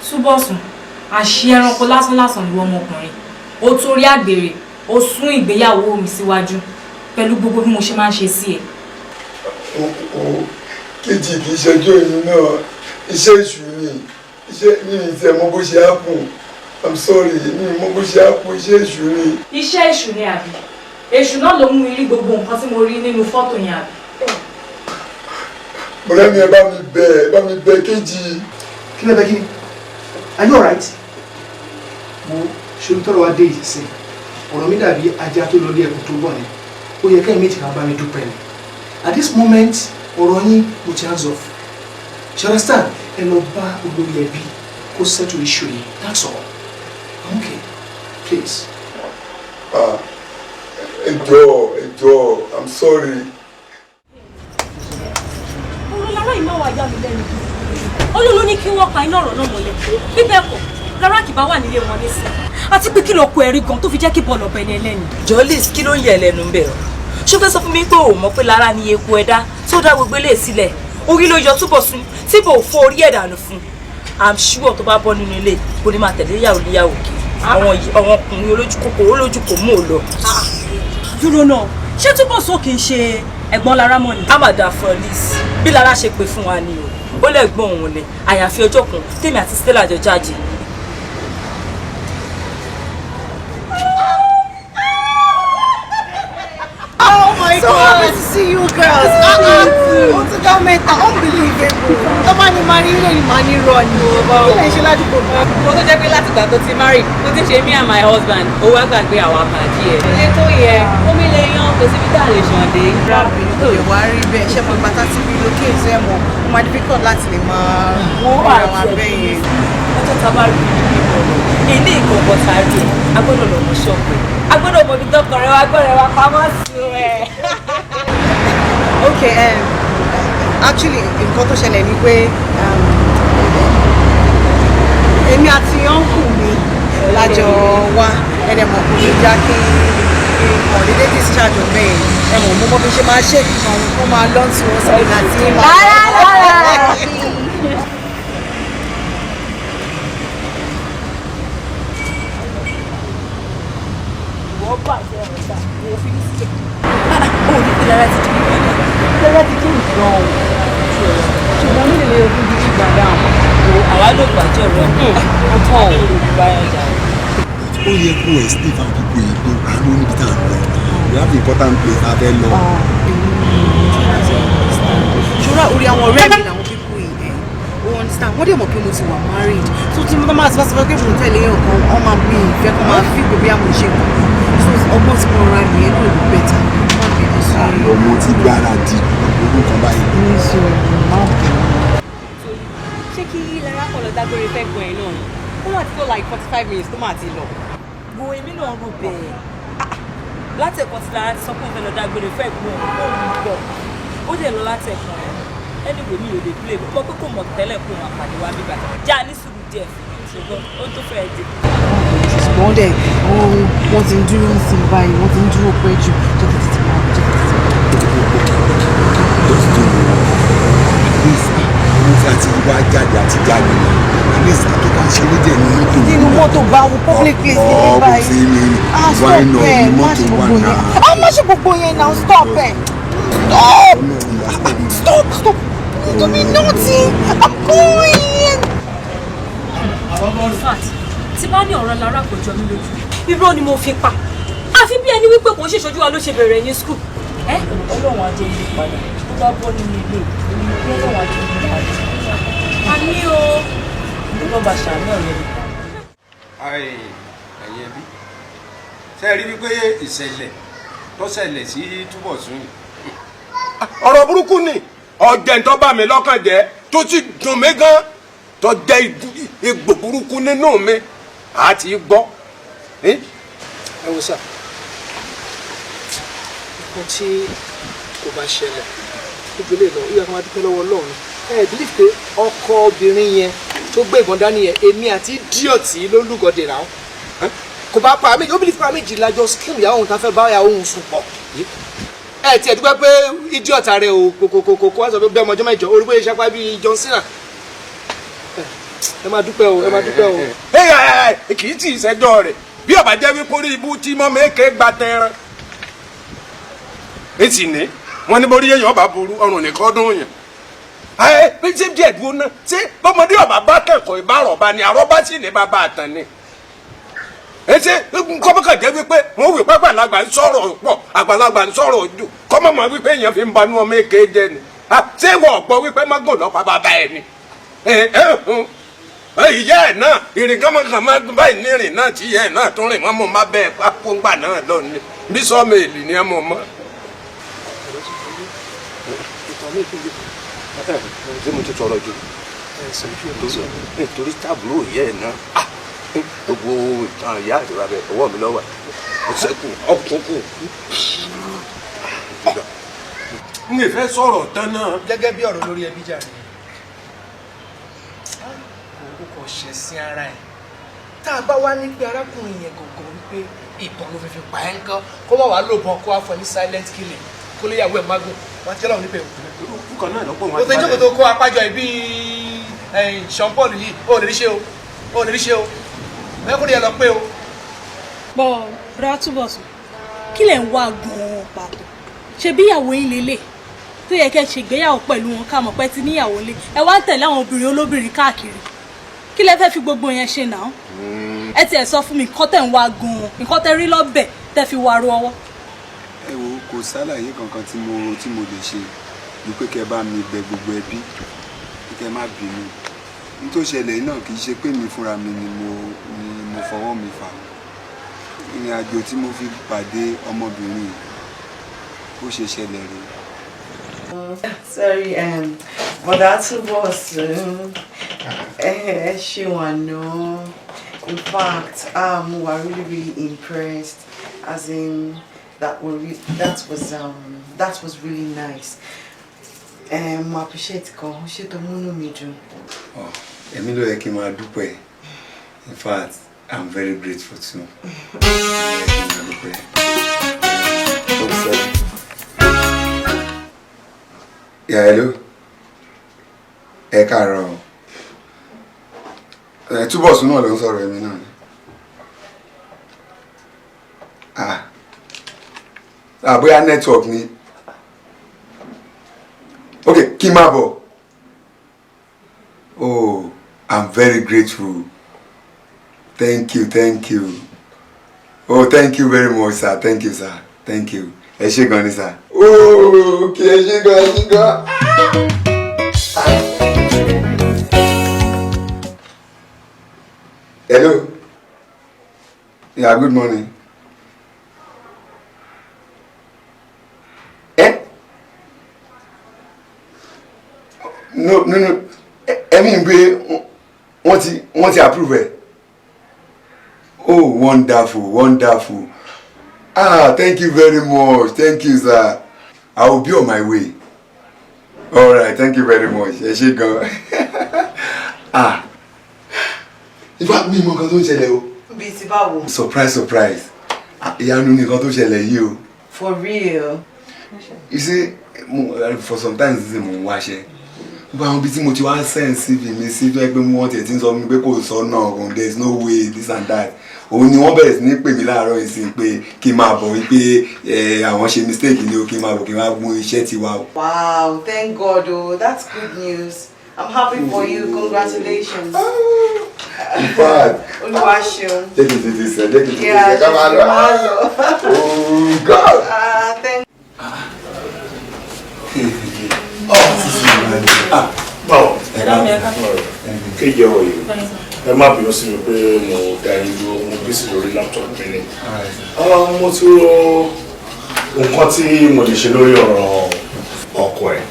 Túbọ̀sùn àṣì ẹranko lásánlásán ni ọmọkùnrin ó torí àgbèrè ó sún ìgbéyàwó mi síwájú pẹ̀lú gbogbo bí mo ṣe máa ń ṣe sí ẹ. O kejì kì í ṣẹjọ́ èmi náà iṣẹ́ èṣù ni iṣẹ́ mi ì tiẹ̀ mọ bó ṣe happen. I'm sorry, mi ì mọ bó ṣe happen, iṣẹ́ èṣù ni. Iṣẹ́ èṣù ni àbí? Èṣù náà ló mú mi rí gbogbo nǹkan tí mo rí nínú fọ́tò yẹn àbí? Ọ̀rẹ́ mi, ẹ bá mi bẹ̀, ẹ bá mi bẹ̀ Kejì. Kí ló bẹ kí ni? Are you alright? Mo ṣe ń tọrọ wá dé yìí sí. Ọ̀rọ̀ mi dàbí ajá tó lọ lé ẹkùn tó bọ̀ ni. Ó yẹ kẹ́yìn méjì kan bá mi dúpẹ́ ni. At this moment, ọ̀rọ̀ yín mo ti hands off. You understand? Ẹ lọ bá olórí ẹbí kó settle issue yìí. That's all. I'm okay. Please. Ah, ẹ jọ̀ọ́, ẹ jọ̀ọ́, I'm sorry. Ọ̀rọ̀ lára yìí máa wà yá mi lẹ́nu. Olúlu ní kí wọ́n pa iná ọ̀rọ̀ náà mọ́lẹ̀. Bí bẹ́ẹ̀ kọ́, Lára kì bá wà nílé wọn nísìn. Àti pé kí ló kọ ẹ̀rí gan tó fi jẹ́ kí bọ́ọ̀lù ọ̀bẹ ni ẹlẹ́ni. Jọ̀ọ́lìs, kí ló ń yẹ lẹ́nu ń bẹ̀ ọ́? Ṣó fẹ́ sọ fún mi pé o mọ̀ pé Lára ni eku ẹ̀dá tó dá gbogbo ilé sílẹ̀? Orí ló yọ Túbọ̀sún tí bò fọ́ orí ẹ̀ dànù fún. I'm sure tó bá bọ́ nínú ilé kò ní máa tẹ̀lé yàwó léyàwó kiri. Àwọn ọkùnrin olójú kòkòrò olójú kò mú ò lọ. Dúró náà, ṣé Túbọ̀sún kì í ṣe ẹ̀gbọ́n Lára mọ́ ni? A máa dà fún Liz. Bí Lára ṣe pè fún wa ni o. Ó lẹ́gbọ́n òun ni. Àyàfi ọjọ́ kan tèmi àti Stella jọ jáde. Oh my So God. happy to see you girls. Ó ti dá mẹ́ta, unbelievable. Tó bá ní máa ní ilé ni máa ní rọ ni. Kí lè ṣe ládùúgbò bá? Mo tó jẹ́ pé láti ìgbà tó ti marry, tó ti ṣe me and my husband, ó wá gbàgbé àwa pàdé ẹ̀. Ilé tó yẹ, omi lè yan, kò síbi tá a lè ṣàn dé. Kò lè wá rí bẹ́ẹ̀, ṣé mo gbàtà ti relocate ẹ̀ mọ̀, ó máa difficult láti lè máa Wọ́n rí àwọn abẹ́ yẹn. Ọjọ́ ta bá rí ibi ilé ìkọ̀kọ̀ tá a rí ẹ̀, a gbọ́dọ̀ lọ mọ ṣọ́ọ̀bù ẹ̀. A gbọ́dọ̀ mọ ibi tọkọ rẹ wá gbọ́dọ̀ wá pamọ́ sí ẹ̀. Okay, actually nǹkan tó ṣẹlẹ̀ ni pé èmi àti uncle mi lájọ wá ẹ̀dẹ̀ mọ̀ kò ní já kí n kàn dédé discharge ọ̀bẹ yẹn ẹ mọ̀ mo mọ bí ṣe máa ṣe àwọn tó máa lọ́n tí wọ́n sì ní àti máa. Ìwọ bàjẹ́ ọ̀tá, wo fi ní sílẹ̀. Ó ní pé Lára ti di ìgbàdàn. Lára ti kí nǹkan o. Ṣùgbọ́n mi lè lè fún gidi gbàdá. Wo àwa ló gbàjẹ́ rẹ̀. Ó tán ò bá yẹn jà. Ó yẹ kó explain fáwọn people yìí pé àánú níbi tá à ń lọ. We have important place tá a fẹ́ lọ. Ṣọ́ra orí àwọn ọ̀rẹ́ mi làwọn people yìí ẹ̀ o understand, wọ́n dẹ̀ mọ̀ pé mo ti wà married, so tí mo bá máa sọ pé mo tẹ̀lé èèyàn kan, wọ́n máa mi ìfẹ́ kan máa fi gbogbo àmọ̀ ṣe nǹkan, so ọgbọ́n tí mo ra nìyẹn náà ló bẹ̀tà, má bínú sí i. Ọmọ ti gbáradì gbogbo nǹkan báyìí. Ṣé kí Lára kọ̀ lọ dágbére fẹ́ gbọ́n ẹ̀ náà ni? Ó wà ti tó like 45 minutes tó máa ti lọ. Wo èmi náà rò bẹ́ẹ̀. Láti ẹ̀kọ́ tí Lára ti sọ pé òun fẹ́ lọ dágbére fẹ́ gbọ́n òun kò ń bọ̀. Ó dẹ̀ lọ láti ẹ̀kọ́ rẹ̀. Anyway, mi ò lè play mọ́ pé kò mọ̀ tẹ́lẹ̀ kó wọn àpàdé wa bíbá. Já ní sùúrù díẹ̀ fún mi ṣùgbọ́n ó tó fẹ́ dé. Ṣùgbọ́n dẹ̀ wọ́n ti ń dúró ń sin báyìí, wọ́n ti ń dúró pẹ́ jù, jẹ́ kí tètè máa jẹ́ kí tètè máa. Just do it. At least mo ti àti wá jáde àti jáde ni. At least akẹ́kọ̀ọ́ ṣe lédè ní mọ́tò. Nínú mọ́tò bá wo public place ní Ọ̀ kò báyìí. sí ní Ah, why stop not ẹ̀, ní má mọ́tò ṣe wà gbogbo náà. yẹn. Ah, má ṣe gbogbo yẹn now, stop ẹ̀. Stop! Stop, stop. Don't be naughty. I'm going. In fact, tí bá ní ọ̀rọ̀ Lára kò jọ mí lójú, irọ́ ni mo fi pa. Àfi bí ẹni wípé kò ń ṣèṣojú wa ló ṣe bẹ̀rẹ̀ ní school. Ọlọ́run á jẹ́ ilé padà. Tó bá bọ́ nínú ilé, èmi ní Ọlọ́run á jẹ́ ilé padà. A ní o. Ọlọ́ba ṣàánú ọ̀rẹ́ mi. Ẹ̀yin ẹbí, ṣe rí wípé ìṣẹ̀lẹ̀ tó ṣẹlẹ̀ sí Túbọ̀sún yìí, ọ̀rọ̀ burúkú ni ọ̀jẹ̀ tó bà mí lọ́kàn jẹ́, tó sì dùn mí gan, tó jẹ́ egbò burúkú nínú mi àti gbọ́. Ẹ wo sá, nǹkan tí kò bá ṣẹlẹ̀ ojú lè lọ, ó yẹ kó máa dúpẹ́ lọ́wọ́ Ọlọ́run. Ẹ believe pé ọkọ obìnrin yẹn tó gbé ìbọn dání yẹn, èmi àti díọ̀tì ló lúgọ̀dẹ̀ náà kò bá pa méjì, ó believe pa méjì lájọ skim ìyàwó òun tá fẹ́ bá ìyàwó òun sùn pọ̀. Ẹ tiẹ̀ dúpẹ́ pé idiot rẹ o, kò kò wá sọ pé bí ọmọ ọjọ́ mẹ́jọ orí bóyá ìṣapá bíi John Cena. Ẹ máa dúpẹ́ o, ẹ máa dúpẹ́ o. Ẹ kì í tì í sẹ́jọ́ rẹ̀ bí ọba jẹ́ wípé orí ibú tí mọ́ mẹ́kẹ́ gba tẹran. Èsì ní wọ́n ní borí èèyàn ọba burú ọrùn nìkan dún yẹn. Ẹ bí ṣé díẹ̀ dúró náà, ṣé bọ́mọdé ọba bá kẹ́kọ̀ọ́ ìbárọ̀bá ni, àrọ́bá sì ní bàbá àtàn ni. Ẹ ṣe kọ́mọ́kàn jẹ́ wípé wọ́n wí pé àgbàlagbà ń sọ̀rọ̀ pọ̀, àgbàlagbà ń sọ̀rọ̀ jù, kọ́mọ́ mọ̀ wípé èèyàn fi ń banú ọmọ èké jẹ ni. Ṣé wọ́n gbọ́ wípé mágò lọ́pàá bàbá ẹ̀ ni? Ìyá ẹ̀ náà ìrìn kọ́mọ́kàn báyìí ní ìrìn náà tí ìyá ẹ̀ náà tún rìn wọ́n mú má bẹ́ẹ̀ pápó ńgbà náà lọ ni bí sọ́ọ̀mù èlì ni ẹ mọ̀ mọ́. Ṣé mo ti tọrọ jù? Nítorí tábìlì ìyá ẹ̀ náà gbogbo ìtàn ìyá àti bàbá ẹ̀ ọwọ́ mi lọ́wọ́ ọ̀sẹ̀kù ọ̀kùnkù. N lè fẹ́ sọ̀rọ̀ tán náà. Gẹ́gẹ́ bí ọ̀rọ̀ lórí ẹbí jàre, kò kò ṣẹ̀sìn ara ẹ̀. Tá a bá wá ní pé arákùnrin yẹn gọ̀gọ̀ wípé ìbọn ló fi pa ẹ́ ńkọ́, kó má wàá lòbọn, kó wá fọ ní silent killing, kó lè yàwó ẹ̀ mágùn wọ́n ti jẹ́ lọ́wọ́ nípẹ̀ o. Nǹkan náà lọ́pọ̀ wọn. O tẹ jókòó tó kó apájọ ìbí Sean Paul yìí, o ò lè rí ṣe o, o ò lè rí ṣe o, mẹ́kúrú yẹn lọ pé o. Bọ́ bùrọ̀ Túbọ̀sún, kí lẹ̀ ń wá gan-an pàtó? Ṣe bí ìyàwó yín lélẹ̀ tó yẹ kẹ́ ṣègbéyàwó pẹ̀lú wọn, ká mọ̀ pé ti níyàwó lé, ẹ wá ń tẹ̀lé àwọn obìnrin olóbìnrin káàkiri, kí lẹ fẹ́ fi gbogbo yẹn ṣe náà? Ẹ tiẹ̀ sọ fún mi nǹkan tẹ̀ ń wá gan-an, nǹkan tẹ́ rí lọ́bẹ̀ tẹ́ fi wá ro ọwọ́. Ẹ wo, kò sálàyé kankan tí mo lè ṣe ju pé kẹ́ bá mi bẹ̀ gbogbo ẹbí, kẹ́ má bínú. Ní tó ṣẹlẹ̀ yìí náà, kì í ṣe pé mi fúnra mi ni mo fọwọ́ mi fà. Ìrìn àjò tí mo fi pàdé ọmọbìnrin yìí, bó ṣe ṣẹlẹ̀ rèé. Sorry, bọ̀dá Túbọ̀sún, ẹ ṣeun àná. In fact, we were really, really impressed. As in, that was really nice. Mo appreciate gan, ṣé tó múnú mi dùn. Èmi ló yẹ kí n máa dúpẹ́. In fact, I'm very grateful too. Ó yẹ kí n máa dúpẹ́. Oh, sorry. Yeah, hello. Ẹ káàárọ̀ o. Ẹ Túbọ̀sún náà ló ń sọ̀rọ̀, èmi náà ni. Ah, bóyá network ni. Ok, kí n máa bọ̀. Oh, I'm very grateful. Thank you, thank you. Oh, thank you very much, sir. Thank you, sir. Thank you. Ẹ ṣé gan ni, sir. Oh, okay, ẹ ṣé gan, ẹ ṣé gan. Hello. Yeah, good morning. Eh? No, no, no. Ẹ̀mí ń gbé wọ́n ti approve ẹ̀. Oh, wonderful, wonderful. Ah, thank you very much. Thank you, sir. I will be on my way. All right, thank you very much. Ẹ ṣé gan. Ah. In fact, mi mọ nǹkan tó ń ṣẹlẹ̀ o. Bíi ti báwo? Surprise, surprise. Ah, ìyanu ni nǹkan tó ṣẹlẹ̀ yìí o. For real? You see, for some time since, mo ń wáṣẹ́. Gbogbo àwọn ibi tí mo ti wá send CV mi sí, tó yẹ pé wọ́n tiẹ̀ ti ń sọ fún mi pé kò sọ́nà òun, there is no way, this and that. Òun ni wọ́n bẹ̀rẹ̀ sí ní pè mí láàárọ̀ yìí sí pé kí n máa bọ̀, wípé àwọn ṣe mistake ni o, kí n máa bọ̀, kí n máa mú iṣẹ́ tiwa o. Wow, thank God oh, that's good news. I'm happy for you. Congratulations. In fact, Olúwa ṣeun. jẹ́ kí n tètè sẹ́, jẹ́ kí n tètè Yeah, sẹ́, ká máa lọ. Máa lọ. Oh God. Ah, thank Báwo kéje ọ yìí, ẹ má bínú sí mi pé mo dá yín dúró, mo bí sí lórí laptop mi ni. Ah, mo ti rò nǹkan tí mo lè ṣe lórí ọ̀rọ̀ ọkọ ẹ̀,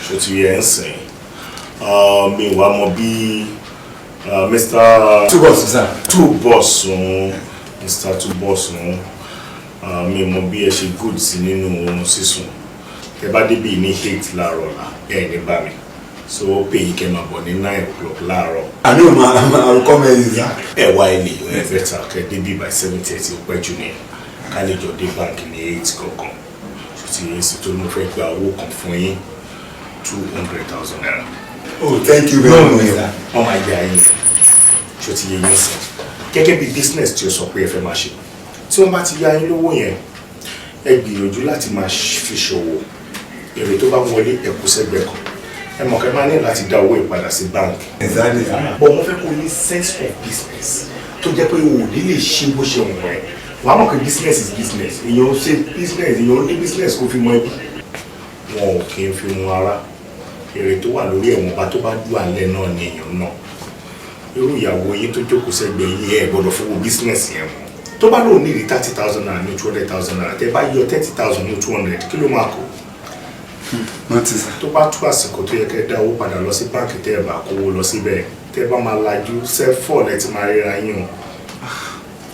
ṣó ti yẹ ń sìn. Ah, mi wá mọ bí Mr. Túbọ̀sún, sir. Túbọ̀sún, Mr. Túbọ̀sún. Ah, mi mọ bí ẹ ṣe good sí nínú oorun sísùn. Tẹ bá débì ní 8 láàárọ̀ ọ̀la, ẹ ní bá mi, so ó pè yín kẹ́ máa bọ̀ ní 9 o'clock láàárọ̀. Àní ò máa kọ́ mẹ́rin, sir. Ẹ wá ilé ẹ better kẹ́ débì by 7:30, ó pẹ́ jù nìyẹn, ká lè jọ dé báńkì ní 8 kankan, ṣó ti yẹn sì tó ní mo fẹ́ gba owó kan fún yín, ₦200,000. Oh, thank you very much, sir. Wọ́n máa yá yín, ṣó ti yẹ yín sìn, gẹ́gẹ́ bí business tí o sọ pé ẹ fẹ́ máa ṣe. Tí wọ́n bá ti yá yín lówó yẹn, ẹ gbìyànjú láti máa fi ṣòwò. Èrè tó bá wọlé, ẹ kó sẹ́gbẹ̀ẹ́ kan. Ẹ mọ̀ kẹ́ máa ní láti dá owó ìpadà sí báńkì. Exactly, sir. But mo fẹ́ kó ní sense of business. Tó jẹ́ pé o ò ní lè ṣe bó ṣe wù ẹ́. Wàá mọ̀ pé business is business. Èèyàn ń ṣe business, èèyàn ní business kó fi mọ ẹbí. Wọn ò kí ń fi wọn ara. Èrè tó wà lórí ẹ̀wọ̀n bá tó bá dùn alẹ́ náà ni èèyàn náà. Irú ìyàwó yín tó jókòó sẹ́gbẹ̀ẹ́ yín, ẹ̀ gbọ́dọ̀ fowó business yẹn mọ́. Tó bá lóun ní ìrí ₦30,000 ní ₦200,000, tẹ́ bá yọ 30,000 ní 200, kí ló máa kó? Nothing, sir. Tó bá tú àsìkò tó yẹ kẹ́ dá owó padà lọ sí báǹkì, tẹ́ ẹ bá kówó lọ síbẹ̀, tẹ́ bá máa lajú sẹ́fọ̀ lẹ́ ti máa ríra yín o.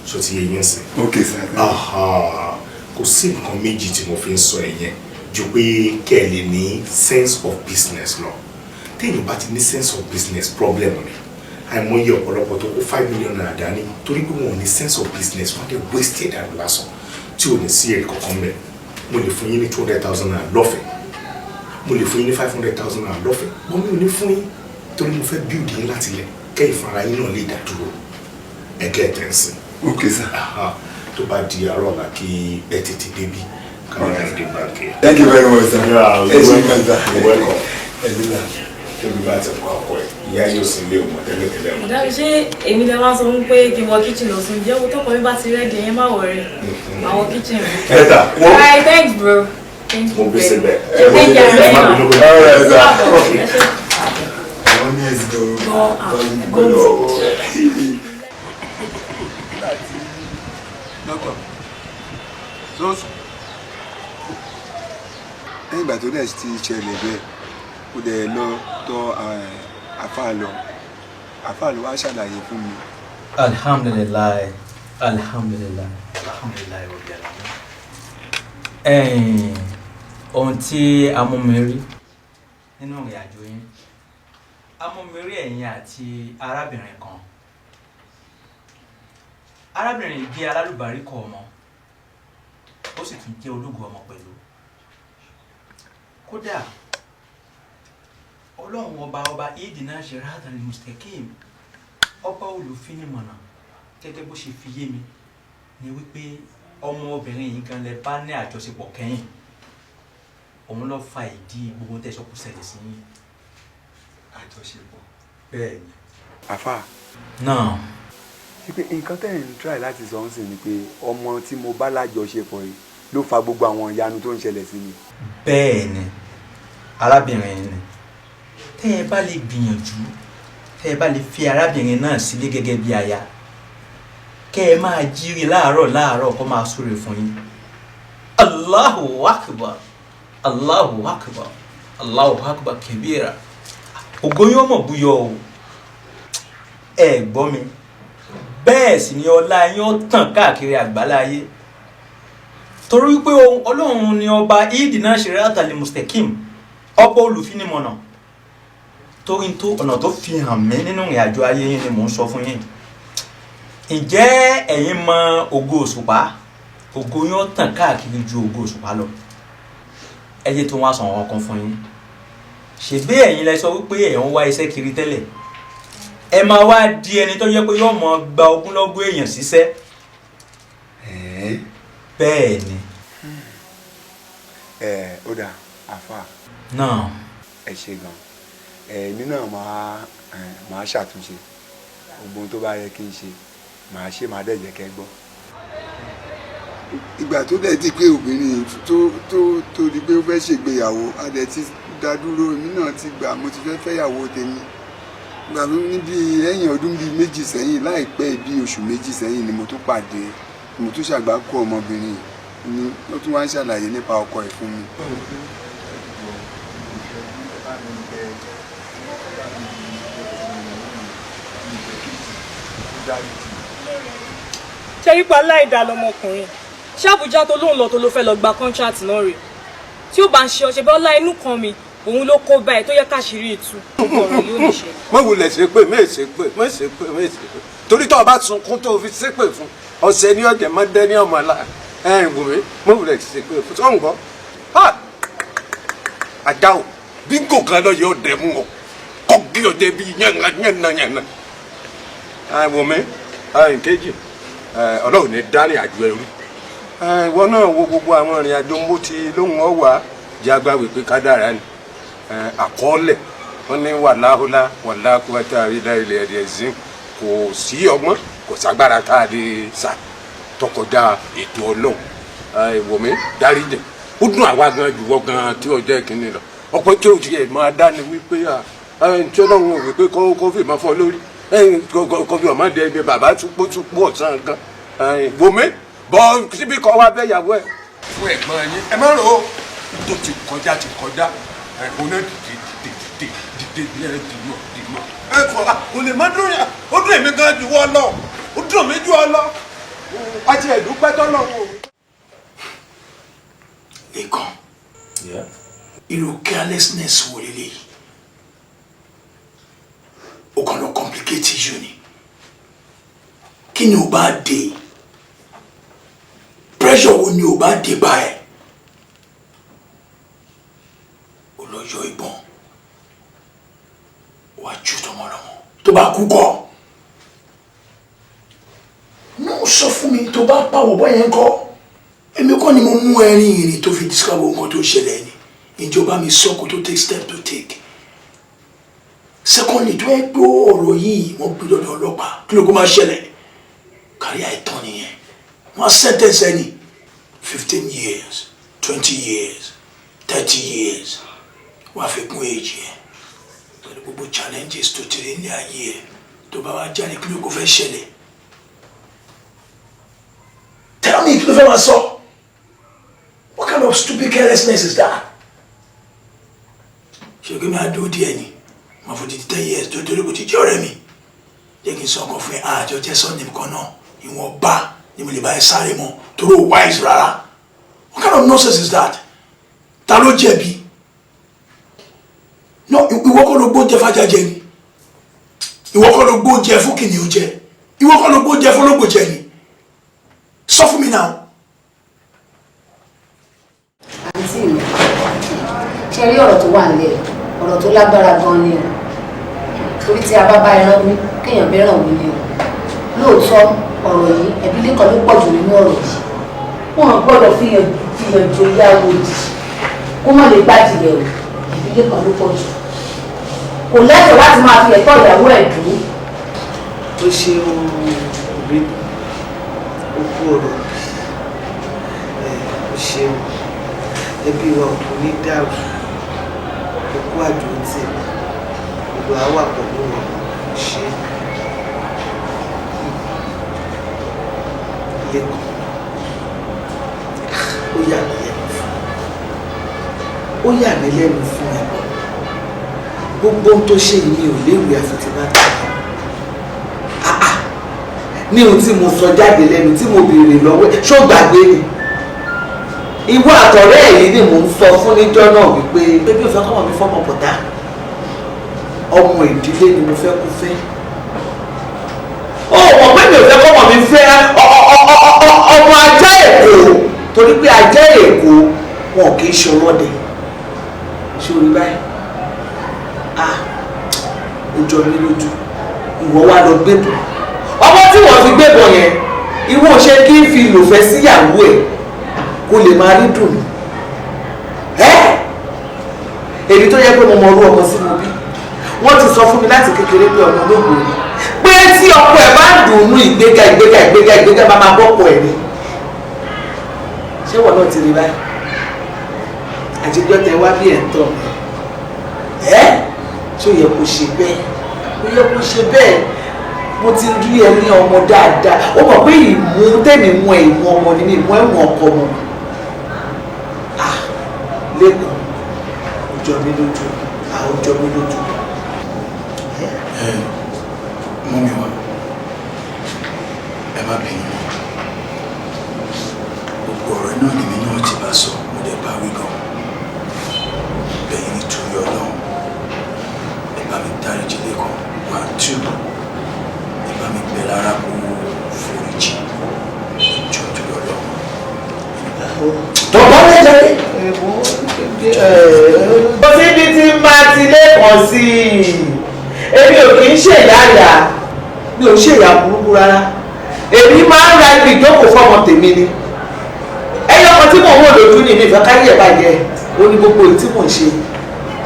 Ṣó ti yé yín sí? Okay, sir. Aha. Kò sí nǹkan méjì tí mo fi ń sọ ẹ̀yẹn ju pé kẹ́ ẹ lè ní sense of business lọ. Téèyàn bá ti ní sense of business, problem ni. Àìmọye ọ̀pọ̀lọpọ̀ tó kó ₦5 million dání, torí pé wọn ò ní sense of business, wọ́n dẹ̀ waste ẹ̀ dànù lásán tí ò ní sí èrè kankan mẹ́. Mo lè fún yín ní ₦200,000 lọ́fẹ̀ẹ́, mo lè fún yín ní ₦500,000 lọ́fẹ̀ẹ́, bọ́n mi ò ní fún yín torí mo fẹ́ build yín láti lẹ̀ kẹ́ ìfara yín náà lè dá dúró. Ẹgẹ́ ẹ̀ tẹ̀ ń sìn. Okay, sir. Tó bá di àárọ̀ ọ̀la, kí ẹ tètè débí káwọn ẹ̀ dé báńkì. Thank you very much, sir. Yeah, Ẹ ṣé gan, sir. you're welcome. Ẹ ṣé, sir. Tóbi bá ti kọ ọkọ ẹ, ìyá yóò sì lé òun tẹ́lẹ̀tẹ́lẹ̀ mọ́. Ọ̀dà mi, ṣé èmi lè wá sọ fún pé kí n wọ kitchen lọ sùn? Jẹ́ owó tọkọ mi bá ti ready, ẹ̀yẹn má worry. Àwọn kitchen mi. Ẹ̀ta, wọ́n. Alright, thanks, bro. Thank you. Mo bí síbẹ̀. Take care. Ẹ má bínú pé. All right, sir. Ẹ ṣé. Àwọn ní ẹ̀sìn tó Gan, gbọ́dọ̀. Dọ́kítọ̀ sọ́sù. Lẹ́yìn ìgbà tó dẹ̀ ti ṣẹlẹ̀ bẹ́ẹ̀, ó dẹ̀ lọ tọ̀ àfáà lọ. Àfáà ló wá ṣàlàyé fún mi. Alhamdulillahi, alhamdulillahi, alhamdulillahi rabbil alamin. Ẹ̀yin, ohun tí a mú mi rí nínú ìrìn àjò yín, a mú mi rí ẹ̀yin àti arábìnrin kan. Arábìnrin yìí jẹ́ alálùbáríkọ ọmọ, ó sì tún jẹ́ ológo ọmọ pẹ̀lú. Kódà, Ọlọ́run ọba, ọba ìdìnnà siratal mustaqim, ọba olùfinimọ̀nà, gẹ́gẹ́ bó ṣe fi yé mi ni wípé ọmọbìnrin yìí gan lẹ bá ní àjọṣepọ̀ kẹ́yìn. Òun ló fa ìdí gbogbo tẹ̀sán kò ṣẹlẹ̀ sí yín. Àjọṣepọ̀? Bẹ́ẹ̀ ni. Àfáà. Náà. Wípé nǹkan tẹ́ ẹ̀ ń try láti sọ ń sìn ni pé ọmọ tí mo bá lájọṣepọ̀ yìí ló fa gbogbo àwọn ìyanu tó ń ṣẹlẹ̀ sí mi? Bẹ́ẹ̀ ni, arábìnrin ni. Tẹ́ ẹ bá lè gbìyànjú, tẹ́ ẹ bá lè fi arábìnrin náà sílé gẹ́gẹ́ bí aya, kẹ́ ẹ máa jírí láàárọ̀ láàárọ̀, kó máa súre fún yín, Allahu akbar, Allahu akbar, Allahu akbar kabira, ògo yóò mọ̀ búyọ o. Ẹ gbọ́ mi, bẹ́ẹ̀ sì ni ọlá yín ó tàn káàkiri àgbáláyé, torí wípé Ọlọ́run ni ọba ìdìnnà siratal mustaqim, ọba olùfinimọ̀nà. Torí tó ọ̀nà tó fi hàn mí nínú ìrìn àjò ayé yín ni mò ń sọ fún yín. Ǹjẹ́ ẹ̀yin mọ ògo òṣùpá? Ògo yín ó tàn káàkiri ju ògo òṣùpá lọ. Ẹ jẹ́ tó wá sọ àwọn kan fún yín. Ṣèbí ẹ̀yin lẹ sọ wípé ẹ̀ ń wá iṣẹ́ kiri tẹ́lẹ̀? Ẹ máa wá di ẹni tó yẹ pé yóò mọ gba ogúnlọ́gọ̀ èèyàn síṣẹ́. Bẹ́ẹ̀ ni. Ẹ ó dà, àfà. Náà. Ẹ ṣe gan. Èmi náà máa ṣàtúnṣe gbogbo ohun tó bá yẹ kí n ṣe, màá ṣe, màá dẹ̀ jẹ́ kẹ́ gbọ́. Ìgbà tó dẹ̀ di pé obìnrin tó di pé ó fẹ́ ṣègbéyàwó, a dẹ̀ ti dá dúró. Èmi náà ti gbà, mo ti fẹ́ fẹ́yàwó tèmi. Ìgbà tó ní bíi lẹ́yìn ọdún bíi 2 sẹ́yìn, láìpẹ́ bíi oṣù 2 sẹ́yìn ni mo tún pàdé, mo tún ṣàgbákò ọmọbìnrin yìí ni ó tún wá ń ṣàlàyé nípa ọkọ ẹ̀ fún mi. Ṣé yípa aláìda lọmọkùnrin? Ṣé Àbújá tó lóun lọ tó ló fẹ́ lọ gba contract náà rè? Tí ó bá ń ṣe ọṣẹ bá ọlá inú kan mi, òun ló kó báyìí tó yẹ káṣírí ìtú ọ̀rọ̀ yóò ní ṣe. Má wulẹ̀ ṣe pé má ṣe pé má ṣe pé má ṣe pé, torí tó o bá sunkún tó o fi ṣépè fún ọ̀sẹ̀ ní ọ̀jẹ̀ má dẹ́ ní ọmọ la ẹ̀ ń wùmí. Má wulẹ̀ ṣe pé fún sọ̀ǹgọ́ ajá o, bíngò kan lọ yóò dẹ̀ mú ọ kọ́ gí ọdẹ bíi yànnà yànnà yànnà. Ẹ̀ wùmí ẹ̀ kejì, Ọlọ́run ní dání àjò ẹrú. Ìwọ náà wo gbogbo àwọn ìrìn àjò mo ti lóhùn ọwà jẹ́ agbáwé pé kádàrá ni àkọọ́lẹ̀ wọn ní wàláhùlá wàláhùwàtà ilẹ̀ ilẹ̀ ẹ̀dẹ̀ ẹ̀sìn kò sí ọgbọ́n. Kò ságbára tá a lè sà tọkọjá ètò Ọlọ́run. Wò mí, dáríjì, ó dùn àwa gan jùwọ́ gan tí ó jẹ́ kínní lọ. Ọ̀pọ̀ tí ó tiẹ̀ máa dá ni wípé tí Ọlọ́run ò wípé kó fi máa fọ́ lórí, kó fi ọmọdé ẹbí bàbá túpó túpó ọ̀sán gan. Wò mí, bọ́ síbi kọ́ wá bẹ́ yàwó ẹ̀ fún ẹ̀gbọ́n yín. Ẹ má rò ó tó ti kọjá, ti kọjá. Ẹ̀gbọ́n náà dìde dìde dìde dìde dìmọ̀ dìmọ̀. Ẹ kọ́ kò lè má dùn yà. Ó dùn èmi gan jù wọ́ lọ, ó dùn mí jù ọ lọ. Àti ẹ̀dúpẹ́ tọ́lọ́run o. Lẹ́kàn, irú carelessness wo leléyìí? Ó kàn lọ complicate issue ni. Kí ni ò bá dé? Pressure wo ni ò bá dé báyìí? Ó lọ yọ ìbọn, wàá ju tọmọlọmọ tó bá kú kọ́. Náà sọ fún mi, tó bá pàwọ̀ bọ́ yẹn kọ́. Èmi kọ́ ni mo mú ẹrin ìrìn tó fi discover nǹkan tó ṣẹlẹ̀ ni. Ìjọba mi sọ kó tó take step to take. Secondly, tó yẹ pé ọ̀rọ̀ yìí wọ́n gbé lọ́dọ̀ ọlọ́pàá, kí ló kó máa ṣẹlẹ̀? Kárí àìtàn nìyẹn. Wọ́n á sentence ẹni 15 years, 20 years, 30 years. Wọ́n á fi kún age yẹn pẹ̀lú gbogbo challenges tó ti rí ní ayé ẹ̀. Tó bá wá jáde, kí ló kó fẹ́ ṣẹlẹ̀? Tell me, kí ló fẹ́ máa sọ? What kind of stupid carelessness is that? Ṣé kí mi á dúró díẹ̀ ni? Màá fò di 10 years tó torí kò ti jẹ́ ọ̀rẹ́ mi. Jẹ́ kí n sọ ọkàn fún ẹ, àjọ jẹ́ surname kan náà. Ìwọ̀nba ni mo lè bá ẹ sáré mọ́ torí ó wise rárá. What kind of nonsense is that? Ta ló jẹ̀bi? No, ìwọ kọ́ ló gbóúnjẹ fájá jẹ ni? Ìwọ kọ́ ló gbóúnjẹ fún kìnìún jẹ? Ìwọ kọ́ ló gbóúnjẹ fún ológbò jẹ ni? Sọ fún mi náà. Àǹtí mi, ṣe rí ọ̀rọ̀ tó wà nílẹ̀, ọ̀rọ̀ tó lágbára gan ni o, torí tí a bá bá ẹran wí, kéèyàn bẹ́ràn wí ni o. Lóòótọ́, ọ̀rọ̀ yìí, ẹ̀bí lẹ́kọ̀ọ́ ló pọ̀ jù nínú ọ̀rọ̀ yìí. Wọn gbọ́dọ̀ fihàn joyà wòdì kó má lè gbàdìrẹ̀ o. Ẹ̀bí lẹ́kọ̀ọ́ ló pọ̀ jù, kò lẹ́tọ̀ọ́ láti máa fi ẹ̀tọ́ ìyàwó ẹ̀ dùn. Ó ṣeun òbí, ó kú ọ̀rọ̀ bí ó ṣeun. Ẹbí wa ò ní dàrú. Ó kú àjò tì mí, gbogbo á wà pẹ̀lú wọn. Ṣe lẹ́kọ̀ọ́, ó yà mí lẹ́nu fún, ó yà mí lẹ́nu fún ẹ. Gbogbo ohun tó ṣe yìí, mi ò léwu àfi tí bá tẹ̀ ní ohun tí mo sọ jáde lẹ́nu tí mo béèrè lọ́wọ́ ẹ̀. Ṣó gbàgbé ni ìwọ àtọ̀rẹ́ ẹ̀ yìí ni mò ń sọ fún níjọ́ náà wípé bí o fẹ́ kọ́mọ mi fọ́mọ pọ̀tá, ọmọ ìdílé ni mo fẹ́ kó fẹ́. Ó mọ̀ pé mi ò fẹ́ kọ́mọ mi fẹ́ ọmọ ajá Èkó, torí pé ajá Èkó wọn kì í ṣe ọlọ́dẹ. Ṣé o rí báyìí? Ah, ó jọ mí lójú. Ìwọ wá lọ gbébọn. Ọmọ tí wọ́n fi gbébọn yẹn, ìwọ ṣe kí n fi lòfẹ́ síyàwó ẹ̀ kó lè máa rí dùn ẹ́. Èyí tó yẹ pé mo mọ orú ọmọ sí mo bí, wọ́n ti sọ fún mi láti kékeré pé ọmọ ológun ni, pé tí ọkọ ẹ̀ bá ń dùn ún, ìgbéga ìgbéga ìgbéga ìgbéga máa máa bọ́pọ̀ ẹ̀ ni. Ṣé wọ́n náà ti rí báyìí? Àtijọ́ tẹ wá bí ẹ̀ ń tọ̀ ẹ́, ṣé ó yẹ kó ṣe bẹ́ẹ̀? Ó yẹ kó ṣe bẹ́ẹ̀. Mo ti rí ẹ ní ọmọ dáadáa. Ó mọ̀ pé ìmú tẹ̀mí mú ẹ, ìmú ọmọ ni mí, ìmú ẹ̀ mú ọkọ mọ̀. Ah, lẹ́kọ̀ọ́, ó jọ mí lójú. Ah, ó jọ mí lójú. Ẹ mummy wa, ẹ má bínú. Gbogbo ọ̀rọ̀ náà lèmi náà ti bá sọ, mo dẹ̀ bá wí gan bẹ́ẹ̀. Nítorí Ọlọ́run, ẹ bá mi dáríjì lẹ́kọ̀ọ́. One, two, ẹ bá mi bẹ̀ lára kó foríjì, ìjọ torí Ọlọ́run. Tọ́pọ̀ lẹ́jẹ̀ kò síbi tí máa ti lẹ́kọ̀ọ́ sí i. Èmi ò kì í ṣe ìyá ìyá, mi ò ṣe ìyá burúkú rárá. Èmi máa ń ra ibi ìjókòó fọmọ tèmi ni. Ẹyọ kan tí mò ń wò lójú ni mi ìfẹ́ káyé ẹ̀ bàjẹ́. Ó ní gbogbo èyí tí mò ń ṣe,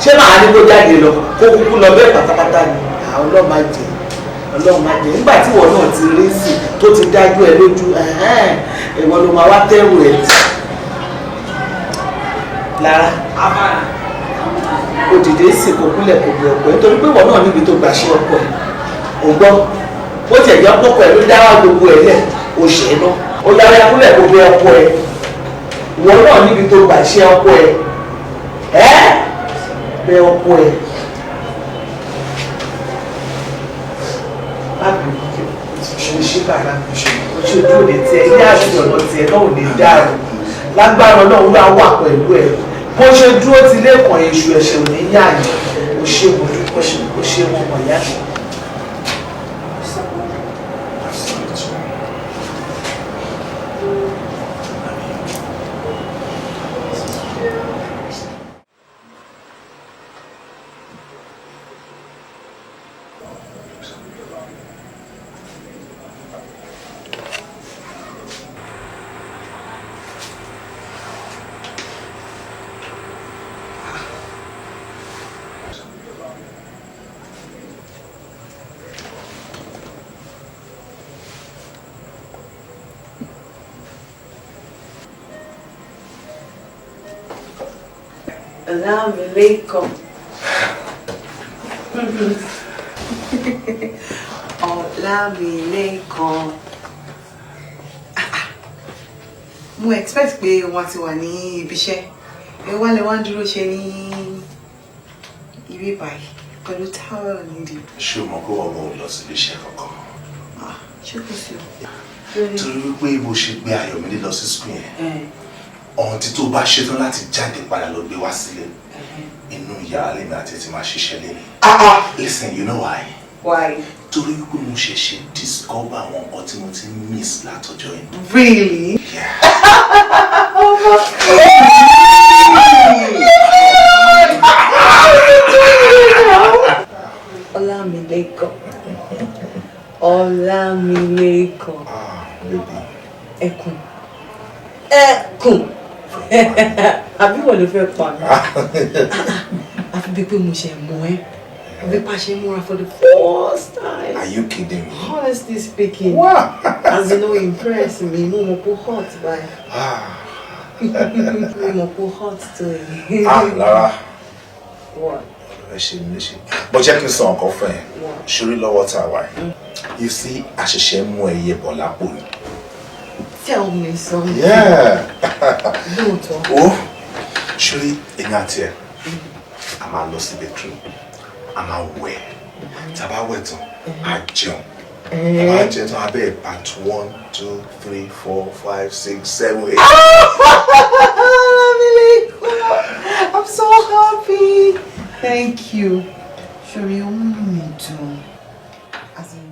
ṣé màá ní kó jáde lọ, kó kúkú lọ bẹ́ẹ̀ pátápátá ni? Àwọn ọlọ́ọ̀ máa jẹ. Ọlọ́run má jẹ́. Nígbà tí ìwọ náà ti rí sí tó ti dájú ẹ lójú, ìwọ ló máa wá tẹ́rù ẹ̀ tì. Lára, òdìdé sì kò kúnlẹ̀ kò bí ọkọ ẹ̀, nítorí pé ìwọ náà níbi tó gbà ṣe ọkọ ẹ̀. Ò gbọ́, bó tiẹ̀ jẹ́ ọkọ ẹ̀ ló dá wá gbogbo ẹ̀ lẹ̀, ó ṣẹ̀ ẹ́ náà. Ó yára kúnlẹ̀ kò bí ọkọ ẹ̀. Ìwọ náà níbi tó gbà ṣe ọkọ ẹ̀. Ẹ́ bẹ ọkọ ẹ̀. Ṣe bàrà ojú ojú òde tiẹ̀, ilé àti ọ̀nà tiẹ̀ náà ò ní dàrú. Lágbára Ọlọ́run wá wà pẹ̀lú ẹ̀. Bó ṣe dúró ti lẹ́kàn èṣù, ẹ̀ṣẹ̀ ò ní yà yín. O ṣe mo dúpẹ́, o ṣe mo mọ̀ ìyá mi. Ọlámilékan. Ọlámilékan. Mo expect pé wọ́n ti wà ní ibi iṣẹ́. Ẹ wá lè wá ń dúró ṣe ní ibi báyìí pẹ̀lú towel nídìí. Ṣé o mọ̀ pé wọ́n ò lọ síbi iṣẹ́ kankan? Ṣé kò sí o? Torí wípé bó ṣe gbé Ayọ̀mídé lọ sí school yẹn, ọ̀hún tí tó bá ṣetán láti jáde padà lọ gbé wá sílé, inú yàrá lèmi àti ti máa ṣiṣẹ́ lẹ́nu. Listen, you know why? Why? Torí wípé mo ṣẹ̀ṣẹ̀ discover àwọn nǹkan tí mo ti miss látọjọ́ yẹn. Really? Yeah. Ọlámilékan. Ọlámilékan. Ẹkùn. Ẹkùn. Àbí wọ́n ló fẹ́ pa mí? Àfi bíi pé mo ṣe mọ̀ ẹ́. Àbí pa ṣe múra for the first time. Are you kidding me? Honestly speaking. Wow. As you know, impress me. Mo mọ̀ pé hot báyìí. Mo mọ̀ pé hot tó yìí. Ah, Lára. What? Ẹ ṣe mi léṣe. Bó jẹ́ kí n sọ nǹkan fún ẹ. Ṣorí lọ́wọ́ tá a wà yìí. You see, àṣẹ̀ṣẹ̀ mú ẹyẹ bọ̀ lápò ni. Tell me something. Yeah. Lóòótọ́. Ó ṣorí èmi àti ẹ̀, a máa lọ sí bedroom, a máa wẹ̀. Tá a bá wẹ̀ tán, a jẹun. Tá a bá jẹun tán, a bẹ̀rẹ̀ part 1, 2, 3, 4, 5, 6, 7, 8. I'm so happy. Thank you. Ṣorí ó múnú mi dùn. As in,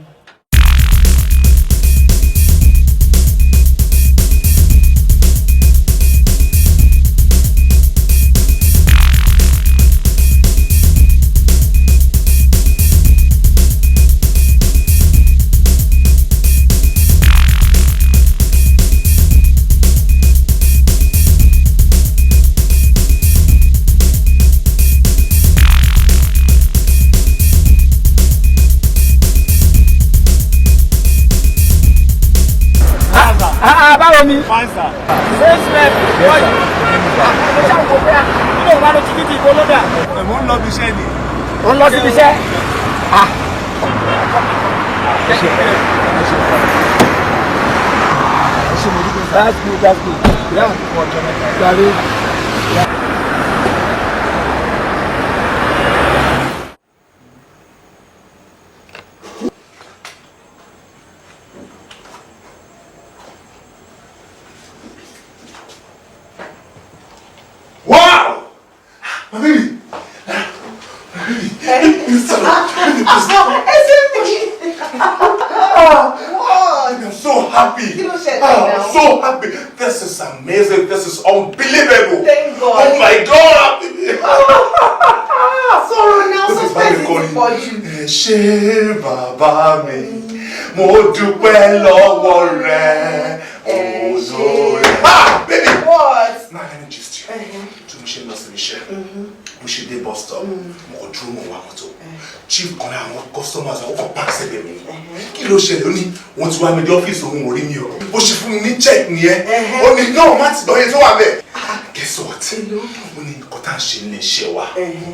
Báwo ni? Sales rep. Mo ṣáà wò pé nínú ìwà ló ti títí ìbò lódà. Mo ń lọ bí iṣẹ́ ni. Ó ń lọ síbi iṣẹ́. That's good, that's good. Yeah. Gary. Wow! My baby! My baby! I'm so happy. I'm so happy. This is amazing. This is unbelievable. Thank God. Oh my God. Sọ̀rọ̀ náà, suspense ti pọ̀ jù. Ẹ ṣé bàbá mi, mo dúpẹ́ lọ́wọ́ rẹ. Olóore. Ah, baby. What? Now let me gist you. To Tí mo ṣe ń lọ síbi iṣẹ́, mo ṣe dé bus stop, mo kàn dúró, mo wá mọ́tò. Chief kan náà, àwọn customers, àwọn kan park sẹ́gbẹ̀ẹ́ mi. Kí ló ṣẹlẹ̀? Ó ní wọ́n ti wá mi dé ọ́fíìsì, òun ò rí mi o. Bó ṣe fún mi ní check nìyẹn. Ó ní náà má ti dọ̀yẹ tó wà bẹ́ẹ̀. Guess what? Ó ní nǹkan tá à ń ṣe nílé iṣẹ́ wa,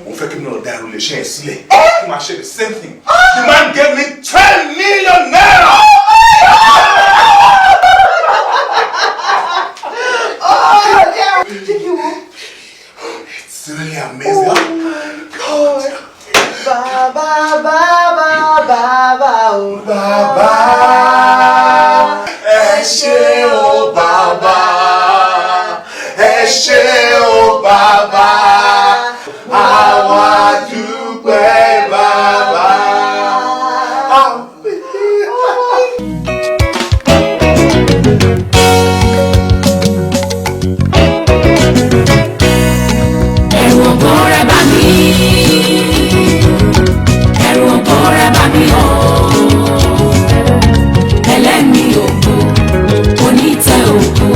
òun fẹ́ kí mi náà dá irú ilé iṣẹ́ yẹn sílẹ̀, kí n máa ṣe the same thing. The man gave me ₦10 million. Oh, yeah. Chicky wo? It's really amazing. Oh my God. Bàbá, bàbá, bàbá o. Bàbá, ẹ ṣé o bàbá, ẹ ṣé o bàbá, àwa dúpẹ́ bàbá. Ẹ̀rù ògo rẹ̀ bà mí, ẹ̀rù ògo rẹ̀ bà mí o. Ẹlẹ́mìí ògo, onítẹ̀ ògo,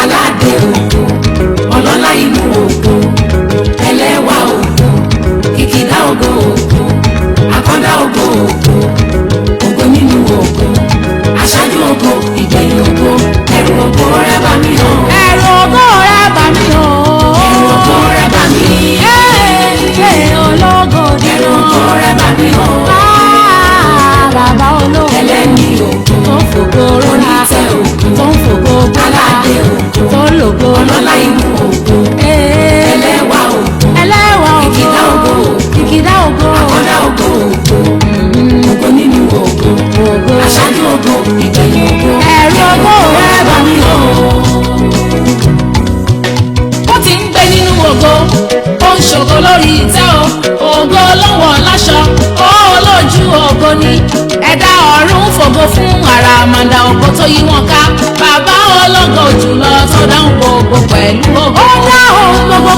aládé ògo, ọlọ́lá inú ògo, ẹlẹ́wà ògo, kìkìdá ògo ògo, àkọ́dá ògo ògo, ògo nínú ògo, aṣáájú ògo, ìgbẹ̀yìn ògo, ẹ̀rù ògo rẹ̀ bà mí o. Ẹ̀rù ògo rẹ̀ bà mí o. Ẹ̀rù ògo rẹ̀ bà mí. Ee, ológo ni Ẹ̀rù ògo rẹ̀ bà mí o. Bàbá ológo. Ẹlẹ́mìí ògo, tó ń fògo rọ́lá, onítẹ̀ ògo, tó ń fògo bọ́lá, aládé ògo, tó ń lògo, ọlọ́lá inú ògo, ẹlẹ́wà ògo, ẹlẹ́wà ògo, kìkìdá ògo, kìkìdá ògo, àkọ́dá ògo ògo, ògo nínú ògo, aṣáájú ògo, ìgbẹ̀yìn ògo, Ẹ̀rù ògo rẹ̀ bà mí o. Ó ti ń gbé nínú ògo, ó ń ṣògo lórí ìtẹ́ o, ògo lọ́wọ́ láṣọ, ó lójú ògo ni. Ẹ̀dá ọ̀run fògo fún àràmàǹdà ògo tó yí wọn ká. Bàbá ológo jùlọ tó dáhùn gbogbo pẹ̀lú ògo. Ó dáhùn gbogbo